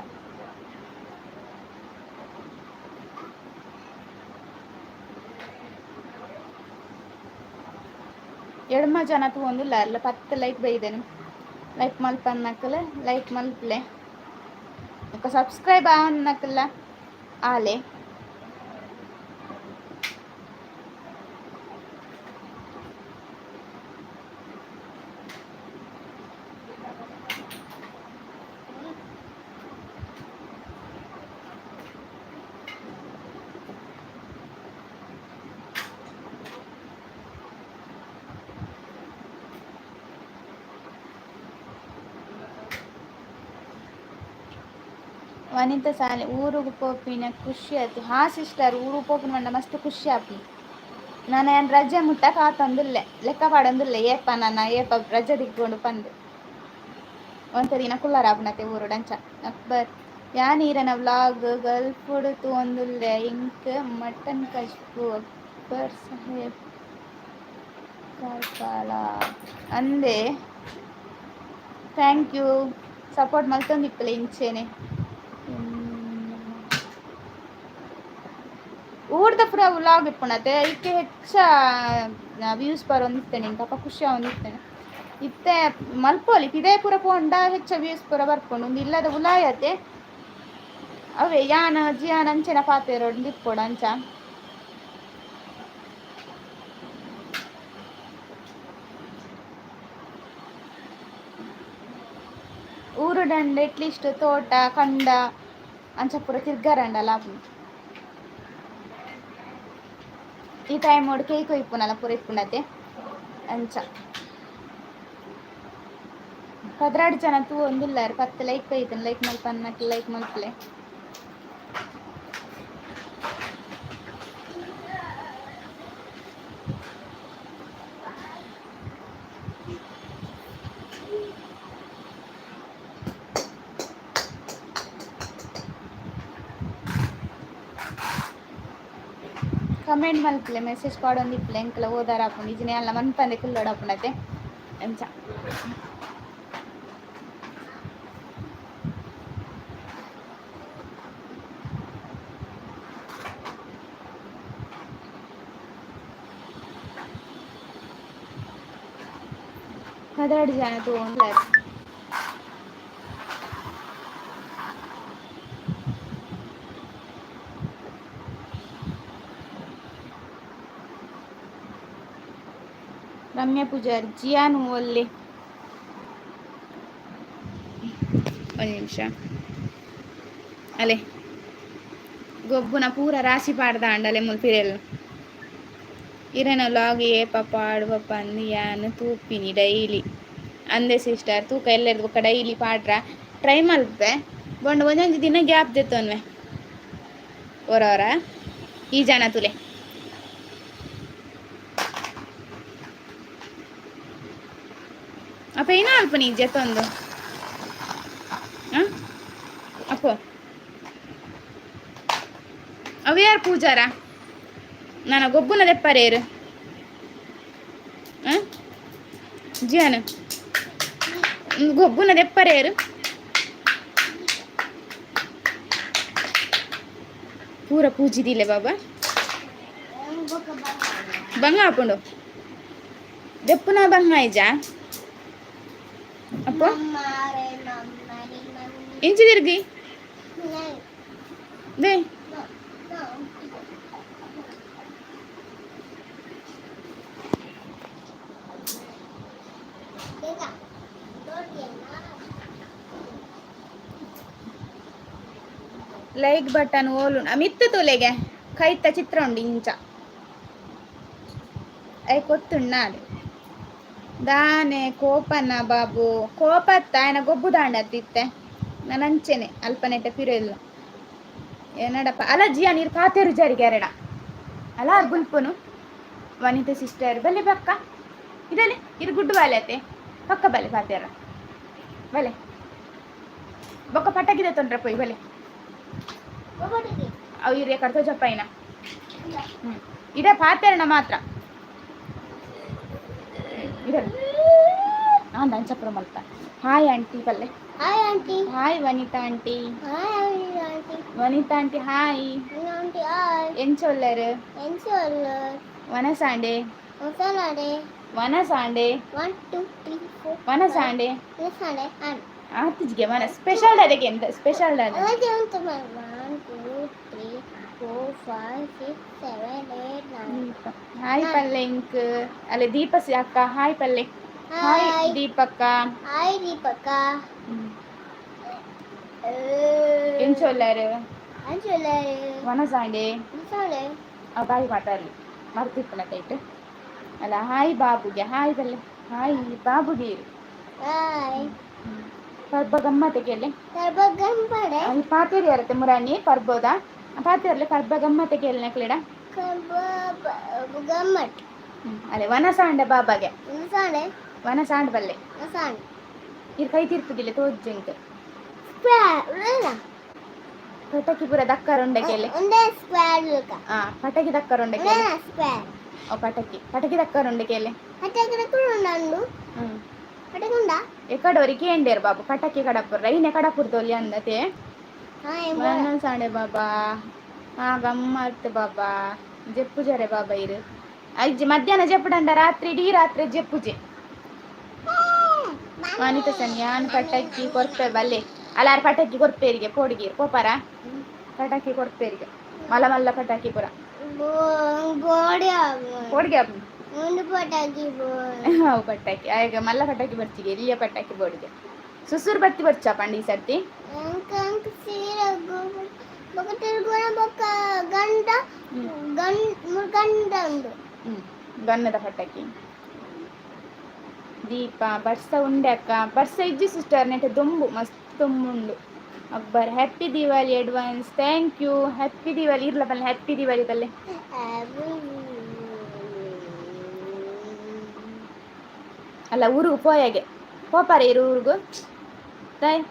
[SPEAKER 1] ಎಡ್ಮ ಜನ ತೂವೊಂದುಲ್ಲ ಅಲ್ಲ, 10 ಲೈಕ್ ಬೈದೆನು. ಲೈಕ್ ಮಲ್ಪನ್ನಕಲ್ ಲೈಕ್ ಮಲ್ಪಲೆ, ಬೊಕ ಸಬ್ಸ್ಕ್ರೈಬ್ ಆವನ್ನಕಲ್ಲ ಆಲೆ. ವನಿತಾ ಸಾಲೆ ಊರುಗು ಪೋಪಿನ ಖುಷಿ ಆಯ್ತು. ಹಾ ಸಿಸ್ಟರ್, ಊರು ಪೋಪಿನ ಮಂಡ ಮಸ್ತ್ ಖುಷಿ ಆಪಿ. ನಾನು ಏನ್ ರಜೆ ಮುಟ್ಟ ಕಾತೊಂದುಲ್ಲೆ, ಲೆಕ್ಕ ಪಾಡೊಂದುಲ್ಲೆ ಏಪ ನನ್ನ ಏಪ ರಜೆ ದಿಕ್ಕೊಂಡು ಪಂದು. ಒಂತ ದಿನ ಕುಲ್ಲರಾಪುನತೆ ಊರುಡಂಚ. ಅಕ್ಬರ್ ಯಾನೀರನ ವ್ಲಾಗ್ ಗಲ್ಫುಡು ತೂವೊಂದುಲ್ಲೆ, ಇಂಕ್ ಮಟನ್ ಕಜ್ಪು. ಅಕ್ಬರ್ ಸಾಹೇಬ್ ಕಾರ್ಕಳ ಅಂದೆ. Thank you, support ಮಲ್ತೊಂದಿಪ್ಪಲೆ ಇಂಚೆನೆ. ಊರ್ದ ಪೂರ ವ್ಲಾಗ್ ಇಪ್ಪುನತೆ, ಐಕೆ ಹೆಚ್ಚ ವ್ಯೂಸ್ ಬರೊಂದಿತ್ತೇನೆ ಇಂಕಪ್ಪ ಖುಷಿ ಆವೊಂದಿತ್ತೇನೆ. ಇತ್ತೆ ಮಲ್ಪೊಲಿ ಪಿದೈ ಪೂರ ಪೋಂಡ ಹೆಚ್ಚ ವ್ಯೂಸ್ ಪೂರ ಬರ್ಪುಂಡು. ಉಂದು ಇಲ್ಲದ ಉಲಾಯತೆ ಅವೇ ಯಾನ್ ಜಿಯಾನ್ ಅಂಚೆನ ಪಾತೆರೊಂದು ಇಪ್ಪೊಡು ಅಂಚ. ಊರುಡಂಡ ಎಟ್ಲೀಸ್ಟ್ ತೋಟ ಕಂಡ ಅಂಚ ಪೂರ ತಿರ್ಗಾರಂಡಲ. ಈ ಟೈಮ್ ಕೇಕ್ ಇಪ್ಪುನಲ್ಲ ಪೂರ ಇಪ್ಪುನತೆ ಅಂಚ. 12 ಜನ ತೂವೊಂದುಲ್ಲೆರ್, 10 ಲೈಕ್ ಐತನ್. ಲೈಕ್ ಮಲ್ಪನ್ನಕ್ ಲೈಕ್ ಮಲ್ಪಲೆ. ಕಮೆಂಟ್ ಮಲ್ಪಲೆ, ಮೆಸೇಜ್ ಪಾಡೊಂದಿಪ್ಪಲೆ, ಎಂಕ್ಲ ಓದಾರ ಆಪುಂಡು. ಇಜಿನೆ ಅಲ್ಲ ಮನ್ಪಂದೆ ಕುಲ್ಲೊಡಾಪುಂಡತೆ. ಅಂಚ 12 ಜನ ತೂವೊಂದುಲ್ಲೆರ್. ರಮ್ಯಾ ಪೂಜಾರಿ ಜಿಯಾನ್ ಒಲ್ಲೆ ಒಂದು ನಿಮಿಷ. ಅಲೆ ಗೊಬ್ಬುನ ಪೂರ ರಾಶಿ ಪಾಡ್ದಾಂಡಲೆ ಮುಲ್ ಪಿರೆಲ್. ಇರೆನ ಲಾಗ್ ಏಪ ಪಾಡುವ ಪಂದ್ ಯಾನ್ ತೂಪಿನಿ ಡೈಲಿ ಅಂದೆ ಸಿಸ್ಟರ್. ತೂಕ ಎಲ್ಲೆರ್ದ್ ಬೊಕ್ಕ ಡೈಲಿ ಪಾಡ್ರ ಟ್ರೈ ಮಲ್ಪೆ. ಬೊಂಡ ಒಂಜೊಂಜಿ ದಿನ ಗ್ಯಾಪ್ ದೆತ್ತೊನ್ವೆ ಒರ ಒರ. ಈ ಜನ ತುಲೆ. ಅಪ್ಪ ಏನ ಅಲ್ಪ ನೀ ಜೆತ್ತೊಂದು ಅಪ್ಪೋ ಅವು ಯಾರು ಪೂಜಾರ ನನ್ನ ಗೊಬ್ಬುನ ದೆಪ್ಪರೇರು ಜಿಯಾನ ಗೊಬ್ಬುನ ದೆಪ್ಪರೇರು ಪೂರ ಪೂಜಿದಿಲ್ಲ ಬಾಬಾ. ಬಂಗ ಆಪುಂಡು ದೆಪ್ಪುನ ಬಂಗ ಇಜ್ಜಾ ಅಪ್ಪ? ಇಂಚಿ ತಿರ್ಗಿ they. Like button ಓಲು ಮಿತ್ತು ತೂಲೆಗೆ ಕೈತ ಚಿತ್ರ ಉಂಡು ಇಂಚ I ಕೊತ್ತುಣ್ಣಾಲೆ ದಾನೆ ಕೋಪನ ಬಾಬು ಕೋಪತ್ತ ಆಯನ ಗೊಬ್ಬು ದಾಂಡತ್ತಿತ್ತೆ ನಾನು ಅಂಚೆನೆ ಅಲ್ಪನೆಟ್ಟ ಪಿರೆಲ್ಲ ಏನಡಪ್ಪ. ಅಲ್ಲ ಜಿಯಾ ನೀರು ಪಾತೇರು ಜಾರಿಗೆ ಎರಡ ಅಲ್ಲ ಆರ್ ಬುಲ್ಪುನು. ವನಿತಾ ಸಿಸ್ಟರ್ ಬಲೆ ಪಕ್ಕ ಇದಲ್ಲಿ ಇದು ಗುಡ್ಡು ಬಾಲೆ ಅತ್ತೆ ಪಕ್ಕ ಬಲೆ ಪಾತೇರ ಬಲೆ ಬೊಕ್ಕ ಪಟಾಕಿದೆ ತೊಂದ್ರೆ ಪೊಯ್ ಬಲೆ ಅವು ಇರೇ ಕಡ್ತೋ ಜಪ್ಪಾಯಿನ. ಹ್ಞೂ ಇದೇ ಪಾತೇರಣ ಮಾತ್ರ ಇದಲ್ಲ ನಾನು ಅಂಚಪುರ ಮಲ್ಪ. ಹಾಯ್ ಆಂಟಿ ಬಲ್ಲೆ.
[SPEAKER 2] Hi aunty.
[SPEAKER 1] Hi Vanita aunty.
[SPEAKER 2] Hi aunty.
[SPEAKER 1] Vanita aunty hi.
[SPEAKER 2] Aunty hi.
[SPEAKER 1] ಎಂಚೊಲ್ಲರು?
[SPEAKER 2] ಎಂಚೊಲ್ಲರ್?
[SPEAKER 1] ವನಸಾಂಡೆ.
[SPEAKER 2] ಮಸಾಲಾಡೆ.
[SPEAKER 1] ವನಸಾಂಡೆ.
[SPEAKER 2] 1 2 3 4.
[SPEAKER 1] ವನಸಾಂಡೆ.
[SPEAKER 2] ಮಸಾಲೆ ಆನ್.
[SPEAKER 1] ಆತಿಜ್ಗೆ ವನ ಸ್ಪೆಷಲ್ ಅದಕ್ಕೆ ಎಂತ ಸ್ಪೆಷಲ್ ಅದ?
[SPEAKER 2] 1 2 3 4 5 6 7 8 9.
[SPEAKER 1] ಹಾಯ್ ಪಲ್ಲೆ ಇಂಕ್ ಅಲ್ಲೇ ದೀಪ ಅಕ್ಕ ಹಾಯ್ ಪಲ್ಲೆ. ಹಾಯ್ ದೀಪಕ್ಕ.
[SPEAKER 2] ಹಾಯ್ ದೀಪಕ್ಕ.
[SPEAKER 1] ಎಂಚೊಲ್ಲರು?
[SPEAKER 2] ಎಂಚೊಲ್ಲರು?
[SPEAKER 1] ವನಸಾಂಡೆ.
[SPEAKER 2] ಮಸಾಲೆ.
[SPEAKER 1] ಆ ಬಾಯಿ ಮಾತಾಡಲಿ ಮರ್ತಿಪ್ಪನ ಕೈಟ್ ಅಲ್ಲ. ಹಾಯ್ ಬಾಬುಗೆ ಹಾಯ್ ಬಲ್ಲೆ. ಹಾಯ್ ಬಾಬುಗೆ.
[SPEAKER 2] ಹಾಯ್.
[SPEAKER 1] ಪರ್ಬ ಗಮ್ಮತ್ತಿಗೆ.
[SPEAKER 2] ಪರ್ಬ ಗಂಪಡೆ.
[SPEAKER 1] ಅಲ್ಲಿ ಪಾತೇರಿ ಯಾರತ್ತೆ ಮುರಾಣಿ ಪರ್ಬೋದಾ ಪಾತೇರ್ಲೆ ಪರ್ಬ ಗಮ್ಮತ್ತಿಗೆ ಎಲ್ಲಿ ನಕ್ಲಿಡ.
[SPEAKER 2] ಗಮ್ಮಟ್.
[SPEAKER 1] ಅಲ್ಲೇ ವನಸಾಂಡ ಬಾಬಾಗೆ.
[SPEAKER 2] ವನಸಾಂಡೆ.
[SPEAKER 1] ವನಸಾಂಡ್ ಬಲ್ಲೆ.
[SPEAKER 2] ವನಸಾಂಡ್.
[SPEAKER 1] ಇದು ಕೈ ತೀರ್ಪುದಿಲ್ಲ ತೋಜ್ಜಿಂಕ್. ಪಟಾಕಿ ಪೂರ ದಕ್ಕರುಂಡಗೆಲೆ.
[SPEAKER 2] ಒಂದೇ ಸ್ಕ್ವೇರ್ ಲುಕ.
[SPEAKER 1] ಆ ಪಟಾಕಿ ದಕ್ಕರುಂಡಗೆಲೆ.
[SPEAKER 2] ಸ್ಕ್ವೇರ್.
[SPEAKER 1] ಓ ಪಟಾಕಿ ಪಟಾಕಿ ದಕ್ಕರುಂಡಗೆಲೆ.
[SPEAKER 2] ಪಟಾಕಿ ದಕ್ಕರುಂಡು. ಪಟಾಕಿ ಉಂಡಾ?
[SPEAKER 1] ಎಕಡೋರಿ ಕೇಂಡೇರು ಬಾಬು ಪಟಾಕಿ ಕಡಪುರ ರೈನೆ ಕಡಪುರದೊಲಿ ಅಂದತೆ. ಸಾಂಡೆ ಬಾಬಾ. ಹಾ ಗಮ್ಮತ್ ಬಾಬಾ ಜೆಪ್ಪುಜರೆ ಬಾಬಾ ಇರು ಅಜ್ಜಿ ಮಧ್ಯಾಹ್ನ ಜೆಪ್ಪುಡಂಡ ರಾತ್ರಿ ಇಡೀ ರಾತ್ರಿ ಜೆಪ್ಪುಜೆ. ವನಿತಾ ಸನ್ ಯಾನ್ ಪಟಾಕಿ ಕೊರ್ಪೆ ಬಲ್ಲೆ. ಅಲ್ಲಾರು ಪಟಾಕಿ ಕೊರ್ಪೇರಿಗೆ ಪೋಡಿಗೆ ಪೋಪಾರ ಪಟಾಕಿ ಕೊರ್ಪೇರಿಗೆ ಮಲ್ಲ ಮಲ್ಲ ಪಟಾಕಿ ಪುರ. ಪೋಡಿಗೆ. ಅವು ಪಟಾಕಿ ಆಗ ಮಲ್ಲ ಪಟಾಕಿ ಬರ್ತಿಗೆ ಎಲ್ಲಿಯ ಪಟಾಕಿ ಬೋಡಿಗೆ ಸುಸುರು ಬತ್ತಿ ಬರ್ಚಾ ಪಂಡಿ ಈ ಸರ್ತಿ. ಗನ್ನದ ಪಟಾಕಿ ದೀಪ ಬರ್ಸ ಉಂಡೆ ಅಕ್ಕ. ಬರ್ಸ ಇಜ್ಜಿ ಸಿಸ್ಟರ್ ನೆಟ್ ದೊಂಬು ಮಸ್ತ್ ದೊಂಬುಂಡು. Akbar happy Diwali advance. Thank you. Happy Diwali ಇರ್ಲ ಪಲ್ಲೆ. ಹ್ಯಾಪಿ ದಿವಾಲಿ ಪಲ್ಲೆ. ಅಲ್ಲ ಊರುಗು ಪೋಯಾಗೆ ಪೋಪಾರೆ ಇರು ಊರುಗು ತಾಯ್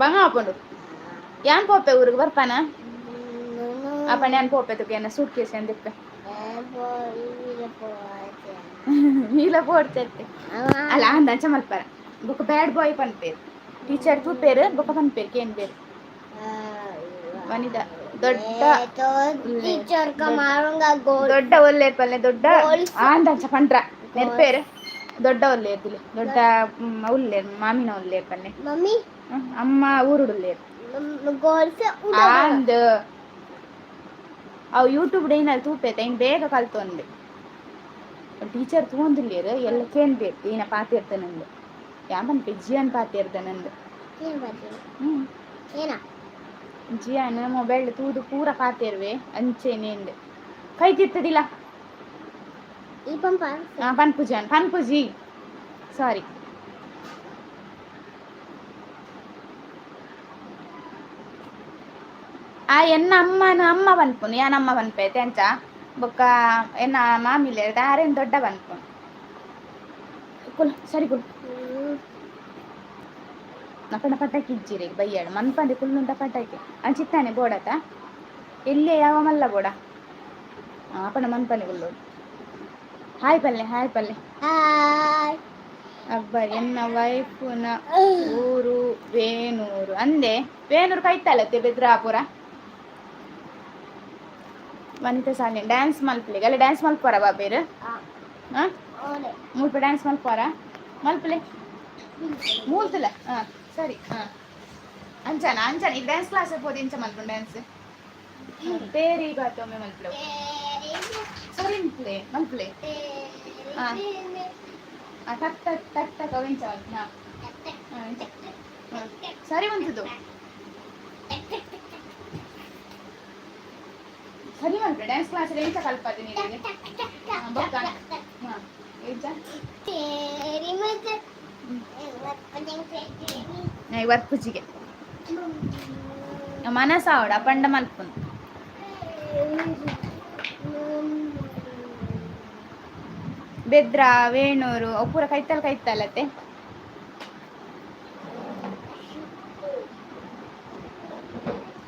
[SPEAKER 1] ಬಂಗ ಹಾಕೊಂಡು ಯಾನ್ ಪೋಪೆ ಊರಿಗೆ ಬರ್ಪಾನ. ಅಪ್ಪಣೆ ಅನ್ ಪೋಪೆ ತುಗೆ ಎನ್ನ ಸೂಟ್ ಕೇಸ್ ಎಂದಿಪ್ಪೆ. ನೀಲ ಪೋಡ್ತೈತೆ ಅಲ್ಲ ಅಂದಂಚ ಮಲ್ಪರ ಬೊಕ ಬ್ಯಾಡ್ ಬಾಯ್ ಪನ್ಪೇರು ಟೀಚರ್ ತೂಪೇರು ಬೊಕ ಪನ್ಪೇರು ಕೇನ್ ಬೇರು ವನಿತಾ ದೊಡ್ಡ
[SPEAKER 2] टीचर का मारूंगा गोल.
[SPEAKER 1] ದೊಡ್ಡ ಒಲ್ಲೇರ್ ಪಲ್ಲೆ ದೊಡ್ಡ ಆಂದಂಚ ಪಂಡ್ರ ನೆರ್ಪೇರು ದೊಡ್ಡ ಒಲ್ಲೇರ್ದಿಲ್ಲ ದೊಡ್ಡ ಉಲ್ಲೇರ್ ಮಾಮಿನ ಒಲ್ಲೇರ್ ಪಲ್ಲೆ.
[SPEAKER 2] मम्मी.
[SPEAKER 1] ಅಮ್ಮ ಊರುಡುಲ್ಲೇರ್.
[SPEAKER 2] गोल से उड़ा.
[SPEAKER 1] ಅಂದ್ ಅವು ಯೂಟ್ಯೂಬ್ ಏನಾರು ತೂಪೇತ ಇನ್ ಬೇಗ ಕಲ್ತೊಂದೆ. ಟೀಚರ್ ತೂವೊಂದುಲ್ಲೇರ್ ಎಲ್ಲ ಕೇನ್ ಬೇರ್ ಈನ ಪಾತೆರ್ದನಂದು ಯಾನ್ ಪನ್ಪೆ ಜಿಯಾನ್ ಪಾತೆರ್ದನಂದು.
[SPEAKER 2] ಏನ್ ಬರ್ತೀನಿ?
[SPEAKER 1] ಹ್ಮ್.
[SPEAKER 2] ಏನ?
[SPEAKER 1] ಜಿಯಾನ್ ಮೊಬೈಲ್ ತೂದು ಪೂರ ಪಾತೆರ್ವೆ ಅಂಚೆನೇಂದ್ ಕೈ ತಿತ್ತದಿಲ್ಲ.
[SPEAKER 2] ಈ ಪಂಪ.
[SPEAKER 1] ಪನ್ಪುಜಿ ಪನ್ಪುಜಿ, ಸಾರಿ. ಆ ಎನ್ನ ಅಮ್ಮನ ಅಮ್ಮ ಪನ್ಪುನು ಯಾನ್ ಅಮ್ಮ ಪನ್ಪೆ ಅಂಚ ಬೊಕ್ಕ ಎನ್ನ ಮಾಮಿಲೆ ಆರೇನ್ ದೊಡ್ಡ ಪನ್ಪುನು ಕುಲ್ ಸರಿ ಕುಲ್. ನಕಣ ಪಟಾಕಿ ಇಜ್ಜಿರಿ ಬಯ್ಯಾಡು ಮನ್ಪಂದೆ ಕುಲ್ಲುಂಟ ಪಟಾಕಿ ಅಂಚಿತ್ತಾನೆ ಬೋಡತ ಎಲ್ಲೇ ಯಾವ ಮಲ್ಲ ಬೋಡ ಅಪ್ಪಣ ಮನ್ಪಂದೆ ಕುಲ್ಲೋಡು. ಹಾಯ್ ಪಲ್ಲೆ, ಹಾಯ್ ಪಲ್ಲೆ.
[SPEAKER 2] ಹಾಯ್.
[SPEAKER 1] ಅಕ್ಬರ್ ಎನ್ನ ವೈಫುನ ಊರು ವೇಣೂರು ಅಂದೆ. ವೇಣೂರು ಕೈತಲತ್ತೆ ಬೆದ್ರಾಪುರ. ವನಿತಾ ಸಾಲಿ ಡ್ಯಾನ್ಸ್ ಮಲ್ಪಲೆ ಅಲ್ಲ ಡ್ಯಾನ್ಸ್ ಮಲ್ಪೋರ ಬಾಬೇರು? ಹಾಂ, ಮುಲ್ಪ ಡ್ಯಾನ್ಸ್ ಮಲ್ಪೋರ ಮಲ್ಪಲೆ ಮೂಲ್ತಲ. ಹಾಂ ಸರಿ. ಹಾಂ ಅಂಚನ ಅಂಚನ ಈ ಡ್ಯಾನ್ಸ್ ಕ್ಲಾಸ್ ಪೋದು ಇಂಚ ಮಲ್ಪು ಡ್ಯಾನ್ಸ್ ತೇರಿ ಬಾತೊಮ್ಮೆ ಮಲ್ಪಲೆ ಸರಿ ಮಲ್ಪಲೆ ಮಲ್ಪಲೆ. ಹಾಂ ಟಕ್ ಟಕ್ ಟಕ್ ಟಕ್ ಅವು ಇಂಚ ಮಲ್ಪು. ಹಾಂ ಹಾಂ ಸರಿ ಬಂತದ್ದು ಸರಿ ಮಲ್ಪಲೆ. ಡ್ಯಾನ್ಸ್ ಕ್ಲಾಸ್ ಎಂಚ ಕಲ್ಪದೆ ನಿನಗೆ ಬೊಕ್ಕ ಹಾಂ ಎಂಚ ವರ್ಪುಜಿಗೆ ಮನಸಾವಡ ಪಂಡ ಮಲ್ಪುನು. ಬೆದ್ರ ವೇಣೂರು ಅವು ಪೂರ ಕೈತಲ್ ಕೈತಲತ್ತೆ.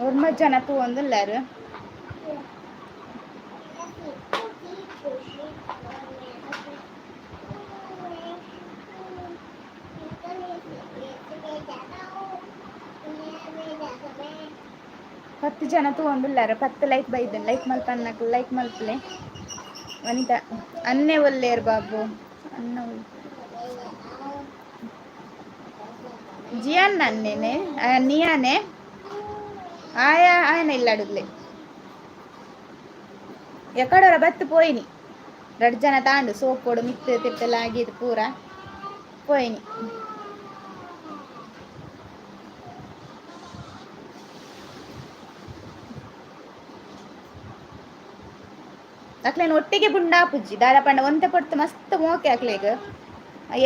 [SPEAKER 1] ಒರ್ಮ ಜನ ತೂವೊಂದುಲ್ಲೆರ್. 10 ಜನ ತೂವೊಂದುಲ್ಲೆರ್. 10 ಲೈಕ್ ಬೈದನ್ ಲೈಕ್ ಮಲ್ಪನ್ನಕ್ ಲೈಕ್ ಮಲ್ಪಲೆ. ವನಿತಾ ಅನ್ನೆ ಒಲ್ಲೇರ್ ಬಾಬು ಅನ್ನ ಜಿಯಾನ್ ಅನ್ನೇನೆ ನಿಯಾನೆ ಆಯ ಆಯನ ಇಲ್ಲಾಡುದ್ಲೆ ಎಕಡೋರ ಬತ್ತು ಪೋಯಿನಿ ರಡ್ಡ್ ಜನ ತಾಂಡು ಸೋಪೋಡು ಮಿತ್ತು ತಿರ್ತಲ ಆಗಿದ್ ಪೂರ ಪೋಯಿನಿ. ಅಕ್ಲೆನ್ ಒಟ್ಟಿಗೆ ಪುಂಡಾಪುಜ್ಜಿ ದಾದ ಪಂಡ ಒಂತೆ ಪೊರ್ತು ಮಸ್ತ್ ಮೋಕೆ ಅಕ್ಲೆಗ್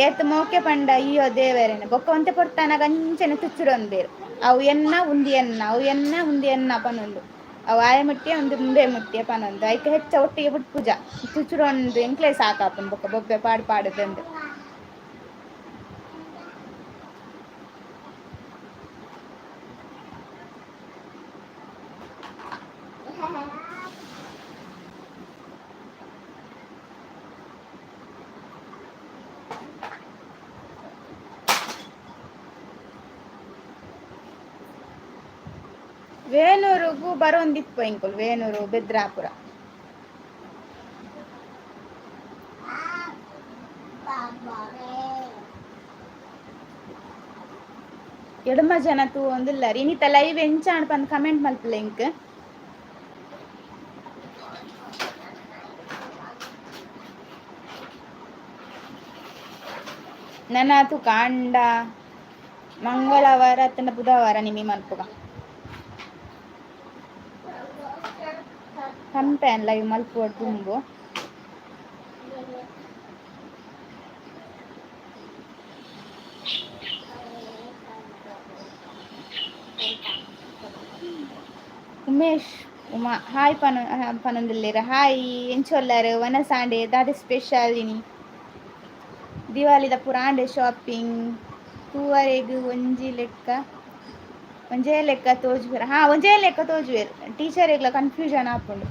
[SPEAKER 1] ಏತ್ ಮೋಕೆ ಪಂಡ ಅಯ್ಯೋ ದೇವೆರೆನೆ ಬೊಕ್ಕ ಒಂತೆ ಪೊರ್ತಾನಗ ಅಂಚನೆ ತುಚ್ಚುಡೊಂದೇರ್ ಅವು ಎನ್ನ ಉಂದು ಎನ್ನ ಅವು ಎನ್ನ ಉಂದು ಎನ್ನ ಪನೊಂದು ಅವು ಆಯ ಮುಟ್ಟಿಯ ಒಂದು ಮುಂದೆ ಮುಟ್ಟಿಯ ಪನೊಂದು ಐಕ್ ಹೆಚ್ಚ ಒಟ್ಟಿಗೆ ಬುಡ್ಪುಜ ತುಚ್ಚುಡೊಂದು ಎಂಕ್ಲೆ ಸಾಕಾಪುಂಡು ಬೊಕ್ಕ ಬೊಬ್ಬೆ ಪಾಡು ಪಾಡುದಂದು. ವೇಣೂರುಗು ಬರೋಂದಿಪ್ಪ ಇಂಕುಲು ವೇಣೂರು ಬೆದ್ರಾಪುರ. ಎಡಮ ಜನ ತೂವೊಂದುಲ್ಲೆರ್ ಇನಿತ ಲೈವ್ ಎಂಚ ಪಂದ್ ಕಮೆಂಟ್ ಮಲ್ಪುಲೆ ಎಂಕ್. ನನ ತೂಕ ಅಂಡ ಮಂಗಳವಾರ ಅತ್ತಂಡ ಬುಧವಾರ ನಿಮಿ ಮಲ್ಪುಗ ಪನ್ಪೆ ಲೈವ್ ಮಲ್ಪೊಡು ದುಂಬು. ಉಮೇಶ್ ಉಮಾ ಹಾಯ್ ಪನ ಪನೊಂದುಲ್ಲೆರ್ ಹಾಯ್ ಎಂಚ ಉಲ್ಲೆರ್ ವನಸಾಂಡೆ ದಾದ ಸ್ಪೆಷಲ್ ಇನಿ ದಿವಾಳಿದ ಪೂರ ಆಂಡ್ ಶಾಪಿಂಗ್ ತೂವರೆಗ್ ಒಂಜಿ ಲೆಕ್ಕ. ಒಂಜೇ ಲೆಕ್ಕ ತೋಜುವೆರ್. ಹಾ, ಒಂಜೇ ಲೆಕ್ಕ ತೋಜುವೆರ್. ಟೀಚರ್ ಎಗ್ಲ ಕನ್ಫ್ಯೂಷನ್ ಆಪುಂಡು.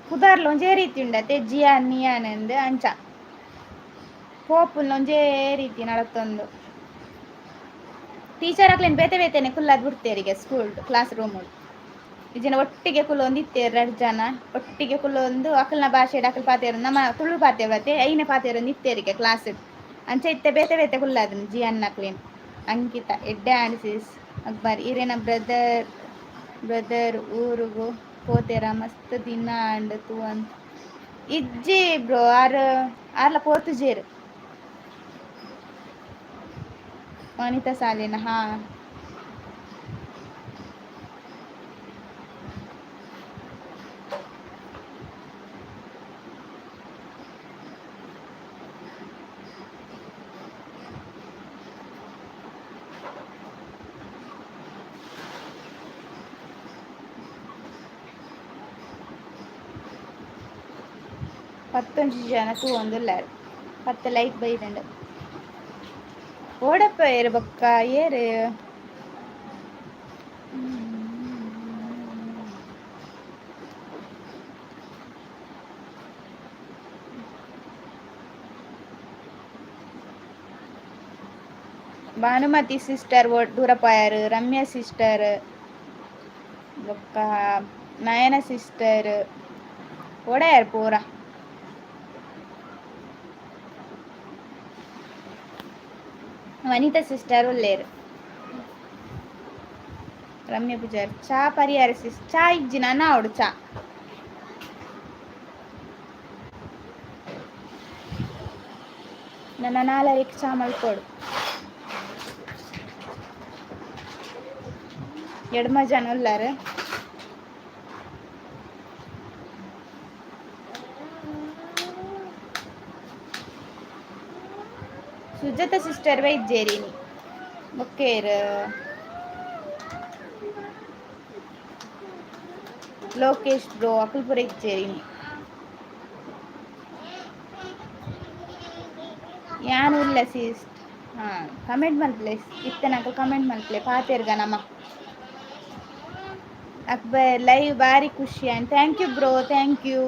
[SPEAKER 1] ಪುದರ್ಲ ಒಂಜೇ ರೀತಿ ಉಂಡತೆ, ಜಿಯಾನ್ ನಿಯಾನ್ ಅಂದ್ ಅಂಚ ಪೋಪುನ್ ಒಂಜೇ ರೀತಿ ನಡತೊಂದು. ಟೀಚರ್ ಅಕ್ಲೆನ್ ಬೇತೆ ಬೇತೆನೆ ಕುಲ್ಲಾದ್ ಬಿಡ್ತೇರಿಗೆ school class room. ಇಜಿನ ಒಟ್ಟಿಗೆ ಕುಲ್ಲೊಂದು ಇತ್ತೇರು ರಡ್ಡ್ ಜನ ಒಟ್ಟಿಗೆ ಕುಲ್ಲೊಂದು ಅಕಲ್ನ ಭಾಷೆಡ್ ಅಕಲ್ ಪಾತೆರ್, ನಮ್ಮ ತುಳು ಪಾತೆ ಬತ್ತೆ ಐನ ಪಾತೆರೊಂದು ಇತ್ತೇರಿಗೆ ಕ್ಲಾಸ್. ಅಂಚ ಇತ್ತೆ ಬೇತೆ ಬೇತೆ ಕುಲ್ಲಾದನ್ ಜಿಯಾನ್ ಅಕ್ಲೆನ್. ಅಂಕಿತ ಎಡ್ಡೆ ಆಂಡ್ ಸಿಸ್. ಅಕ್ಬರ್ ಇರೇನ ಬ್ರದರ್ ಬ್ರದರ್ ಊರುಗು ಪೋತೇರ? ಮಸ್ತ್ ದಿನ ಆಂಡ್ ತೂವಂತ್. ಇಜ್ಜಿ ಬ್ರೋ, ಆರ್ ಆರ್ಲ ಪೋತುಜೇರು. ವನಿತಾ ಸಾಲಿನ ಹಾ. ಪತ್ತೊಂಜಿ ಜನ ತೂವೊಂದುಲ್ಲೆರ್. 10 ಲೈಕ್ ಬೈದ್ಂಡ್. ಓಡಪ್ಪ ಬೊಕ್ಕ ಏರ್? ಭಾನುಮತಿ ಸಿಸ್ಟರ್ ದೂರಪಾಯರ್, ರಮ್ಯಾ ಸಿಸ್ಟರ್ ಬೊಕ್ಕ ನಯನ ಸಿಸ್ಟರ್ ಓಡಾಯರ್ ಪೂರ. ವನಿತಾ ಸಿಸ್ಟರ್ ಉಲ್ಲೇರು. ರಮ್ಯ ಪೂಜಾರ್ ಚಾ ಪರಿಹಾರ ಸಿಸ್ ಚಾ ಇಜ್ಜಿ, ನನ ಅವಡು ಚಾ. ನನ್ನ ನಾಲರಿಕ್ ಚಾ ಮಲ್ಕೊಡು. ಎಡ್ಮ ಜನ ಉಲ್ಲಾರು. ಸುಜಾತ ಸಿಸ್ಟರ್ ವೈದ್ಯೇರಿನಿ ಬೊಕ್ಕೇರ್. ಲೋಕೇಶ್ ಬ್ರೋ ಅಕುಲ್ ಪೂರ ಇಜ್ಜೇರಿನಿ. ಯಾನ್ ಉಲ್ಲ ಸಿಸ್ಟ್. ಹಾ, ಕಮೆಂಟ್ ಮಲ್ಪಲೆ ಇತ್ತೆ ಕಮೆಂಟ್ ಮಲ್ಪಲೆ ಪಾತೆರ್ಗ ನಮ. ಅಕ್ಬರ್ ಲೈವ್ ಬಾರಿ ಖುಷಿ and thank you bro, thank you.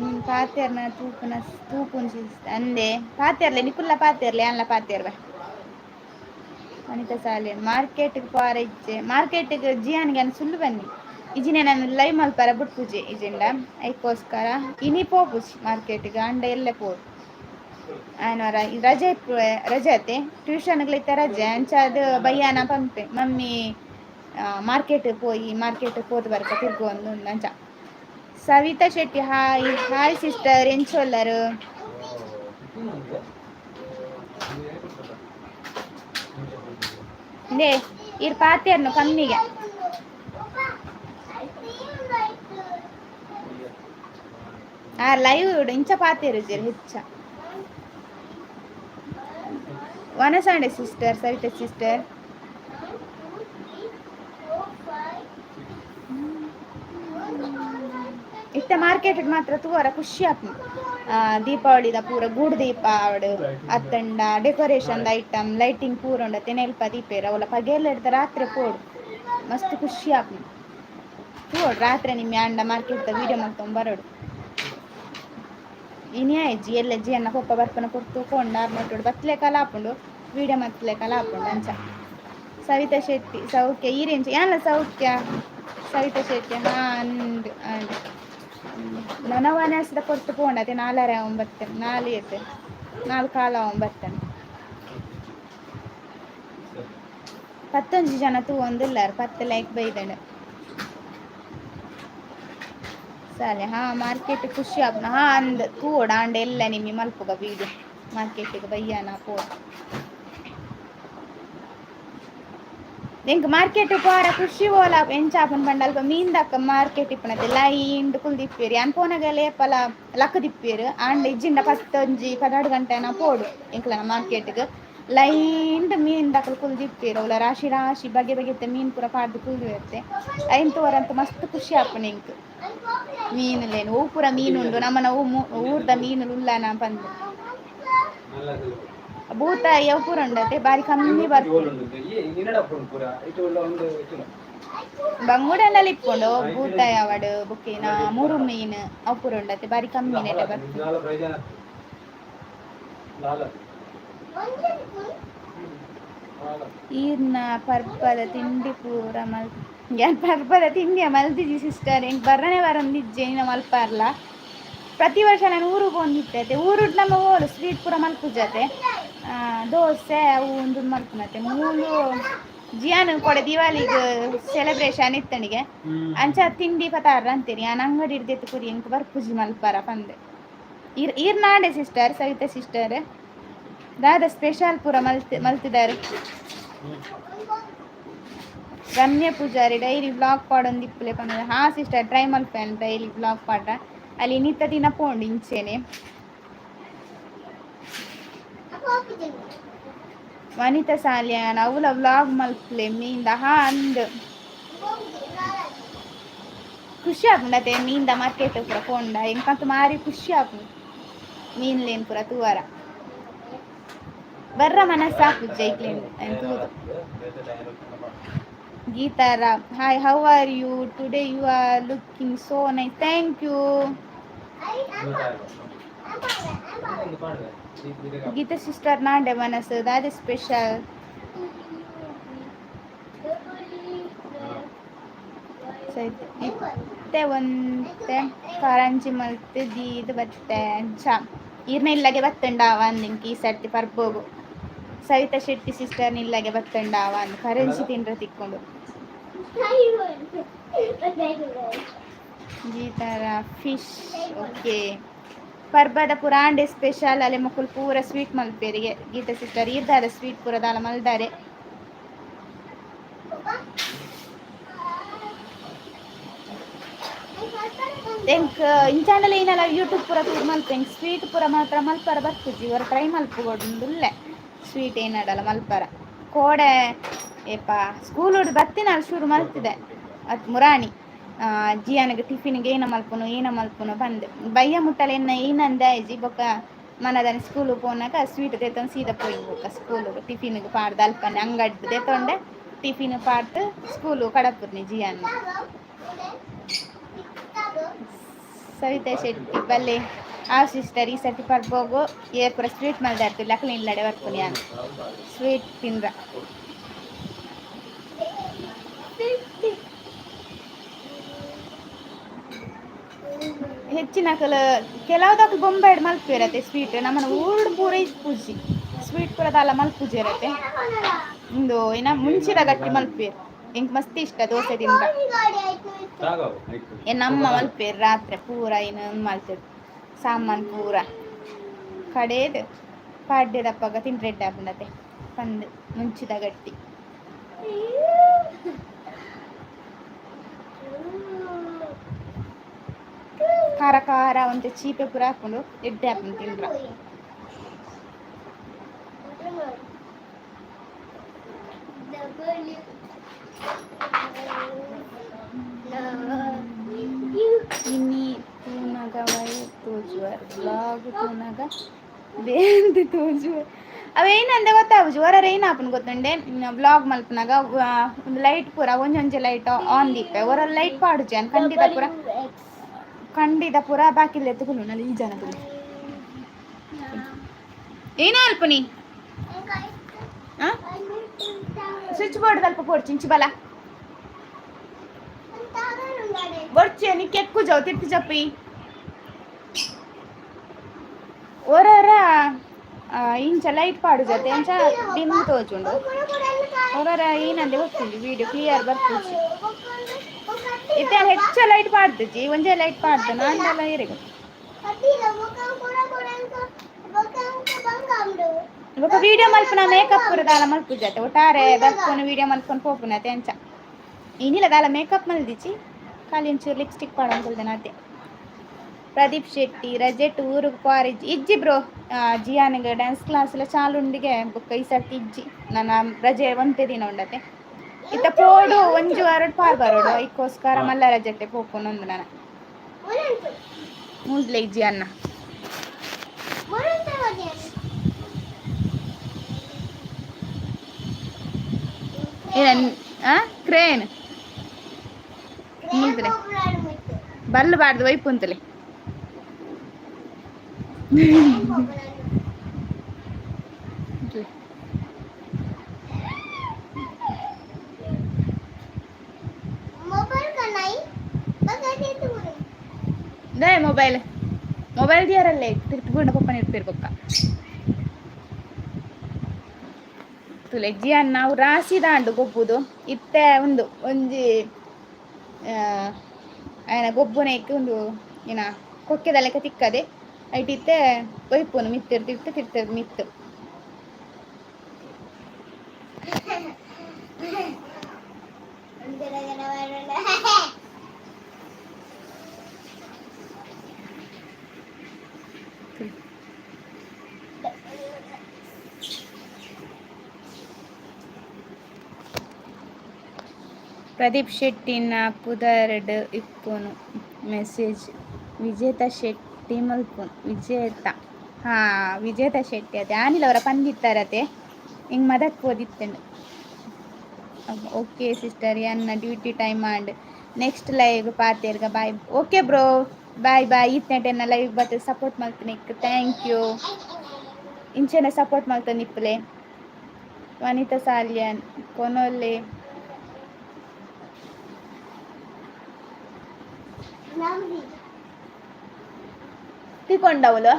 [SPEAKER 1] ನೀನು ಪಾತೆರ್ನ ತೂಪುನ ತೂಪುನ್ ಅಂದೆ ಪಾತೆರ್ಲೆ ನಿಕುಲ್ಲ ಪಾತೆರ್ಲೆ ಅಲ್ಲ ಪಾತೆರ್ವೆ. ವನಿತಾ ಸಾಲಿಯನ್ ಮಾರ್ಕೆಟ್ಗೆ ಪೋರ ಇಜ್ಜೆ? ಮಾರ್ಕೆಟ್ಗೆ ಜಿಯಾನ್ಗೆ ಸುಳ್ಳು ಬನ್ನಿ ಇಜಿನೆ ನಾನು ಲೈವ್ ಮಲ್ಪರ ಬುಟ್ಪುಜೆ ಇಜಿಂಡ ಐಕೋಸ್ಕರ ಇನಿ ಪೋಪುಜಿ ಮಾರ್ಕೆಟ್ಗೆ. ಅಂಡ ಎಲ್ಲೆ ಪೋಡು ಆಯ್ನವರ ರಜೆ ರಜೆ ಅತ್ತೆ, ಟ್ಯೂಷನ್ಗ್ಲಿತ್ತ ರಜೆ. ಅಂಚ ಅದು ಬಯ್ಯಾನ ಪಂಪೆ ಮಮ್ಮಿ ಮಾರ್ಕೆಟ್ ಪೋಯಿ, ಮಾರ್ಕೆಟ್ ಪೋದು ಬರ್ಕ ತಿರ್ಗೊಂದು ಅಂಚ. Savita Shetty hi hi sister, ಎಂಚೊಲ್ಲರು? ಲೇ ಇರ್ ಪಾತೆರ್ನು ಕಮ್ಮಿಗೆ. ಆ ಲೈವ್ ಇಂಚ ಪಾತೆರುಜೆರ್ ಹೆಚ್ಚ. ವನಸಾಂಡೆ ಸಿಸ್ಟರ್, ಸವಿತಾ ಸಿಸ್ಟರ್. ಇತ್ತೆ ಮಾರ್ಕೆಟ್ ಮಾತ್ರ ತೂವರ ಖುಷಿ ಆಪುಂಡು. ದೀಪಾವಳಿದ ಪೂರ ಗೂಡು ದೀಪ ಆವಡ್ ಅತ್ತಂಡ decoration item lighting ಪೂರ ಉಂಡು ನೆಲ್ಪ ದೀಪೇರ್. ಅವಲ ಪಗೆಲ್ ಹಿಡ್ದು ರಾತ್ರಿ ಪೋಡು ಮಸ್ತ್ ಖುಷಿ ಆಪುಂಡು. ತೂವೊಡು ರಾತ್ರಿ ನಿಮ್ಮ ಅಂಡ ಮಾರ್ಕೆಟ್ ವಿಡಿಯೋ ಮಲ್ತೊಂದು ಬರೋಡು. ಇನಿ ಆಯ್ಜಿ ಎಲ್ಲ ಜಿಯನ್ನ ಪೊಪ್ಪ ಬರ್ಪನ ಕೊರ್ತು ಕೊಂಡ ಆರ್ನೊಟ್ಟುಡು ಬತ್ಲೆ ಕಾಲ ಆಪುಂಡು, ವಿಡಿಯೋ ಮತ್ಲೆ ಕಾಲ ಆಪುಂಡು ಅಂಚ. ಸವಿತಾ ಶೆಟ್ಟಿ ಸೌಖ್ಯ ಈರೆಂಚ ಯಾನ್ಲ ಸೌಖ್ಯ. ಸವಿತಾ ಶೆಟ್ಟಿ ಹಾ ಅಂದ್ ಅಂದ್ ನನವನಸ್ದ ಕೊರ್ತು ಪೋಂಡ ಅದೇ ನಾಲರೆ ಒಂಬತ್ತು ನಾಲು ಏತ್ ನಾಲ್ ಕಾಲ ಒಂಬತ್ತು. ಪತ್ತೊಂಜಿ ಜನ ತೂವೊಂದುಲ್ಲೆರ್. 10 ಲೈಕ್ ಬೈದ್ಂಡ್. ಸಾಲೆ ಹಾ ಮಾರ್ಕೆಟ್ ಖುಷಿ ಆಪುಂಡು. ಹಾ ಅಂದ್ ತೂವೊಡು ಆಂಡ ಎಲ್ಲ ನಿಮ್ಮಿ ಮಲ್ಪುಗ ವೀಡಿಯೋ ಮಾರ್ಕೆಟಿಗೆ ಬಯ್ಯಾನ ಪೋಡು. ಎಂಕ್ ಮಾರ್ಕೆಟ್ ಪೋರ ಖುಷಿ ಓಲ ಎಂಚ ಆಪುಂಡು ಪಂಡ ಅಲ್ಪ ಮೀನ್ದಕ್ಕ ಮಾರ್ಕೆಟ್ ಇಪ್ಪುನತೆ ಲೈನ್ಡ್ ಕುಲ್ದಿಪ್ಪೆರ್. ಯಾನ್ ಪೋನಗಲ ಏಪಲ ಲಕ್ಕದಿಪ್ಪೆರ್. ಆಂಡ ಇಜ್ಜಿಂಡ ಪತ್ತೊಂಜಿ 12 ಗಂಟೆ ಪೋಡು ಎಂಕ್ಲನ ಮಾರ್ಕೆಟ್ಗ್. ಲೈನ್ಡ್ ಮೀನ್ ದಕಲ್ ಕುಲ್ದಿಪ್ಪೆರ್ ಅವ್ಲ ರಾಶಿ ರಾಶಿ ಬಗೆ ಬಗೆತ ಮೀನ್ ಪೂರ ಪಾಡ್ದ್ ಕುಲ್ದಿರುತ್ತೆ. ಐನ್ ತೂವರಂತ ಮಸ್ತ್ ಖುಷಿ ಆಪುಂಡು ಎಂಕ್. ಮೀನುಲೇನ್ ಒವು ಪೂರ ಮೀನ್ ಉಂಡು, ನಮ್ಮನ ಒವು ಊರ್ದ ಮೀನುಲು ಉಲ್ಲನ ಪಂದ್. ಬೂತಾಯಿ ಅವು ಪೂರ ಉಂಡತೆ, ಬಾರಿ ಕಮ್ಮಿ ಬರ್ಪುಂಡು. ಬಂಗುಡೆಂಡಲ ಇಪ್ಪುಂಡು. ಬೂತಾಯಿ ಆವಡ್, ಬೊಕ್ಕ ಮುರು ಮೀನ್ ಅವು ಪೂರ ಉಂಡತೆ, ಬಾರಿ ಕಮ್ಮಿ ನೆಟೆ ಬರ್ಪುಂಡು. ಈರ್ನ ಪರ್ಬದ ತಿಂಡಿ ಪೂರ ಮಲ್ ಯಾನ್ ಪರ್ಬದ ತಿಂಡಿಯ ಮಲ್ತಿಜಿ ಸಿಸ್ಟರ್. ಎಂಕ್ ಬರ್ರನೆ ಬರಂದಿಜ್ಜೆ ಇನ್ನ ಮಲ್ಪಾರ್ಲ. ಪ್ರತಿ ವರ್ಷ ನಾನು ಊರಿಗೆ ಪೋಂದಿತ್ತೆ. ಊರುಡ್ ನಮ್ಮ ಓಲು ಸ್ವೀಟ್ ಪೂರ ಮಲ್ಪುಜತೆ. ದೋಸೆ ಅವು ಉಂದು ಮಲ್ಪುನತೆ. ಮೂಲು ಜಿಯಾನ್ ಕೊಡೆ ದಿವಾಲಿಗ್ ಸೆಲೆಬ್ರೇಷನ್ ಇತ್ತಣಿಗೆ, ಅಂಚ ತಿಂಡಿ ಪತಾರ ಅಂತೀರಿ. ಯಾನ್ ಅಂಗಡಿ ಹಿಡ್ದೆತ್ತು ಕುರಿ, ಎಂಕ್ ಬರ್ಪುಜಿ ಮಲ್ಪಾರ ಪಂದೆ. ಈರ್ ಈರ್ ನಾಡೆ ಸಿಸ್ಟರ್, ಸವಿತಾ ಸಿಸ್ಟರ್, ದಾದ ಸ್ಪೆಷಲ್ ಪೂರ ಮಲ್ತ್ ಮಲ್ತಿದ್ದಾರೆ? ರಮ್ಯ ಪೂಜಾರಿ, ಡೈಲಿ ವ್ಲಾಗ್ ಪಾಡೊಂದಿಪ್ಪುಲೆ ಪಂದ್. ಹಾ ಸಿಸ್ಟರ್, ಟ್ರೈ ಮಲ್ಪೇನ್ ಡೈಲಿ ವ್ಲಾಗ್ ಪಾಡ್ರ. ಅಲ್ಲಿ ಇನ್ನಿತ್ತ ದಿನ ಪೋಂಡು ಇಂಚೆನೆ. ವನಿತಾ ಸಾಲ್ಯಾನ್, ಅವುಲ ವ್ಲಾಗ್ ಮಲ್ಪುಲೆ ಮೀನ್ದ. ಹಾ ಅಂದ್, ಖುಷಿ ಆಪುಂಡತೆ ಮೀನ್ದ ಮಾರ್ಕೆಟ್ ಪೂರ ಪೋಂಡ. ಎಂಕಂತ ಮಾರಿ ಖುಷಿ ಆಪುಂಡು ಮೀನ್ಲೇನ್ ಪೂರ ತೂವರ. ಬರ್ರ ಮನಸ್ಸಾಪುಜಿ ಐಕ್ಲೇನ್ ತೂದು. Gita Ram, "Hi, how are you today? You are looking so nice." Thank you. Geetha sister, ನಾಂಡೆ ಮನಸ್ಸು ದಾದೆ ಸ್ಪೆಷಲ್? ಇತ್ತೆ ಒಂತೆ ಕಾರಂಜಿ ಮಲ್ತ್ ದೀದ್ ಬತ್ತೆ ಅಂಚ. ಈರ್ನ ಇಲ್ಲಗೆ ಬತ್ತುಂಡಾವ ಅಂದ್ ಈ ಸರ್ತಿ ಪರ್ಬೋಗು. ಸವಿತಾ ಶೆಟ್ಟಿ ಸಿಸ್ಟರ್ ನಿಲ್ಲಗೆ ಬತ್ತುಂಡಾವ ಅಂದ್, ಕರೆನ್ಸಿ ತಿಂಡ್ರೆ ತಿಕ್ಕೊಂಡು. ಗೀತಾರ ಫಿಶ್, ಓಕೆ. ಪರ್ಬದ ಪುರಾಂಡೆ ಸ್ಪೆಷಲ್ ಅಲೆ ಮೊಕುಲು ಪೂರ ಸ್ವೀಟ್ ಮಲ್ಪೇರಿಗೆ. ಗೀತಾ ಸಿಸ್ಟರ್, ಈರ್ದಾದ ಸ್ವೀಟ್ ಪೂರ ದಾಲ ಮಲ್ದಾರೆ? ಎಂಕ್ ಇಂಚಾಂಡಲ ಏನಲ್ಲ ಯೂಟ್ಯೂಬ್ ಪೂರ ತೂದು ಮಲ್ಪೆ. ಎಂಕ್ ಸ್ವೀಟ್ ಪೂರ ಮಾತ್ರ ಮಲ್ಪರ ಬರ್ಪುಜಿ. ಒರ ಟ್ರೈ ಮಲ್ಪುಗೊಡುಂದುಲ್ಲೆ ಸ್ವೀಟ್ ಏನಡಲ ಮಲ್ಪರ. ಕೋಡೆ ಏಪ ಸ್ಕೂಲ್ ಬತ್ತಿನ ಶುರು ಮಲ್ತಿದೆ ಅತ್ ಮುರಾಣಿ ಜಿಯಾನಗ ಟಿಫಿನ್ಗೆ ಏನ ಮಲ್ಪುನು, ಏನ ಮಲ್ಪುನು ಬಂದ್. ಬಯ್ಯ ಮುಟ್ಟಲ ಎನ್ನ ಏನಂದ ಆಯ್ಜಿ. ಬೊಕ್ಕ ಮನದನಿ ಸ್ಕೂಲ್ ಪೋನಾಗ ಸ್ವೀಟ್ ದೇತೊಂದು ಸೀದಾ ಪೋಯಿ. ಬೊಕ್ಕ ಸ್ಕೂಲ್ ಟಿಫಿನ್ಗೆ ಪಾಡ್ದು ಅಲ್ಪನೆ ಅಂಗಡ್ದು ದೇತೊಂಡೆ ಟಿಫಿನ್ ಪಾಡ್ದು ಸ್ಕೂಲು ಕಡಪುರ್ನಿ ಜಿಯಾನ್. ಸವಿತಾ ಶೆಟ್ಟಿ ಬಲ್ಲೆ. ಆ ಸಿಸ್ಟರ್, ಈ ಸರ್ತಿ ಪರ್ಬೋಗು ಏರ್ ಪೂರ ಸ್ವೀಟ್ ಮಲ್ದಾರ್ತಿಲ್ಲ, ಅಕ್ಲೆ ಇಲ್ಲಡೆ ಬರ್ಪುನಿ ಯಾನ್ ಸ್ವೀಟ್ ತಿಂದ್ರ. ಹೆಚ್ಚಿನಕಲ್ ಕೆಲವುದಕ್ಲು ಬೊಂಬೈಡ್ ಮಲ್ಪುವೆರತೆ ಸ್ವೀಟ್. ನಮ್ಮನ ಊರುಡು ಪೂರ ಇಪ್ಪುಜಿ ಸ್ವೀಟ್ ಪೂರ ದಾಲ ಮಲ್ಪುಜೆರತೆ. ಉಂದು ಏನ ಮುಂಚಿದ ಗಟ್ಟಿ ಮಲ್ಪುವೆರ್. ಎಂಕ್ ಮಸ್ತ್ ಇಷ್ಟ ದೋಸೆ ತಿಂದ್ರ. ನಮ್ಮ ಮಲ್ಪುವೆರ್ ರಾತ್ರೆ ಪೂರ ಏನು ಮಲ್ತುದು ಸಾಮಾನ್ ಪೂರ ಕಡೇದ್ ಪಾಡ್ಯದಪ್ಪಗ ತಿಂಡ್ರೆ ಎಡ್ಡೆ ಆಪುಂಡತೆ ಪಂದ್ ಮುಂಚಿದ ಗಟ್ಟಿ. ಖಾರ ಖಾರ ಒಂತೆ ಚೀಪೆ ಪೂರ ಹಾಕೊಂಡು ಎಡ್ಡೆ ಆಪುಂಡು ತಿಂದ್ರ. ಇನಿ ತೂನಗ ವೈ ತೋಜುವರ್, ವ್ಲಾಗ್ ತೂನಗ ಬೇಂದ್ ತೋಜುವರ್. ಅವೇನಂದೆ ಗೊತ್ತಾಪುಜಿ. ಒರರ ಏನ್ ಆಪುಂಡು ಗೊತ್ತುಂಡೆ, ವ್ಲಾಗ್ ಮಲ್ಪುನಗ ಒಂದು ಲೈಟ್ ಪೂರ ಒಂಜೊಂಜಿ ಲೈಟ್ ಆನ್ ದೀಪೆ. ಒರ ಲೈಟ್ ಪಾಡುಜಿ ಅನ್ ಖಂಡಿತ ಪೂರ ಖಂಡಿತ ಪೂರ ಬಾಕಿಲ್ ಎತ್ತುಕೊಳ್ಳು ಈ ಜನ ಏನ ಅಲ್ಪನಿ ಸ್ವಿಚ್ ಬೋರ್ಡ್ ಅಲ್ಪ ಪೋಡ್ಚಿ ಇಂಚಿ ಬಲ ಬೊಡ್ಚೆ ನಿಕ್ಕೆ ఎక్కువ ಜಾವ್ ತಿರ್ತಿ ಜಪ್ಪಿ. ಒರರ ಇಂಚ ಲೈಟ್ ಪಾಡುಜತೆ, ಅಂಚ ಡಿಮ್ ತೋಜುಂಡು. ಒರರ ಏನಂದೆ ಗೊತ್ತುಂಡು, ವಿಡಿಯೋ ಕ್ಲಿಯರ್ ಬರ್ಪುಜಿ. ಇತ್ತೆ ಹೆಚ್ಚ ಲೈಟ್ ಪಾಡ್ದುಜಿ, ಒಂಜೇ ಲೈಟ್ ಪಾಡ್ದು ನಾಂಡಲ ಏರೆಗ್. ಬೊಕ ವಿಡಿಯೋ ಮಲ್ಪುನ ಮೇಕಪ್ ಪೂರ ದಾಲ ಮಲ್ಪುಜತೆ. ಒಟ್ಟಾರೆ ಬರ್ಪುನ ವಿಡಿಯೋ ಮಲ್ಪೊಂದು ಪೋಪುನತೆ ಅಂಚ. ಇನಿಲ ದಾಲ ಮೇಕಪ್ ಮಲ್ದಿಜಿ, ಖಾಲಿ ಒಂಚೂರು ಲಿಪ್ಸ್ಟಿಕ್ ಪಾಡೊಂದು ಅತೆ. ಪ್ರದೀಪ್ ಶೆಟ್ಟಿ ರಜೆಟ್ ಊರುಗ್ ಪಾರಿಜ್ ಇಜ್ಜಿ ಬ್ರೋ. ಜಿಯಾನಿಗೆ ಡ್ಯಾನ್ಸ್ ಕ್ಲಾಸ್ ಎಲ್ಲ ಚಾಲುಂಡಿಗೆ ಬೊಕ್ಕ ಈ ಸರ್ತಿ ಇಜ್ಜಿ ನನ್ನ ರಜೆ ಒಂತೆ ದಿನ ಉಂಡತೆ. ಇತ್ತ ಪೋಡು ಒಂಜಿ ವಾರಡ್ ಪಾರ್ ಬರೋಡು, ಐಕ್ಕೋಸ್ಕರ ಮಲ್ಲ ರಜೆತೆ ಪೋಪುನೊಂದು ನನ.
[SPEAKER 2] ಮುರಂತು.
[SPEAKER 1] ಮೂಡ್ಲೆ ಇಜ್ಜಿ ಅನ್ನ.
[SPEAKER 2] ಮುರಂತ ಹೋದೆ.
[SPEAKER 1] ಏನ ಆ ಕ್ರೇನ್ ಮುಲ್ದ್ರೆ ಬಲ್ಲು ಬಾರ್ದು ವೈಪುಂತಲೆ.
[SPEAKER 2] ಮೊಬೈಲ್ ಕಣ್ಣಾಯಿ ಬಗ್ಗದೆ ತೂರು.
[SPEAKER 1] They mobile mobile ದಿಯರಲ್ಲೇ ತಿರ್ತ್ಗುಂಡ ಪಪ್ಪ ನಿರ್ಪೇರು ಬೊಕ್ಕ ತುಲೆ. ಜಿಯನ್ ನಾವು ರಾಸಿ ದಾಂಡು ಗೊಬ್ಬುದು ಇತ್ತೆ ಒಂದು ಒಂಜಿ ಆಯನ ಗೊಬ್ಬುನೈಕ್ ಒಂದು ಏನ ಕೊಕ್ಕೆದ ಲೆಕ್ಕ ತಿಕ್ಕದೆ ಐಟ್ ಇತ್ತೆ ಒಯ್ಪುನು ಮಿತ್ತಿರ್ ತಿರ್ತು ತಿರ್ತ ಮಿತ್ತು. ಪ್ರದೀಪ್ ಶೆಟ್ಟಿನ ಪುದರ್ಡ್ ಇಪ್ಪುನು ಮೆಸೇಜ್ ವಿಜೇತ ಶೆಟ್ಟಿ ಮಲ್ಪುನು ವಿಜೇತ. ಹಾ, ವಿಜೇತ ಶೆಟ್ಟಿ ಅದೇ ಆನಿಲ್ ಅವರ ಪಂದಿತ್ತಾರತೆ ಹಿಂಗೆ ಮದಕ್ ಓದಿತ್ತಂಡು. ಓಕೆ ಸಿಸ್ಟರ್, ಎನ್ನ duty time and next live ಪಾತೇರ್ಗ. Bye. Okay bro, bye bye. ಇತ್ನೆಟೆನ್ನ live ಬತ್ತೆ ಸಪೋರ್ಟ್ ಮಲ್ತೀನಿ, thank you. ಇಂಚೆನೆ ಸಪೋರ್ಟ್ ಮಲ್ತೊಂದು ಇಪ್ಪುಲೆ. ವನಿತಾ ಸಾಲ್ಯನ್ ಕೊನೊಲ್ಲೆ.
[SPEAKER 2] ನಂಬಿ.
[SPEAKER 1] ತಿಕೊಂಡವಳು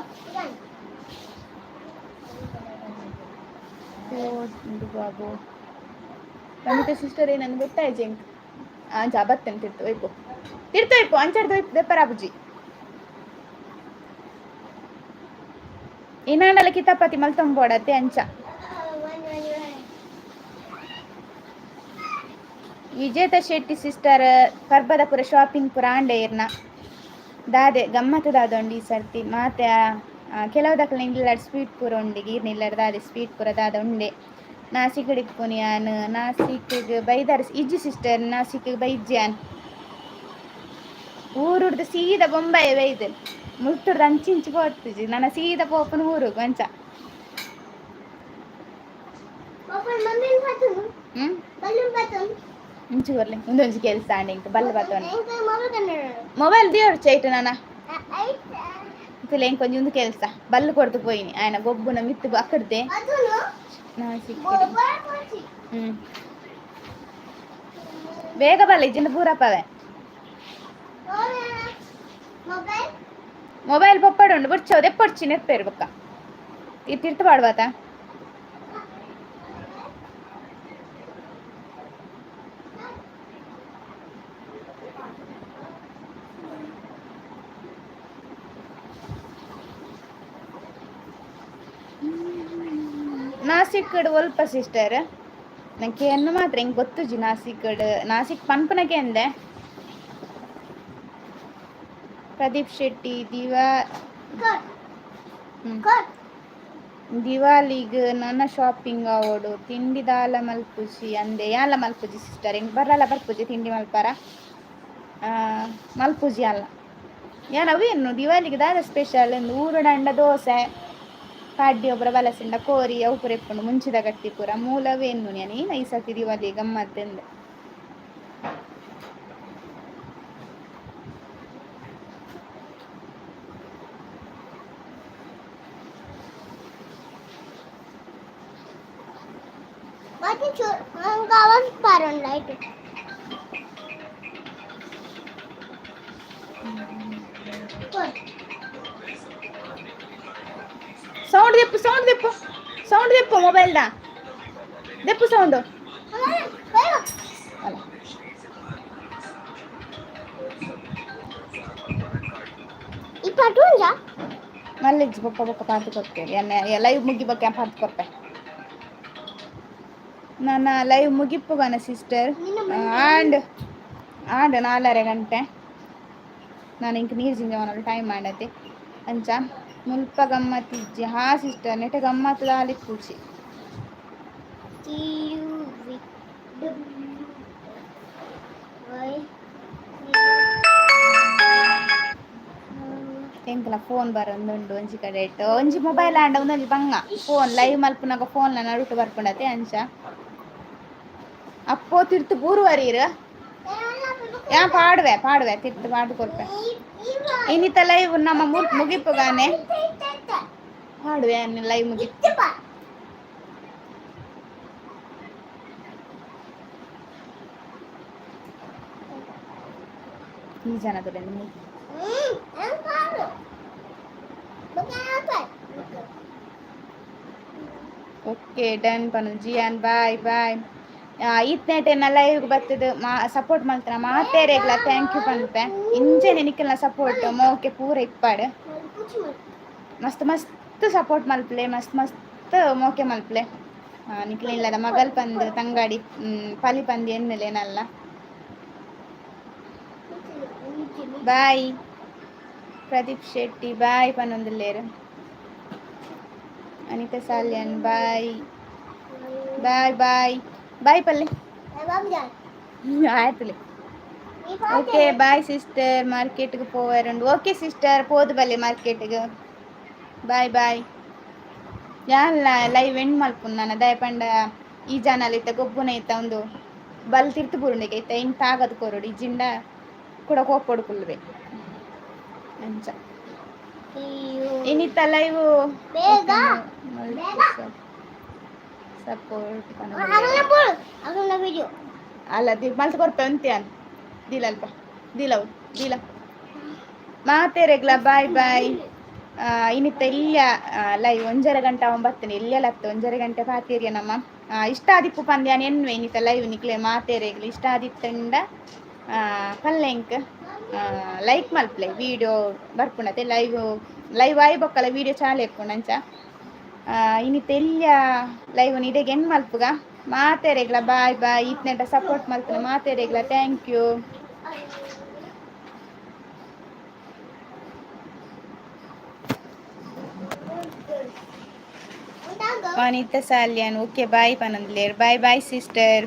[SPEAKER 1] ಬಾಬು. ವನಿತಾ ಸಿಸ್ಟರ್ ಏನಂದು ಗೊತ್ತಾಯ್ತು ಎಂಕ್. ಅಂಚ ಬತ್ತೇನೆ ತಿರ್ತು ಒಯ್ಪು, ತಿರ್ತು ಒಯ್ಪು, ಅಂಚಾಡ್ದು ಒಯ್ಪು ದೆಪ್ಪರಾಬುಜಿ. ಇನ್ನಾಂಡಲ ಕಿತಾಪತಿ ಮಲ್ತೊಂಬೋಡತ್ತೆ ಅಂಚ. ವಿಜೇತ ಶೆಟ್ಟಿ ಸಿಸ್ಟರ್, ಪರ್ಬದ ಪೂರ ಶಾಪಿಂಗ್ ಪೂರ ಆಂಡೆ ಇರ್ನ ದಾದೆ ಗಮ್ಮತ್ತು ದಾದೊಂಡು ಈ ಸರ್ತಿ ಮಾತೆ? ಕೆಲವು ದಕ್ಲ ಇಲ್ಲಡ್ ಸ್ವೀಟ್ ಪೂರ ಉಂಡಿಗೆ ಈರ್ನ ಇಲ್ಲಡ್ ದಾದೆ ಸ್ವೀಟ್ ಪೂರ ದಾದ ಉಂಡೆ? ನಾಸಿಕ್ ಇಪ್ಪುನಿ ಯಾನ್. ನಾಸಿಕ್ ಬೈದಾರ ಇಜ್ಜಿ ಸಿಸ್ಟರ್, ನಾಸಿಕ್ ಬೈಜ್ಜಿ ಯಾನ್. ಊರುಡ್ದು ಸೀದಾ ಬೊಂಬಾಯಿ ಬೈದು ಮುಲ್ತುರ್ದು ಅಂಚಿಂಚಿ ಪೋತುಜಿ ನನ್ನ, ಸೀದಾ ಪೋಪುನ ಊರುಗು ಅಂಚ.
[SPEAKER 2] ಮಮ್ಮಿ ಬತ್ತುನು.
[SPEAKER 1] ಹ್ಮ್.
[SPEAKER 2] ಬಲ್ಲುನ್ ಬತ್ತುನು.
[SPEAKER 1] ಇಂಚು ಬರ್ಲಿ, ಒಂದೊಂಜಿ ಕೆಲಸ ಆಂಡ್ ಇಂಕ್ ಬಲ್ಲ ಬತ್ತವನ.
[SPEAKER 2] ಮೊಬೈಲ್ ಕನ್ನಡ.
[SPEAKER 1] ಮೊಬೈಲ್ ದಿಯೋರು ಚೈಟು ನಾನ ತುಲೆ ಇಂಕೊಂಜಿ ಒಂದು ಕೆಲಸ ಬಲ್ಲು ಕೊಡ್ತು ಪೋಯಿನಿ ಆಯನ ಗೊಬ್ಬುನ ಮಿತ್ತು ಅಕ್ಕಡ್ದೆ.
[SPEAKER 2] ಅದನು.
[SPEAKER 1] ನಾಸಿಕ್.
[SPEAKER 2] ಮೊಬೈಲ್ ಕೊಚ್ಚಿ.
[SPEAKER 1] ಹ್ಮ್, ಬೇಗ ಬಲ್ಲ ಇಜ್ಜಿಂದ ಪೂರಪ್ಪವೆ.
[SPEAKER 2] ಮೊಬೈಲ್.
[SPEAKER 1] ಮೊಬೈಲ್ ಪೊಪ್ಪಡು ಉಂಡು ಬುಡ್ಚ ದೆಪ್ಪೊಡ್ಚಿ ನೆಪ್ಪೇರು ಬೊಕ್ಕ ಈ ತಿರ್ತು ಪಾಡ್ವಾತ. ನಾಸಿಕ್ ಒಲ್ಪ ಸಿಸ್ಟರ್ ನಂಗೆ ಎನ್ನು ಮಾತ್ರ ಹಿಂಗೆ ಗೊತ್ತುಜಿ. ನಾಸಿಕ್ ನಾಸಿಕ್ ಪನ್ಪನಕ್ಕೆ ಅಂದೆ. ಪ್ರದೀಪ್ ಶೆಟ್ಟಿ ದಿವಾ
[SPEAKER 2] ಕಟ್.
[SPEAKER 1] ಹ್ಮ್.
[SPEAKER 2] ಕಟ್.
[SPEAKER 1] ದಿವಾಲಿಗ್ ನನ್ನ ಶಾಪಿಂಗ್ ಆವೊಡು, ತಿಂಡಿ ದಾಲ ಮಲ್ಪುಜಿ ಅಂದೆ. ಯಾಲ ಮಲ್ಪುಜಿ ಸಿಸ್ಟರ್, ಹಿಂಗೆ ಬರಲ್ಲ ಬರ್ಪುಜಿ ತಿಂಡಿ ಮಲ್ಪಾರ. ಮಲ್ಪುಜಿ ಅಲ್ಲ ಯಾನ್ ಅವೇನು ದಿವಾಲಿಗೆ ದಾದ ಸ್ಪೆಷಲ್ ಎಂದು ಊರುಡಂಡ ದೋಸೆ ಪಾಡ್ಡಿ ಒಬ್ಬರ ಬಲಸಿಂಡ ಕೋರಿ ಅವು ಪೂರ ಇಪ್ಪುಂಡು ಮುಂಚಿದ ಗಟ್ಟಿ ಪೂರ ಮೂಲವೇನು ನಾನು ಏನ ಈ ಸರ್ತಿ ದಿವಾಲಿ ಗಮ್ಮತ್ತೆಂದೆ.
[SPEAKER 2] ಮತ್ತೆ ಆವಾಜ್ ಪಾರೋಣ ಲೈಟ್.
[SPEAKER 1] ಸೌಂಡ್ ದೆಪ್ಪು, ಸೌಂಡ್ ದೆಪ್ಪು, ಸೌಂಡ್ ದೆಪ್ಪು, ಮೊಬೈಲ್ದ ದೆಪ್ಪು ಸೌಂಡು ಅಲ್ಲ.
[SPEAKER 2] ಈ ಪಟುಂಜ.
[SPEAKER 1] ಮಲ್ಲಿಜ್ಜಿ, ಬೊಕ್ಕ ಬೊಕ್ಕ ಪಾರ್ತು ಕೊರ್ತೇನೆ. ಎನ್ನ ಲೈವ್ ಮುಗಿ ಬೊಕ್ಕ ಪಾರ್ತು ಕೊರ್ಪೆ. ನನ್ನ ಲೈವ್ ಮುಗಿಪ್ಪುಗನ ಸಿಸ್ಟರ್. ಆಂಡ್ ಆಂಡ್ 4.30 ಗಂಟೆ. ನಾನು ಇಂಕ್ ನೀರು ಜಿಂಜವನ ಟೈಮ್ ಮಾಡತ್ತೆ. ಅಂಚ ಮುಲ್ಪ ಗಮ್ಮತ್ ಇಜ್ಜಿ. ಹಾ ಸಿಸ್ಟರ್, ನೆಟ ಗಮ್ಮತ್ ದಾಲಿ ಪೂಜಿ.
[SPEAKER 2] C U V W Y.
[SPEAKER 1] ಎಂಕಲ ಫೋನ್ ಬರೊಂದುಂಡು ಒಂಜಿ ಕಡೆ ಇಟ್ಟು. ಒಂಜಿ ಮೊಬೈಲ್ ಆಂಡ ಒಂದೊಂಜಿ ಬಂಗ ಫೋನ್ ಲೈವ್ ಮಲ್ಪುನಾಗ ಫೋನ್ ನಡುಟು ಬರ್ಪುಂಡತೆ. ಅಂಚ ಅಪ್ಪೋ ತಿರ್ತು ಬೂರುವರೀರ್ ಯಾ ಪಾಡುವೆ ಪಾಡುವೆ ತಿರ್ತು ಪಾಡು ಕೊರ್ಪೆ. ಇನ್ನಿತ ಲೈವ್ ನಮ್ಮ ಮುಗಿಪುಗಾನೆ ಪಾಡುವೆ ಲೈವ್ ಮುಗಿ. ಈ ಜನ ಓಕೆ ಡನ್ ಪನು ಜಿಯಾನ್, ಬಾಯ್ ಬಾಯ್. ಈತ್ನೇಟೆನ ಲೈವ್ ಬತ್ತದ ಮಾ ಸಪೋರ್ಟ್ ಮಲ್ತನ ಮಾತೇರೆಗ್ಲ thank you ಪನ್ಪೆ. ಇಂಚೆನೆ ನಿಕ್ಕಲ್ನ ಸಪೋರ್ಟ್ ಮೋಕೆ ಪೂರ ಇಪ್ಪಾಡು. ಮಸ್ತ್ ಮಸ್ತ್ ಸಪೋರ್ಟ್ ಮಲ್ಪಲೆ, ಮಸ್ತ್ ಮಸ್ತ್ ಮೋಕೆ ಮಲ್ಪಲೆ. ನಿಕ್ಲೆ ಇಲ್ಲದ ಮಗಲ್ ಪಂದ್ ತಂಗಾಡಿ ಪಲಿ ಪಂದ್ ಎನ್ನಲೇನಲ್ಲ. ಬಾಯ್ ಪ್ರದೀಪ್ ಶೆಟ್ಟಿ, ಬಾಯ್ ಪನೊಂದುಲ್ಲೇರು. Anitha Salian, bye bye bye bye ಪಲ್ಲೆ. ಆಯ್ತಲೆ. ಓಕೆ ಬಾಯ್ ಸಿಸ್ಟರ್, ಮಾರ್ಕೆಟ್ಗೆ ಪೋವೆರುಂಡು. ಓಕೆ ಸಿಸ್ಟರ್, ಪೋದು ಬಲ್ಲೆ ಮಾರ್ಕೆಟ್ಗೆ. Bye bye. ಯಾನ್ಲ ಲೈವ್ ಎಂಡ್ ಮಲ್ಪುನ್ ನಾನು, ದಾಯೆ ಪಂಡ ಈ ಜನಾಲ್ ಇತ್ತ ಗೊಬ್ಬುನ ಇತ್ತ ಒಂದು ಬಲ್ ತಿರ್ತು ಬೂರುಂಡಿಗೆ ಇತ್ತ ಇನ್ ತಾಗದ್ ಕೊರೊಡು, ಇಜ್ಜಿಂಡ ಕೂಡ ಕೋಪೊಡು ಕುಲ್ಲುವೆ. ಅಂಚ ಇನ್ನಿತ್ತ ಲೈವ್ ಸಪೋರ್ಟ್ ಅಲ್ಲ the ಮಲ್ತ್ ಕೊರ್ಪೆ ಅಂತ್ಯಾನ್ ದಿಲಲ್ಪ ದಿಲವು ದಿಲ ಮಾತೇರೆಗ್ಲ. Bye boy. ಇನ್ನಿತ್ತ ಇಲ್ಲ ಲೈವ್ 1.5 ಗಂಟೆ ಒಂಬತ್ತನೇ ಇಲ್ಲೆಲ್ಲ 1.5 ಗಂಟೆ ಪಾತೇರಿಯ ನಮ್ಮ ಇಷ್ಟ ಆದಿಪ್ಪು ಪಂದ್ಯಾನ ಎನ್ನುವೆ. ಇನ್ನಿತ್ತ ಲೈವ್ ನಿಕ್ಲೆ ಮಾತೇರೆಗ್ಲ ಇಷ್ಟ ಆದಿತ್ತಂಡ ಪಲ್ಲೆಂಕ್ ಲೈಕ್ ಮಲ್ಪಲೆ. ವೀಡಿಯೋ ಬರ್ಪುಂಡತೆ ಲೈವ್ ಲೈವ್ ಆಯ್ ಬೊಕ್ಕಲ ವೀಡಿಯೋ ಚಾಲೆ ಇಪ್ಪುಂಡು. ಅಂಚ ಇನ್ನಿತ್ತ ಎಲ್ಯ ಲೈವ್ ಇಡೆಗ್ ಎಂಡ್ ಮಲ್ಪುಗ. ಮಾತೇರೆಗ್ಲ ಬಾಯ್ ಬಾಯ್. ಇತ್ನೆಟ ಸಪೋರ್ಟ್ ಮಲ್ಪುನ ಮಾತೇರೆಗ್ಲ thank you. Vanitha Salian okay bye ಪನೊಂದುಲ್ಲೆರ್. Bye bye sister.